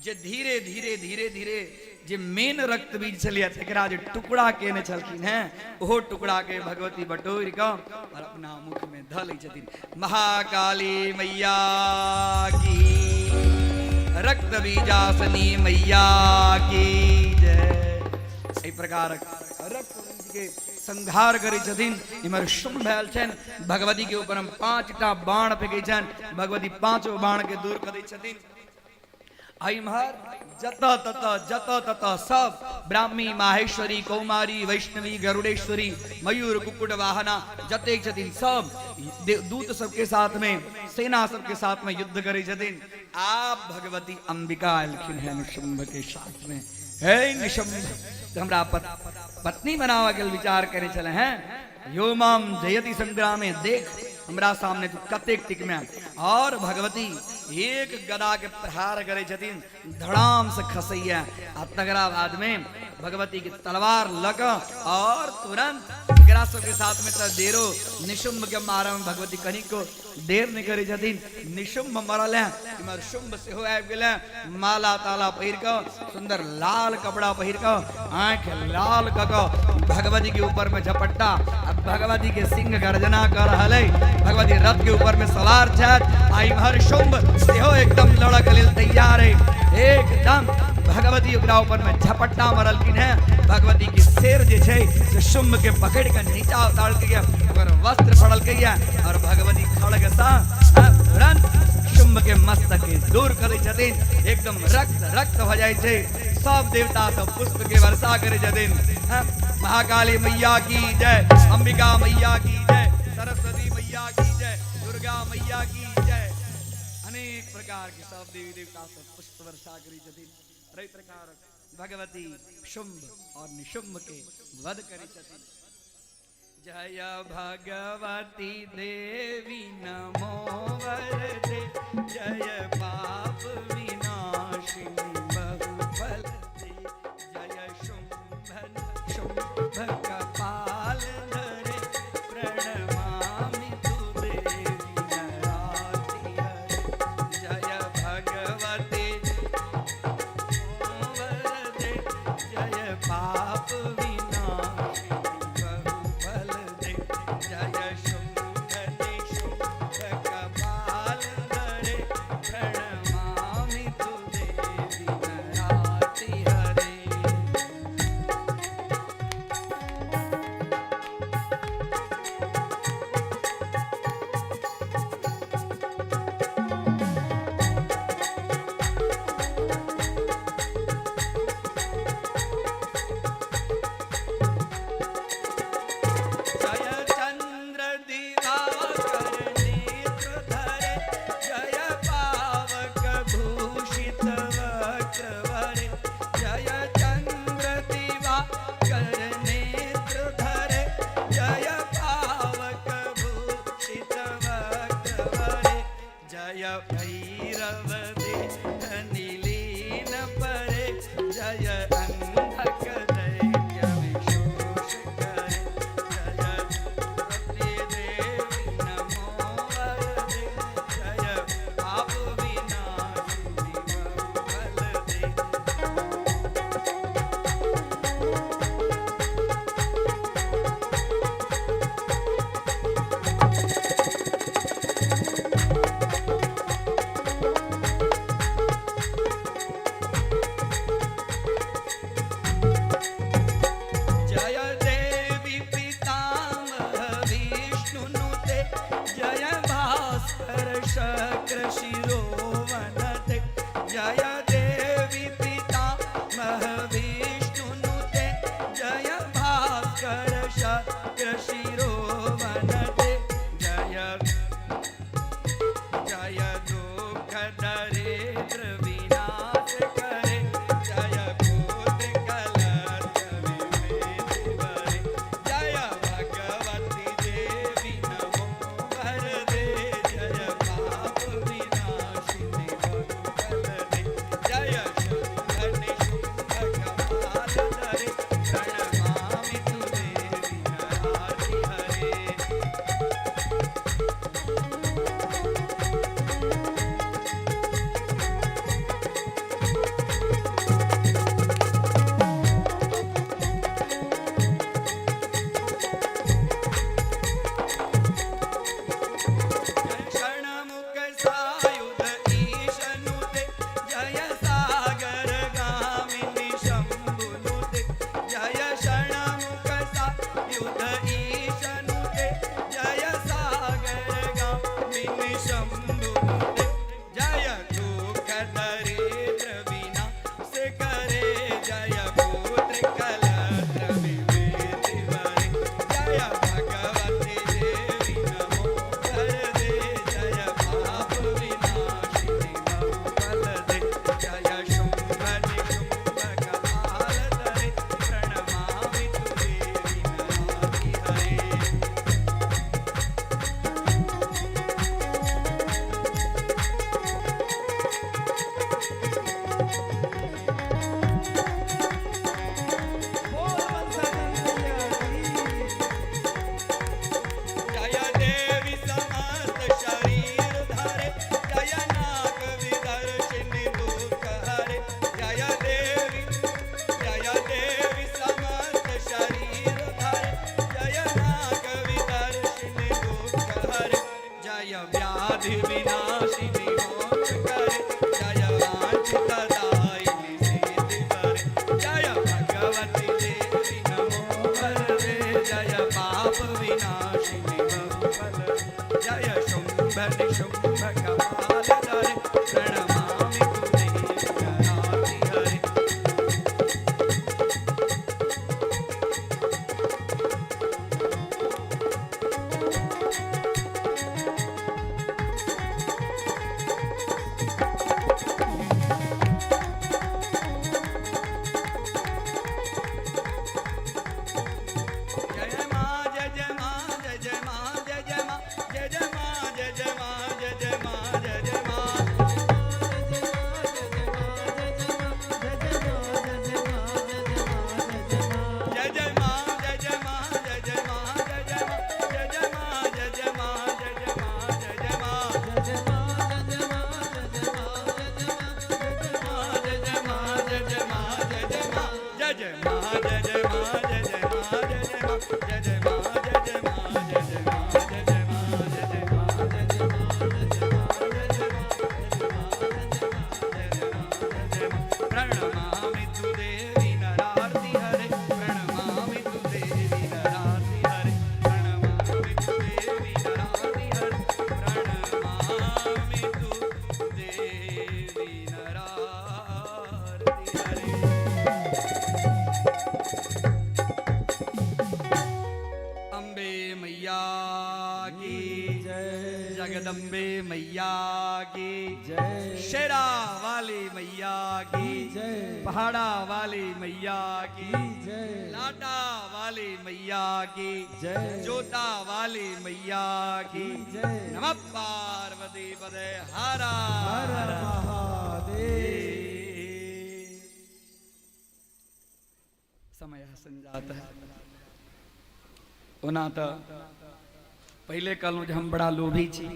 जे धीरे धीरे धीरे धीरे जे मेन रक्त बीज छलियै तकरा जे टुकड़ा केने छलखिन हेँ ओहो टुकड़ा के भगवती बटोरि कऽ और अपना मुख में धऽ लै छथिन। महाकाली मैया की, रक्त बीजासनी मैया की जय। एहि प्रकारक रक्त बीज के संहार करै छथिन। इम्हर शुभ भेल छनि, भगवती के ऊपर हम 5टा बाण फेंकै छनि, भगवती 5 बाण के दूर करै छथिन। आ इम्हर जतऽ ततऽ जतऽ ततऽ सब ब्राह्मी माहेश्वरी कौमारी वैष्णवी गरुड़ेश्वरी मयूर कुकुट वाहना जतेक छथिन सब दूत सबके साथ में सेना सबके साथ में युद्ध करै छथिन। आब भगवती अंबिका एलखिन हेँ निशुंभ के साथ में। हे निशुंभ, तऽ हमरा पत्नी बनाबऽ के विचार करै छलै हेँ, यो माम जयति संग्रामे, देख हमरा सामने तू कतेक टिकमे। और भगवती एक गदा के प्रहार करै छथिन, धड़ाम से खसैया आ तकरा बाद में भगवती के तलवार लऽ कऽ और तुरंत एकरा सबके साथ में तऽ देरो निशुंभ के मारऽ में भगवती कनिको देर नहि करै छथिन। निशुंभ मरल है, इम्हर शुंभ सेहो आबि गेल है, माला ताला पहिर कऽ, सुंदर लाल कपड़ा पहिर कऽ, आँखि लाल कऽ कऽ भगवती के ऊपर में झपट्टा आ भगवती के सिंह गर्जना कऽ रहल है। भगवती रथ के ऊपर में सवार छथि आ इम्हर शुंभ सेहो एकदम लड़ऽ के लेल तैयार है। एकदम भगवती ओकरा ऊपर में झपट्टा मरलखिन है। भगवती के शेर जे छै से शुंभ के पकड़ के नीचा उतारलकै है, ओकर वस्त्र फड़लकै है और भगवती खड़ग सँ तुरंत शुंभ के मस्तक के दूर करै छथिन। एकदम रक्त रक्त भऽ जाइ छै। सब देवता सब पुष्प के वर्षा करै छथिन। महाकाली मैया की जय, अंबिका मैया की जय, सरस्वती मैया की जय, दुर्गा मैया की जय। अनेक प्रकार के सब देवी देवता सब पुष्प वर्षा करै छथिन। एहि प्रकार भगवती शुंभ और निशुंभ के वध करै छथिन। जय भगवती देवी नमो वरदे, जय पाप विनाशिनी बहुफल दे, जय शुंभ शुंभ कपाल धरे, प्रणमामि तु देवी नराति हरे। जय भगवती वरदे, जय पाप विनाशिनी बहुफल दे, जय शुंभ निशुंभ कपाल धरे, प्रणमामि तु देवी जगदम्बे मैया की जय। शेरा वाली मैया की जय। पहाड़ा वाली मैया की जय। लाटा वाली मैया की जय। जोता वाली मैया की जय। नमः पार्वती पदे हरा हर महादेव। समय संजात है। ओना तऽ पहिले कहलहुँ जे हम बड़ा लोभी छी,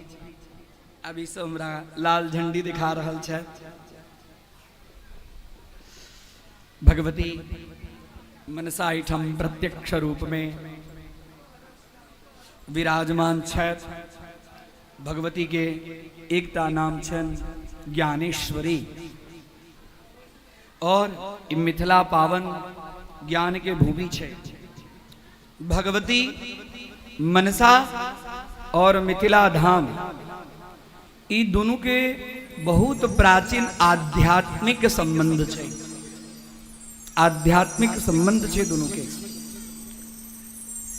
आब ई सब हमरा लाल झंडी दिखा रहल छथि। भगवती मनसा एहिठाम प्रत्यक्ष रूप में विराजमान छथि। भगवती के एकटा नाम छनि ज्ञानेश्वरी, और ई मिथिला पावन ज्ञान के भूमि छै। भगवती मनसा और मिथिला धाम ई दुनू के बहुत प्राचीन आध्यात्मिक संबंध छै, आध्यात्मिक संबंध छै दुनू के।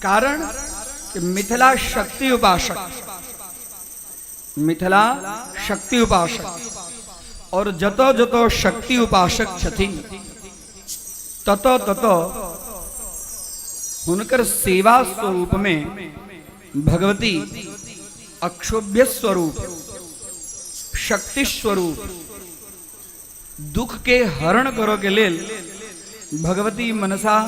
कारण कि मिथिला शक्ति उपासक, मिथिला शक्ति उपासक, और जतऽ जतऽ शक्ति उपासक छथिन ततऽ ततऽ हुनकर सेवा स्वरूप में भगवती अक्षोभ्य स्वरूप, शक्ति स्वरूप, दुख के हरण करऽ के लेल भगवती मनसा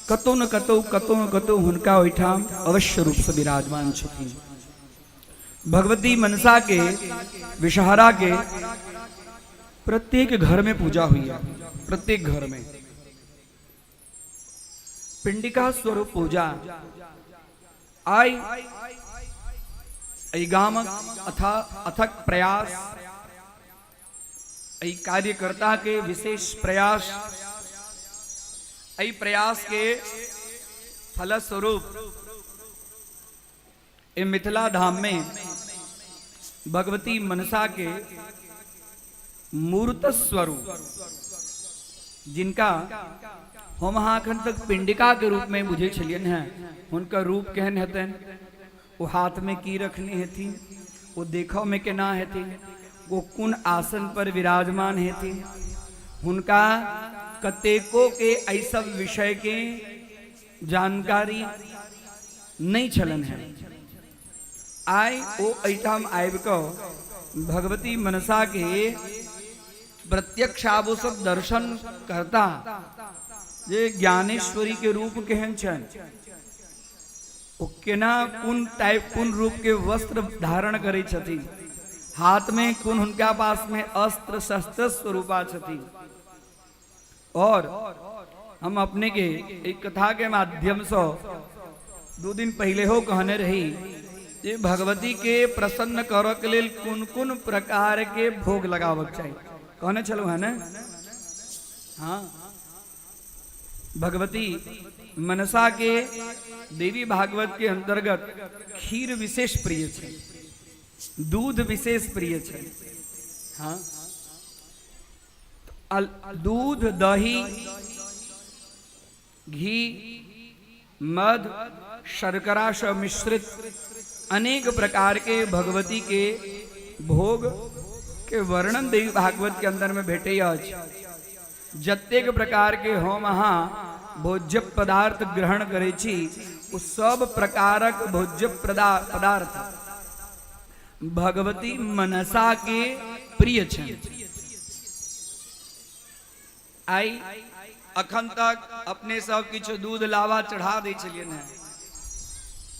कतौ न कतौ, कतौ न कतौ हुनका ओहिठाम अवश्य रूप से विराजमान छथिन। भगवती मनसा के, विषहरा के प्रत्येक घर में पूजा हुई है, प्रत्येक घर में पिंडिका स्वरूप पूजा। आई एहि गामक अथक प्रयास, एहि कार्यकर्ता के विशेष प्रयास, एहि प्रयास के फलस्वरूप एहि मिथिला धाम में भगवती मनसा के मूर्त स्वरूप, जिनका हम अहाँ अखन तक पिंडिका के रूप में बुझे छलियनि हैं, हुनकर रूप केहन हेतनि, ओ हाथ में की रखने हेथिन, ओ देखऽ में केना हेथिन, ओ कोन आसन पर विराजमान हेथिन, हुनका कतेको के एहि सब विषय के जानकारी नहि छलनि हेँ। आइ ओ एहिठाम आबि कऽ भगवती मनसा के प्रत्यक्ष आब ओ सब दर्शन करता जे ज्ञानेश्वरी के रूप केहन छनि, ओ केना कोन टाइप कोन रूप के वस्त्र धारण करै छथिन, हाथ में कोन हुनका पास में अस्त्र शस्त्र स्वरूपा छथिन। और हम अपने के एक कथा के माध्यम से 2 दिन पहले हो कहने रही जे भगवती के प्रसन्न करऽ के लेल कोन कोन प्रकार के भोग लगाबक चाही, कहने छलहुँ है ने? हाँ, भगवती मनसा के देवी भागवत के अंतर्गत खीर विशेष प्रिय छै, दूध विशेष प्रिय छै। हाँ, दूध, दही, घी, मध, शर्करा से मिश्रित अनेक प्रकार के भगवती के भोग के वर्णन देवी भागवत के अंदर में भेटे अछि। जतेक प्रकार के हम अहाँ भोज्य पदार्थ ग्रहण करै छी, ओ सब प्रकारक भोज्य पदार्थ भगवती मनसा के प्रिय छनि। आइ अखन तक अपने सब किछु दूध लावा चढ़ा दै छलियनि हेँ,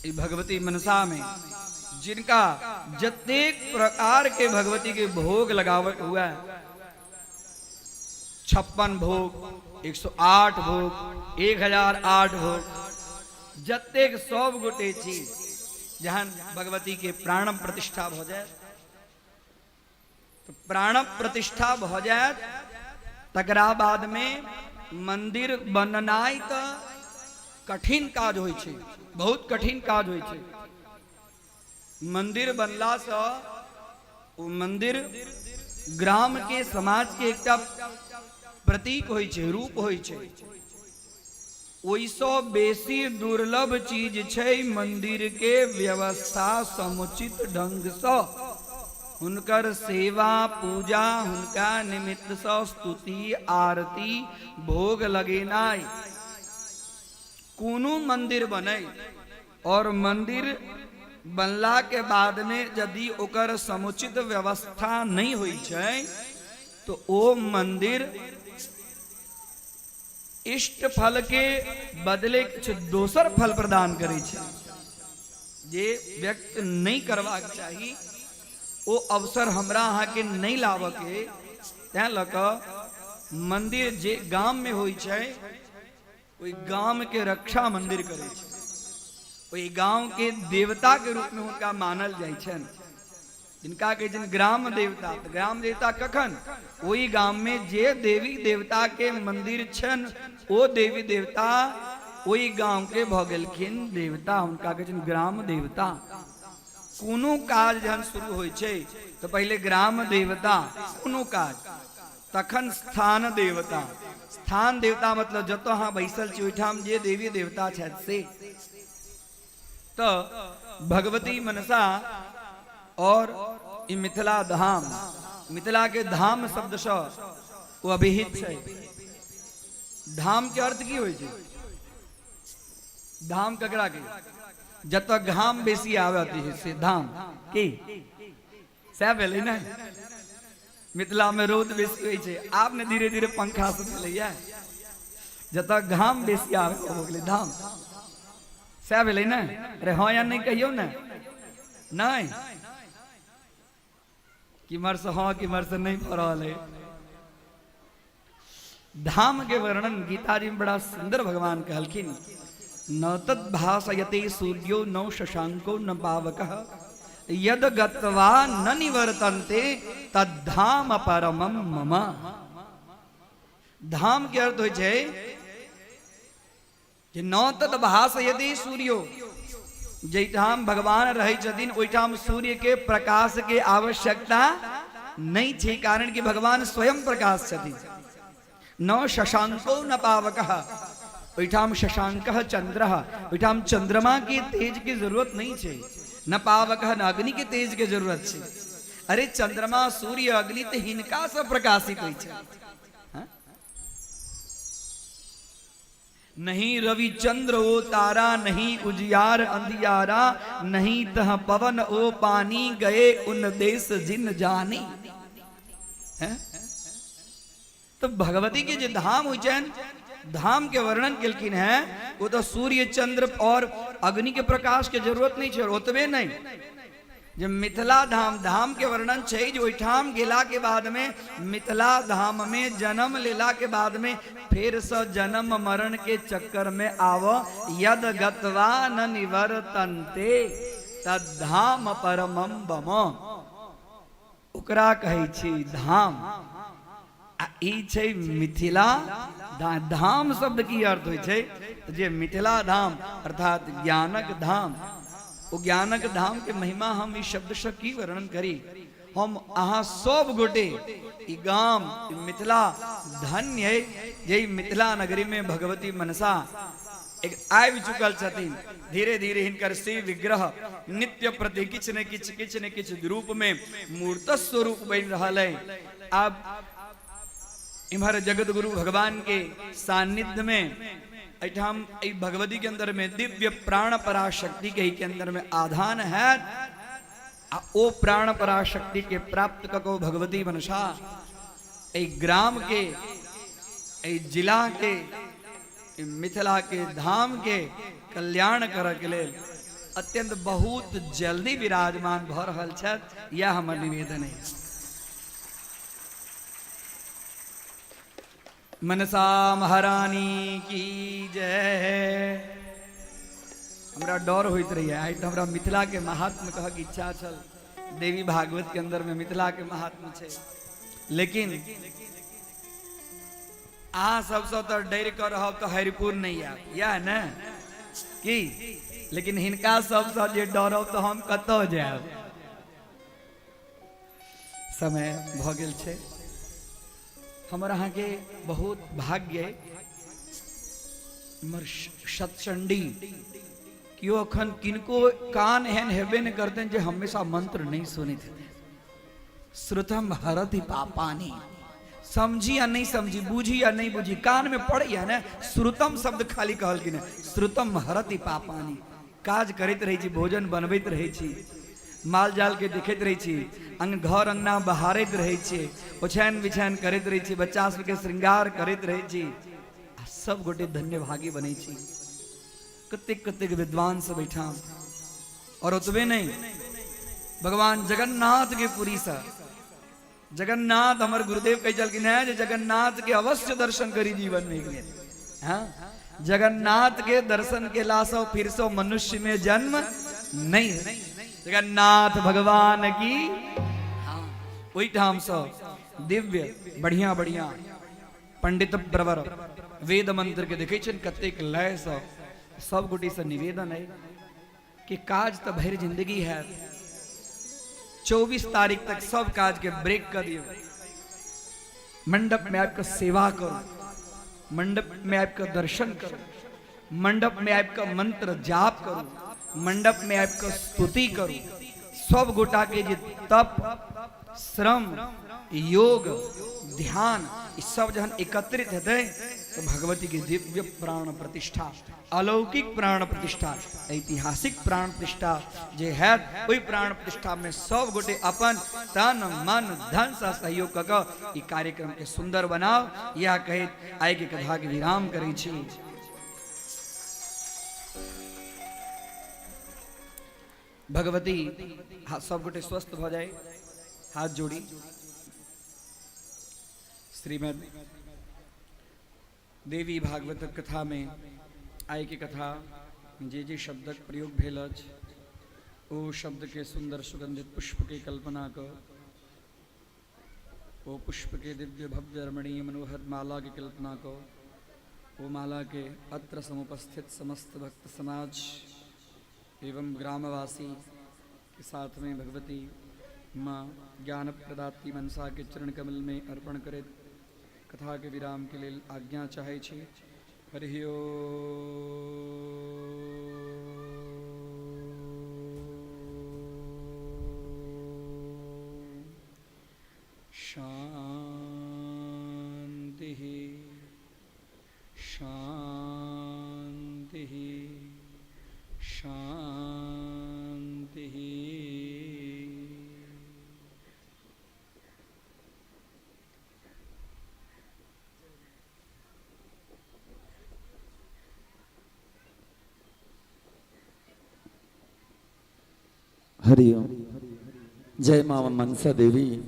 ई भगवती मनसा में जिनका जतेक प्रकार के भगवती के भोग लगावट हुआ है, 56 भोग, 108 भोग, 1008 भोग, जतेक सब गोटे छी, जहन भगवती के प्राण प्रतिष्ठा भ जाए, तो प्राण प्रतिष्ठा भ जाए तकरा बाद में मंदिर बननाइ तऽ कठिन काज होइ छै, बहुत कठिन काज होइ छै। मंदिर बनला सँ ओ मंदिर ग्राम के समाज के एकटा प्रतीक होइ छै, रूप होइ छै। ओहिसँ बेसी दुर्लभ चीज छै मंदिर के व्यवस्था समुचित ढंगसँ, हुनकर सेवा पूजा, हुनका निमित्तसँ स्तुति आरती भोग लगेनाइ। कोनो मंदिर बनै और मंदिर बनला के बाद में यदि ओकर समुचित व्यवस्था नहि होइ छै तो ओ मंदिर इष्ट फल के बदले किछु दोसर फल प्रदान करै छै जे व्यक्त नहि करबाक चाही। ओ अवसर हमरा अहाँके नहि लाबऽके, तैं लऽ कऽ मंदिर जे गाममे होइ छै ओहि गामके रक्षा मंदिर करै छै, ओहि गाँवके देवताके रूपमे हुनका मानल जाइ छनि, जिनका कहै छनि ग्राम देवता। तऽ ग्राम देवता कखन? ओहि गाममे जे देवी देवताके मंदिर छनि ओ देवी देवता ओहि गाँवके भऽ गेलखिन देवता, हुनका कहै छनि ग्राम देवता। कोनो काज जहन शुरू होइ छै तऽ पहिले ग्राम देवता, कोनो काज, तखन स्थान देवता। स्थान देवता मतलब जतऽ अहाँ बैसल छी ओहिठाम जे देवी देवता छथि से। तऽ भगवती मनसा और ई मिथिला धाम, मिथिला के धाम शब्दसँ ओ अभिहित छै। धाम के अर्थ की होइ छै? धाम ककरा के? जतऽ घाम बेसी आबत से धाम की सएह भेलै ने। मिथिला में रौद बेसी होइ छै, आब ने धीरे धीरे पंखा सब भेलैया। जतऽ घाम बेसी आबै ओ गेलै धाम, सएह भेलै ने। अरे हँ या नहि कहियौ ने, नहि किम्हर से हँ किम्हर से नहि भऽ रहल है। धाम के वर्णन गीता जी में बड़ा सुंदर भगवान कहलखिन, न तद्भासयते सूर्यो न शशांको न पावकः यद गत्वा न निवर्तन्ते तद्धाम परमम मम। धाम के अर्थ होइ छै जे न तद्भासयते सूर्यो, जाहिठाम भगवान रहै छथिन ओहिठाम सूर्य के प्रकाश के आवश्यकता नहि छै, कारण कि भगवान स्वयं प्रकाश छथिन। न शशांको न पावकः, ओहिठाम शशांकः चंद्रः, ओहिठाम चंद्रमा के तेज के जरूरत नहीं छै। न पावकः, न अग्नि के तेज के जरूरत छै। अरे चंद्रमा सूर्य अग्नि तऽ हिनका से प्रकाशित होइ छै। नहीं रवि चंद्र ओ तारा, नहीं उजियार अंधियारा, नहीं तह पवन ओ पानी, गए उन देश जिन जानी। हैं? तो भगवती के जे धाम होइ छनि, धाम के वर्णन केलखिन हैं, ओ तो सूर्य चंद्र और अग्नि के प्रकाश के जरूरत नहीं छै। ओतबे नहीं, जे मिथिला धाम, धाम के वर्णन छै जे ओहिठाम गेला के बाद में, मिथिला धाम में जन्म लेला के बाद में फेर से जन्म मरण के चक्कर में आव, यद गत्वा न निवर्तन्ते तद्धाम परमम बम, ओकरा कहै छी धाम। आ ई छै मिथिला धाम शब्द की अर्थ होइ छै जे मिथिला धाम अर्थात ज्ञानक धाम। ओ ज्ञानक धाम के महिमा हम ई शब्द से की वर्णन करी। हम अहाँ सब गोटे ई गाम ई मिथिला धन्य है जे मिथिला नगरी में भगवती मनसा एक आबि चुकल छथिन। धीरे धीरे हिनकर शिव विग्रह नित्य प्रति किछु ने किछु किछु ने किछु रूप में मूर्त स्वरूप बनि रहल है। आब इम्हर जगत गुरु भगवान के सान्निध्य में एहिठाम एहि भगवती के अंदर में दिव्य प्राण पराशक्ति के के अंदर में आधान है। आ ओ प्राण पराशक्ति के प्राप्त कको भगवती मनसा एहि ग्राम के, एहि जिला के, मिथिला के धाम के कल्याण करऽ के लेल अत्यंत बहुत जल्दी विराजमान भऽ रहल छथि। यह हमर निवेदन है। मनसा महारानी की जय। हमरा डर होइत रहिए, आइ तऽ हमरा मिथिला के महात्म कहक इच्छा छल। देवी भागवत के अंदर में मिथिला के महात्म छै, लेकिन अहाँ सबसँ तऽ डरि कऽ रहब तऽ हरिपुर नहि आयब, इएह ने की? लेकिन हिनका सबसँ जे डरब तऽ हम कतऽ जायब? समय भऽ गेल छै। हमर अहाँके बहुत भाग्य अइ। इम्हर शतचंडी केओ अखन किनको कान एहन हेबे नहि करतनि जे हमेशा मंत्र नहि सुनैत हेतै। श्रुतम हरति पापानी, समझी या नहीं समझी, बूझी या नहीं बूझी, कान में पड़ैया ने श्रुतम शब्द खाली कहलखिन हँ, श्रुतम हरति पापानी। काज करैत रहै छी, भोजन बनबैत रहै छी, माल जाल के देखैत रहै छी, अंग घर अंगना बहारैत रहै छी, ओछाइन बिछाइन करैत रहै छी, बच्चा सबके श्रृंगार करैत रहै छी, आ सब गोटे धन्यभागी बनै छी। कतेक कतेक विद्वान सब एहिठाम, और ओतबे नहीं, भगवान जगन्नाथ के पुरी से जगन्नाथ हमर गुरुदेव कहै छलखिन हेँ जे जगन्नाथ के अवश्य दर्शन करी जीवन में एक बेर। हाँ, जगन्नाथ के दर्शन केला से फिर से मनुष्य में जन्म नहीं है। जगन्नाथ भगवान की। हाँ, ओहिठाम से दिव्य बढ़िया बढ़िया पंडित प्रवर वेद मंत्र के देखै छनि कतेक लय से। सब गोटे से निवेदन है कि काज तो भरि जिंदगी है, 24 तारीख तक सब काज के ब्रेक कर दियो, मंडप में आपका सेवा करो, मंडप में आपका दर्शन करो, मंडप में आपका मंत्र जाप करो, मंडप में आपका स्तुति करो। सब गोटा के जे तप श्रम योग ध्यान ई सब जहन एकत्रित हेतै तो भगवती के दिव्य प्राण प्रतिष्ठा, अलौकिक प्राण प्रतिष्ठा, ऐतिहासिक प्राण प्रतिष्ठा जे हैत, ओहि प्राण प्रतिष्ठा में सब गोटे अपन तन मन धन से सहयोग कऽ कऽ ई कार्यक्रम के सुंदर बनाओ। यह कहैत आइ के कथा के विराम करै छी। भगवती सब गोटे स्वस्थ भऽ जाय, हाथ जोड़ी। श्रीमद देवी भागवत कथा में आइ के कथा जे जे शब्दक प्रयोग भेल अछि ओ शब्द के सुंदर सुगंधित पुष्प के कल्पना क ओ पुष्प के दिव्य भव्य रमणीय मनोहर माला के कल्पना क ओ माला के अत्र समुपस्थित समस्त भक्त समाज एवं ग्रामवासी के साथ में भगवती माँ ज्ञान प्रदात्री मनसा के चरण कमल में अर्पण करैत कथा के विराम के लेल आज्ञा चाहै छी। हरि ओम। शांति शांति शांति। हरिओम। जय माँ मनसा देवी।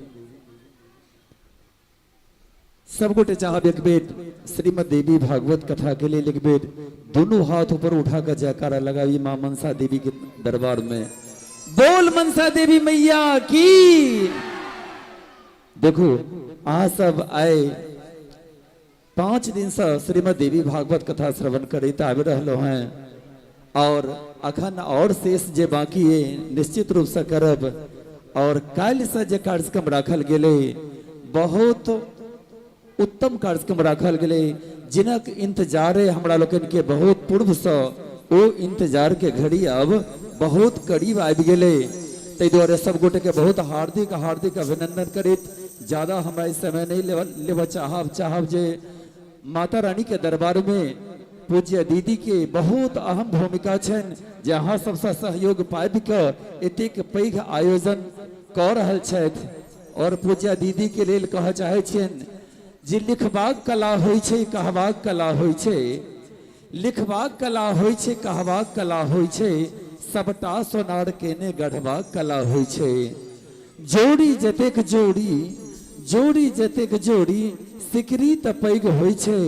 सब गोटे चाहब एक बेर श्रीमद देवी भागवत कथा के लिए एक बेर दोनों हाथ ऊपर उठाकर जयकारा लगाई माँ मनसा देवी के दरबार में। बोल मनसा देवी मैया की। देखो अहाँ सब आए 5 दिन से श्रीमद देवी भागवत कथा श्रवण करैत आबि रहलो हैं और अखन और शेष जे बाकी है निश्चित रूप से करब। और काल्हि से जे कार्यक्रम राखल गेलै बहुत उत्तम कार्यक्रम राखल गेलै, जिनक इंतजार हमरा लोकनि के बहुत पूर्व से ओ इंतजार के घड़ी अब बहुत करीब आबि गेलै। ताहि दुआरे सब गोटे के बहुत हार्दिक हार्दिक अभिनंदन करैत ज्यादा हमरा इस समय नहीं लेबऽ चाहब। चाहब जे माता रानी के दरबार में पूज्य दीदी के बहुत अहम भूमिका छनि जे अहाँ सबसँ सहयोग पाबि कऽ एतेक पैघ आयोजन कऽ रहल छथि। और पूज्य दीदी के लेल कहऽ चाहै छियनि जे लिखबाक कला होइ छै, कहबाक कला होइ छै, लिखबाक कला होइ छै, कहबाक कला होइ छै, सबटा सोनार केने गढ़बाक कला होइ छै। जोड़ी जतेक जोड़ी, जोड़ी जतेक जोड़ी, सिकरी तऽ पैघ होइ छै,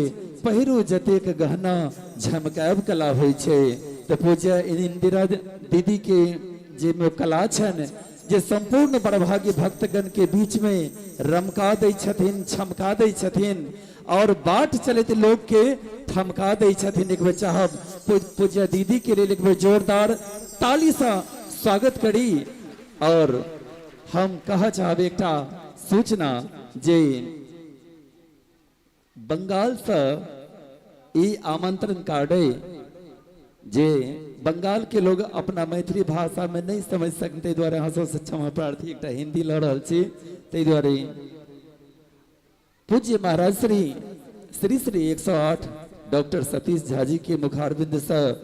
पहिरू जतेक गहना झमकायब कला होइ छै। तऽ पूज्य इंदिरा दीदी के जे मे कला छनि जे संपूर्ण बड़भागी भक्तगण के बीच में रमका दै छथिन, छमका दै छथिन और बाट चलैत लोग के थमका दै छथिन। एक बेर चाहब पूज्य दीदी के लेल एक बेर जोरदार ताली से स्वागत करी। और हम कह चाहब एकटा सूचना जे बंगाल से ई आमंत्रण कार्ड अइ जे बंगाल के लोग अपना मैथिली भाषा में नहीं समझ सकते, ताहि दुआरे अहाँ सबसँ क्षमा प्रार्थी, एकटा हिंदी लऽ रहल छी ताहि दुआरे। पूज्य महाराज श्री श्री श्री 108 डॉक्टर सतीश झा जी के मुखारविंद से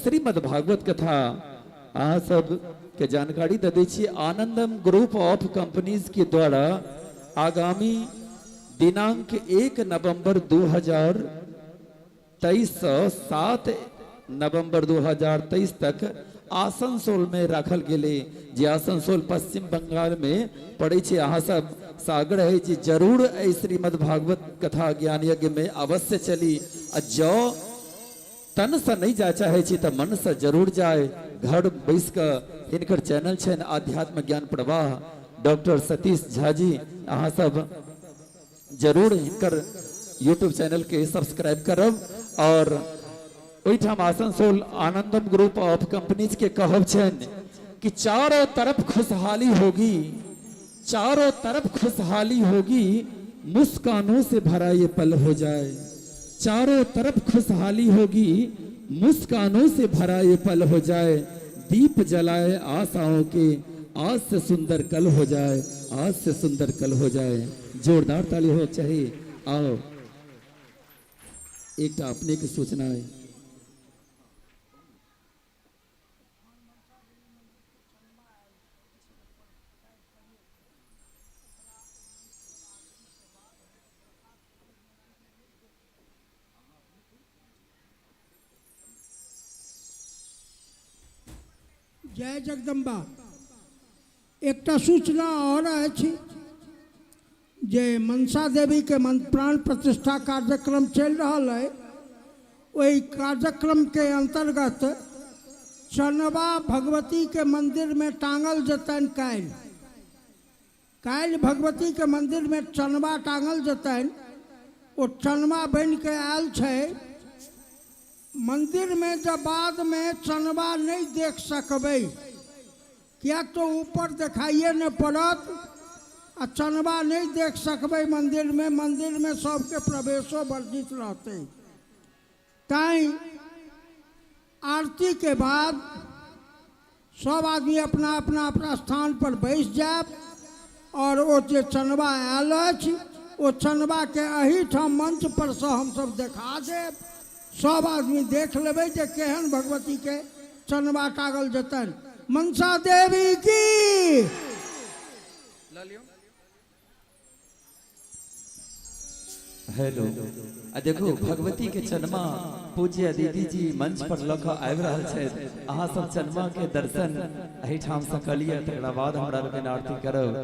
श्रीमद् भागवत कथा अहाँ सब के जानकारी दे दै छी। आनंदम ग्रुप ऑफ कंपनीज के द्वारा आगामी दिनांक 1 नवंबर 2023 से 7 नवंबर 2023 तक आसनसोल में राखल गेलै, जे आसनसोल पश्चिम बंगाल में पड़ै छै। अहाँ सब से आग्रह है जे जरूर एहि श्रीमद् भागवत कथा ज्ञान यज्ञ में अवश्य चली, आ जँ तन से नहीं जा चाहे छी तऽ मन से जरूर जाय। घर बैस कऽ हिनकर चैनल छनि आध्यात्म ज्ञान प्रवाह, डॉक्टर सतीश झा जी, अहाँ सब जरूर हिनकर यूट्यूब चैनल के सब्सक्राइब करब। और ओहिठाम आसनसोल आनंदम ग्रुप ऑफ कंपनीज के कहब छनि कि चारों तरफ खुशहाली होगी, चारों तरफ खुशहाली होगी, मुस्कानों से भरा ये पल हो जाए। चारों तरफ खुशहाली होगी, मुस्कानों से भरा ये पल हो जाए। दीप जलाए आशाओं के, आज से सुंदर कल हो जाए, आज से सुंदर कल हो जाए। जोरदार ताली हो चाहिए। आओ एकटा अपने के सूचना है। जय जगदम्बा। एकटा सूचना और अछि जे मनसा देवी के प्राण प्रतिष्ठा कार्यक्रम चलि रहल है। ओहि कार्यक्रम के अंतर्गत चनवा भगवती के मंदिर में टांगल जतनि। काल्हि काल्हि भगवती के मंदिर में चनवा टांगल जतनि। ओ चनवा बनि के आयल छै। मंदिर में जब बाद में चनवा नहीं देख सकबै, किएक तऽ ऊपर देखाइए नहि पड़त आ चनवा नहीं देख सकबै मंदिर में। मंदिर में सबके प्रवेशो वर्जित रहतै। तैं आरती के बाद सब आदमी अपना अपना अपना स्थान पर बैस जायब और ओ जे चनवा आयल अछि ओ चनवा के एहिठाम मंच पर से हमसब देखा देब। सब आदमी देख लेबै जे केहन भगवती के चनवा टांगल जेतनि। मनसा देवी की। हेलो, आ देखू भगवती के चनमा पूज्य दीदी जी मंच पर लऽ कऽ आबि रहल छथि। अहाँ सब चनमा के दर्शन एहिठाम से कऽ लिअ, तकरा बाद हमरा लोकनि आरती करब।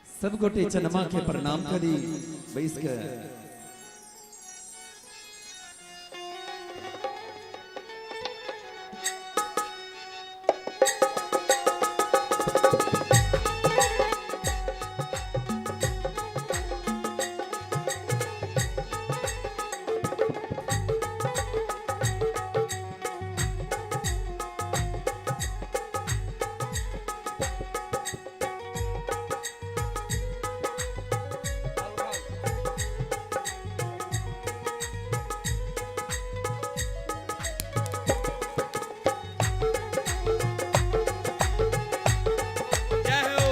सब गोटे चनमा के प्रणाम करी बैस के। जय हो।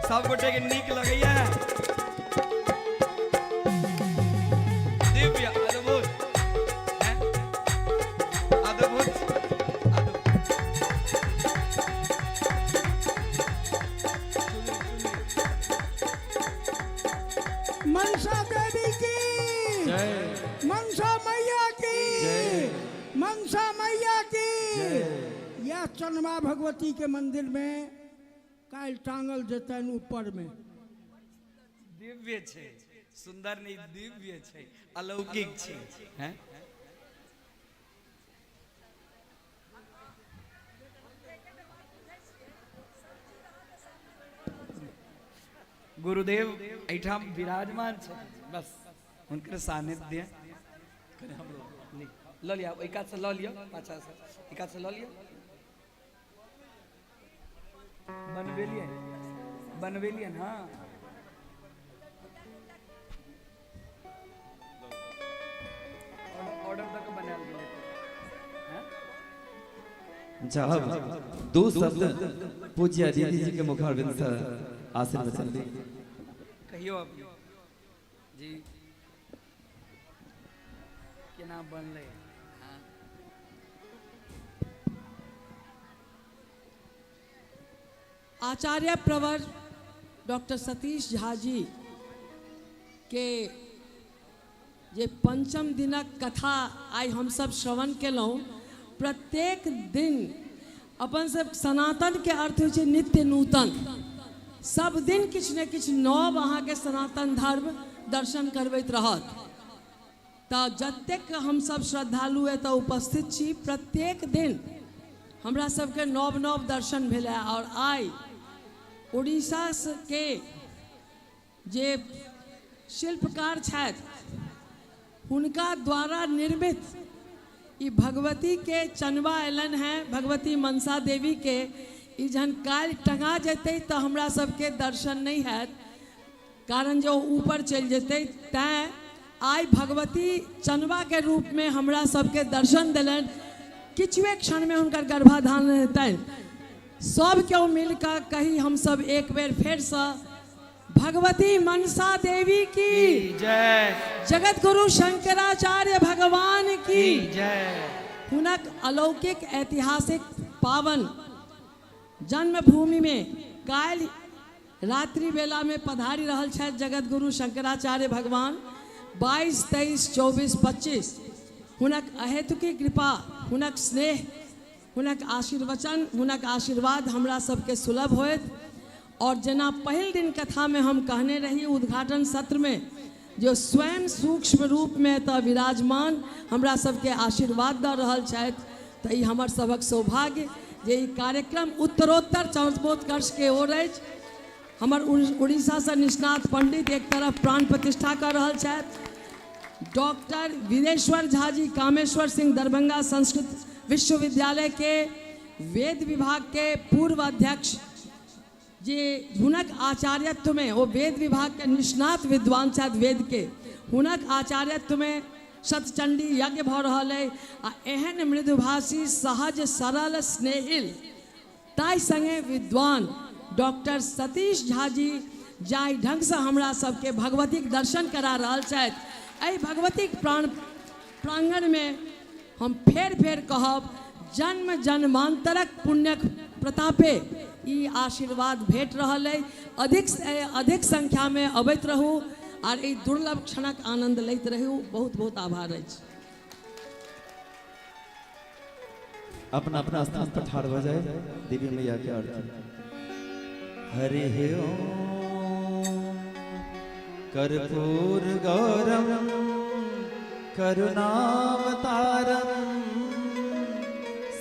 सब गोटे के नीक लगैया। दिव्य अद्भुत हैं? अद्भुत अद्भुत। मनसा देवी की, मनसा मैया की, मनसा मैया की। यह चनवा भगवती के मंदिर में काल्हि टांगल जेतनि ऊपर में। दिव्य छै, सुंदर नहीं दिव्य छै, अलौकिक छै हैं? गुरुदेव एहिठाम विराजमान छथिन, बस हुनकर सानिध्य कने हमरो लऽ लिअ, ओहि कातसँ लऽ लिअ, पाछासँ एहि कातसँ लऽ लिअ। बनबेलियै बनबेलियै हँ। ऑर्डर दऽ कऽ बनायल गेलै। चाहब दो शब्द पूज्य दीदी जी के मुखारविंद से आशीर्वचन दी। कहियो अपने जी केना बनलै? हँ। आचार्य प्रवर डॉक्टर सतीश झा जी के जे पंचम दिनक कथा आइ हमसब श्रवण केलहुँ, प्रत्येक दिन अपन सब सनातन के अर्थ होइ छै नित्य नूतन, सब दिन किछु ने किछु नव अहाँके सनातन धर्म दर्शन करबैत रहत। तऽ जतेक हमसब श्रद्धालु एतऽ उपस्थित छी, प्रत्येक दिन हमरा सबके नव नव दर्शन भेलै। और आइ उड़ीसा के जे शिल्पकार छथि हुनका द्वारा निर्मित ई भगवती के चनवा अयलनि हेँ, भगवती मनसा देवी के, ई जहन काल्हि टंगा जेतै तऽ हमरा सबके दर्शन नहि हैत, कारण जे ओ ऊपर चलि जेतै। तैँ आइ भगवती चनवा के रूप में हमरा सबके दर्शन देलनि। किछुए क्षण में हुनकर गर्भाधान हेतनि। सब केओ मिलकर कही हमसब एक बेर फेरसँ भगवती मनसा देवी की जय, जगत गुरु शंकराचार्य भगवान की जय। हुनक अलौकिक ऐतिहासिक पावन जन्मभूमि में काल्हि रात्रि बेला में पधारि रहल छथि जगत गुरु शंकराचार्य भगवान। 22 23 24 25 हुनक अहेतुकी कृपा, हुनक स्नेह, हुनक आशीर्वचन, हुनक आशीर्वाद हमरा सबके सुलभ होयत। और जेना पहिल दिन कथा में हम कहने रही उद्घाटन सत्र में, जो स्वयं सूक्ष्म रूप में एतऽ विराजमान हमरा सबके आशीर्वाद दऽ रहल छथि, तऽ ई हमर सभक सौभाग्य जे ई कार्यक्रम उत्तरोत्तर चरमोत्कर्ष के ओर अछि। हमर उड़ीसासँ निष्णात पंडित एक तरफ प्राण प्रतिष्ठा कऽ रहल छथि, डॉक्टर वीरेश्वर झा जी कामेश्वर सिंह दरभंगा संस्कृत विश्वविद्यालय के वेद विभाग के पूर्व अध्यक्ष जे हुनक आचार्यत्व में, ओ वेद विभाग के निष्णात विद्वान छथि वेद के, हुनक आचार्यत्व में शतचंडी यज्ञ भऽ रहल अइ। आ एहन मृदुभाषी सहज सरल स्नेहिल ताहि संगे विद्वान डॉक्टर सतीश झा जी जाहि ढंगसँ हमरा सबके भगवतीक दर्शन करा रहल छथि, एहि भगवतीक प्रांगणमे हम फेर फेर कहब, जन्म जन्मांतरक पुण्यक प्रतापे ई आशीर्वाद भेट रहल अइ। अधिक से अधिक संख्यामे अबैत रहू आर एहि दुर्लभ क्षणक आनंद लैत रहू। बहुत बहुत आभार अछि। अपना अपना स्थान पर ठाढ़ हो जाए, देवी मैया के आरती। हरि ओम कर्पूर गौरम करुणावतारम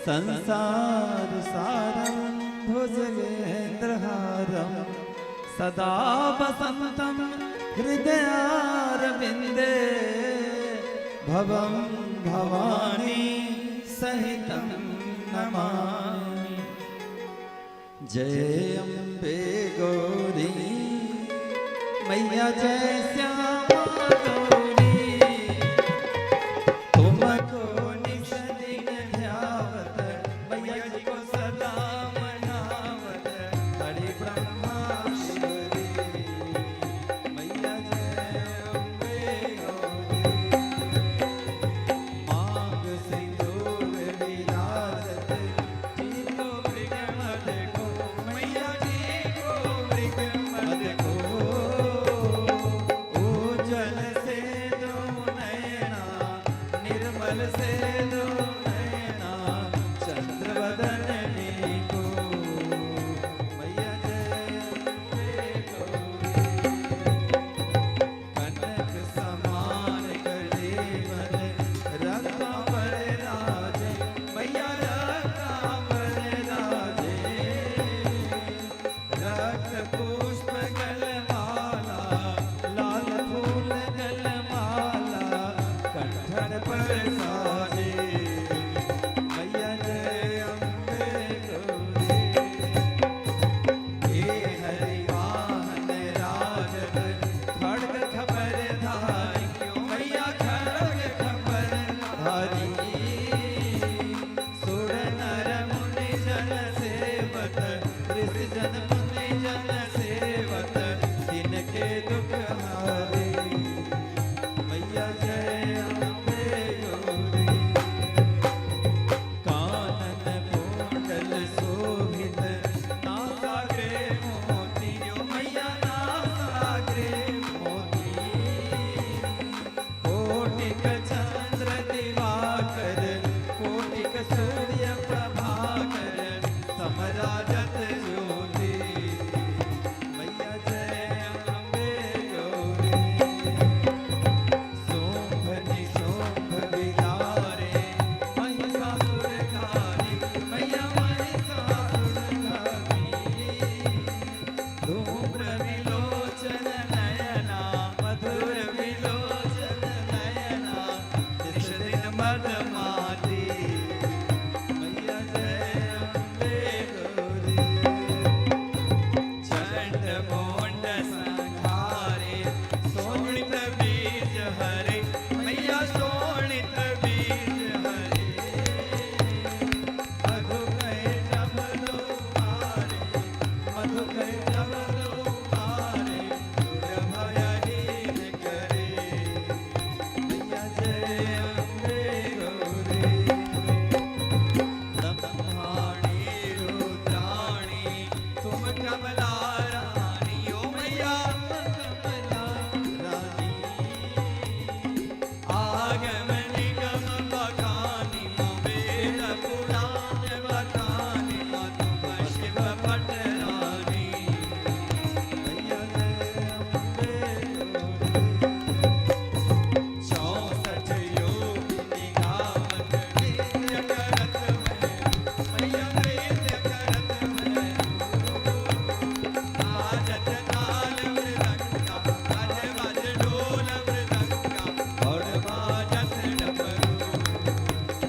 संसार सारम भुजगेंद्रहारम सदा वसंतम हृदयारविंदे भवं भवानी सहितं नमामि। जय अम्बे गौरी मैया, जय श्यामा गौरी, तुमको निस दिन ध्यावत, मैया जी को सदा मनावत, हरि ब्रह्मा शिवरी मैया, जय अम्बे गौरी। मांग सिंदूर विराजत जी को मृग मद को, मैया जी को मृग मद को, उज्जवल से दो नयना, निर्मल से दो नयना, चंद्रवदन को मैया, जय अम्बे गौरी। कनक समान कलेवर रक्तांबर राजे, मैया रक्तांबर राजे, रक्त पुष्प गलमाला। जन मुनि जन सेवत तिनके दुख हारी मैया जय अम्बे गौरी। कानन कुंडल शोभित नासाग्रे मोती ओ मैया नासाग्रे मोती। कोटिक चंद्र दिवाकर कोटिक सूर्य प्रभाकर समराजत ज्योति मैया जय अम्बे गौरी। शुंभ निशुंभ विदारे महिषासुर घानी मैया महिषासुर घानी। धूम्र विलोचन नयना मधुर विलोचन नयना निश दिन मद माती मैया जय अम्बे गौरी। चंड मुंड संहारे शोणित बीज हरे मैया शोणित बीज हरे। मधु कैटभ दो मारे मधु कैटभ दो मारे सुर भयहीन करे मैया जय अम्बे गौरी। ब्रह्माणी रुद्राणी तुम कमला रानी ओ मैया कमला रानी। आगम निगम बखानी वेद पुराण बखानी तुम शिव पट रानी मैया जय अम्बे गौरी। 64 योगिनी गावत नृत्य करत में मैया नृत्य करत में। बाजत ताल मृदंगा बाज बाज ढोल मृदंगा और बाजत डमरू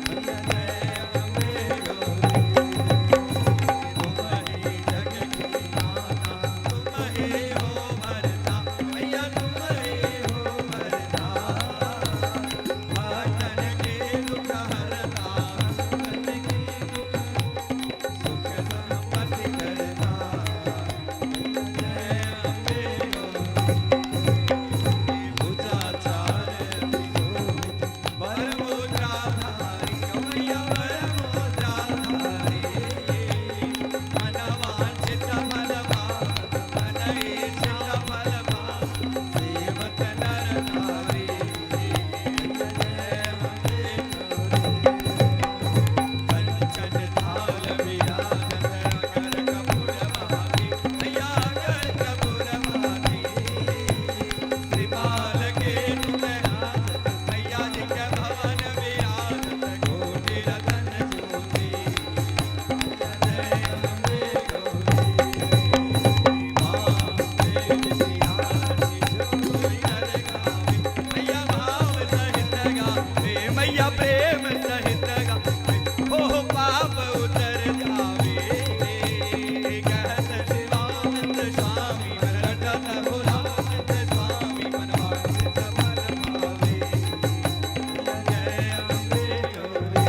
मैया जय अम्बे गौरी। तुम ही जग की माता तुम ही हो भरता मैया तुम ही हो भरता। भक्तन के दुख हरता भक्तन के दुख सुख संपत्ति करता मैया जय अम्बे गौरी। भुजाचार विशोभित वरमुद्रा धारी ओ मैया वरमुद्रा धारी। मनवांछित फल पावत मन इच्छित फल पावत सेवक नर नारी मैया जय अम्बे गौरी। कंचन थाल विराजत अगर कपूर भाती मैया अगर कपूर भाती। त्रिपाल के तुम राजत मैया जी के भवन विराजत कोटि रतन ज्योति मैया जय अम्बे गौरी। माँ वेद सियारी जो नर गावे मैया भाव सहित गावे मैया प्रेम सहित गावे हो पाप उतर जावे। कहत शिवानंद स्वामी रटत भोलानंद स्वामी मनवांछित फल पावे मैया जय अम्बे गौरी।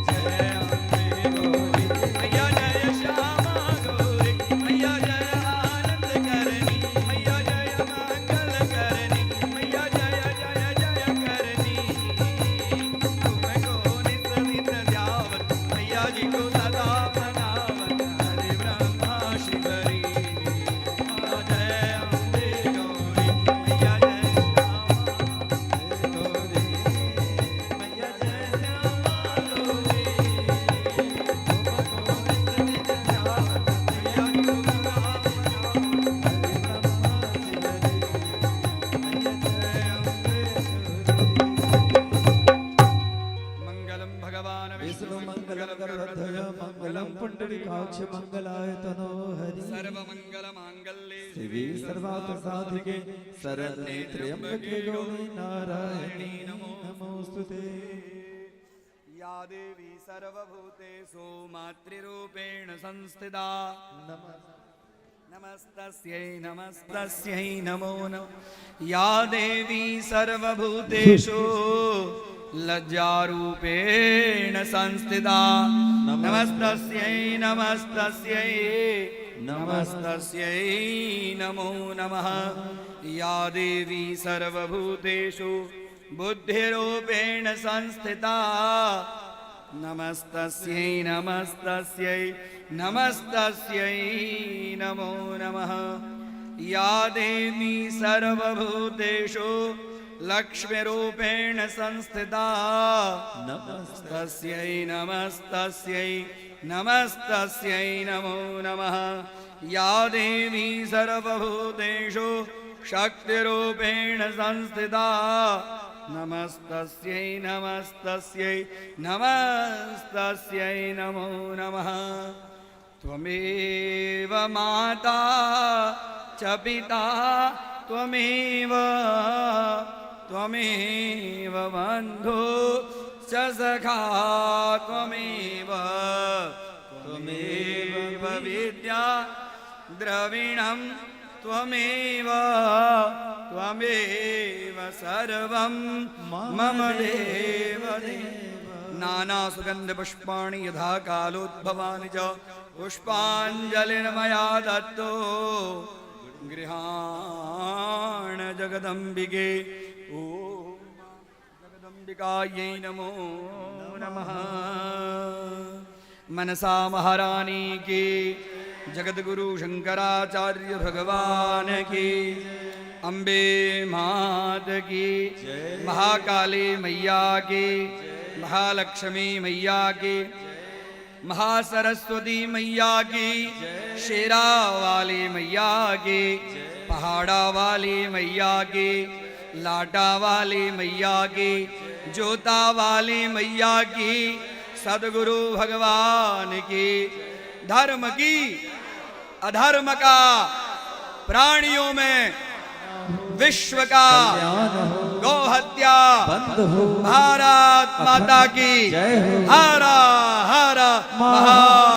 जय अम्बे गौरी मैया जय श्यामा गौरी मैया जय आनंद करनी मैया जय मंगल करनी मैया जय जय जय करनी। तुम को नित नित ध्यावत मैया जी को सदा मनावत हरि ब्रह्मा शिवरी माँ जय अम्बे गौरी मैया जय श्यामा गौरी मैया जय श्यामा गौरी। तुम को नित नित ध्यावत मैया जी को सदा मनावत हरि ब्रह्मा शिवरी मैया जय अम्बे गौरी। मंगलम भगवान विष्णु मंगलम गरुड़ध्वज मंगलम पुंडरीकाक्ष मंगलाय तनो हरि। सर्व मंगल मांगल्ये शिवे सर्वार्थ साधिके शरण्ये त्र्यंबके गौरी नारायणी नमोस्तुते। या देवी सर्वभूतेषु मातृरूपेण संस्थिता नमः नमस्तस्यै नमस्तस्यै नमो नमः। या देवी सर्वभूतेषु लज्जारूपेण संस्थिता। नमस्तस्यै नमस्तस्यै नमस्तस्यै नमो नमः। या देवी सर्वभूतेषु बुद्धिरूपेण संस्थिता नमस्तस्यै नमस्तस्यै नमस्तस्यै नमो नमः। या देवी सर्वभूतेषु लक्ष्मीरूपेण संस्थिता नमस्तस्यै नमस्तस्यै नमस्तस्यै नमो नमः। या देवी सर्वभूतेषु शक्तिरूपेण संस्थिता नमस्तस्यै नमस्तस्यै नमस्तस्यै नमो नमः। त्वमेव माता च पिता त्वमेव त्वमेव बन्धु च सखा त्वमेव त्वमेव विद्या द्रविणं त्वमेव त्वमेव सर्वं मम देव देव। नानासुगन्धपुष्पाणि यथा कालोद्भवानि च पुष्पाञ्जलिर्मया दत्तो गृहाण जगदम्बिके। ॐ जगदम्बिकायै नमो नमः। मनसा महारानी की, जगद्गुरु शंकराचार्य भगवान की, अम्बे मात की, महाकाली मैया की, महालक्ष्मी मैया की, महासरस्वती मैया की, शेरा वाली मैया की, पहाड़ा वाली मैया की, लाटा वाली मैया की, जोता वाली मैया की, सदगुरु भगवान की। धर्म की अधर्म का, प्राणियों में विश्व का कल्याण हो, गौ हत्या बंद हो, भारत माता की जय हो। हरा हरा महादेव।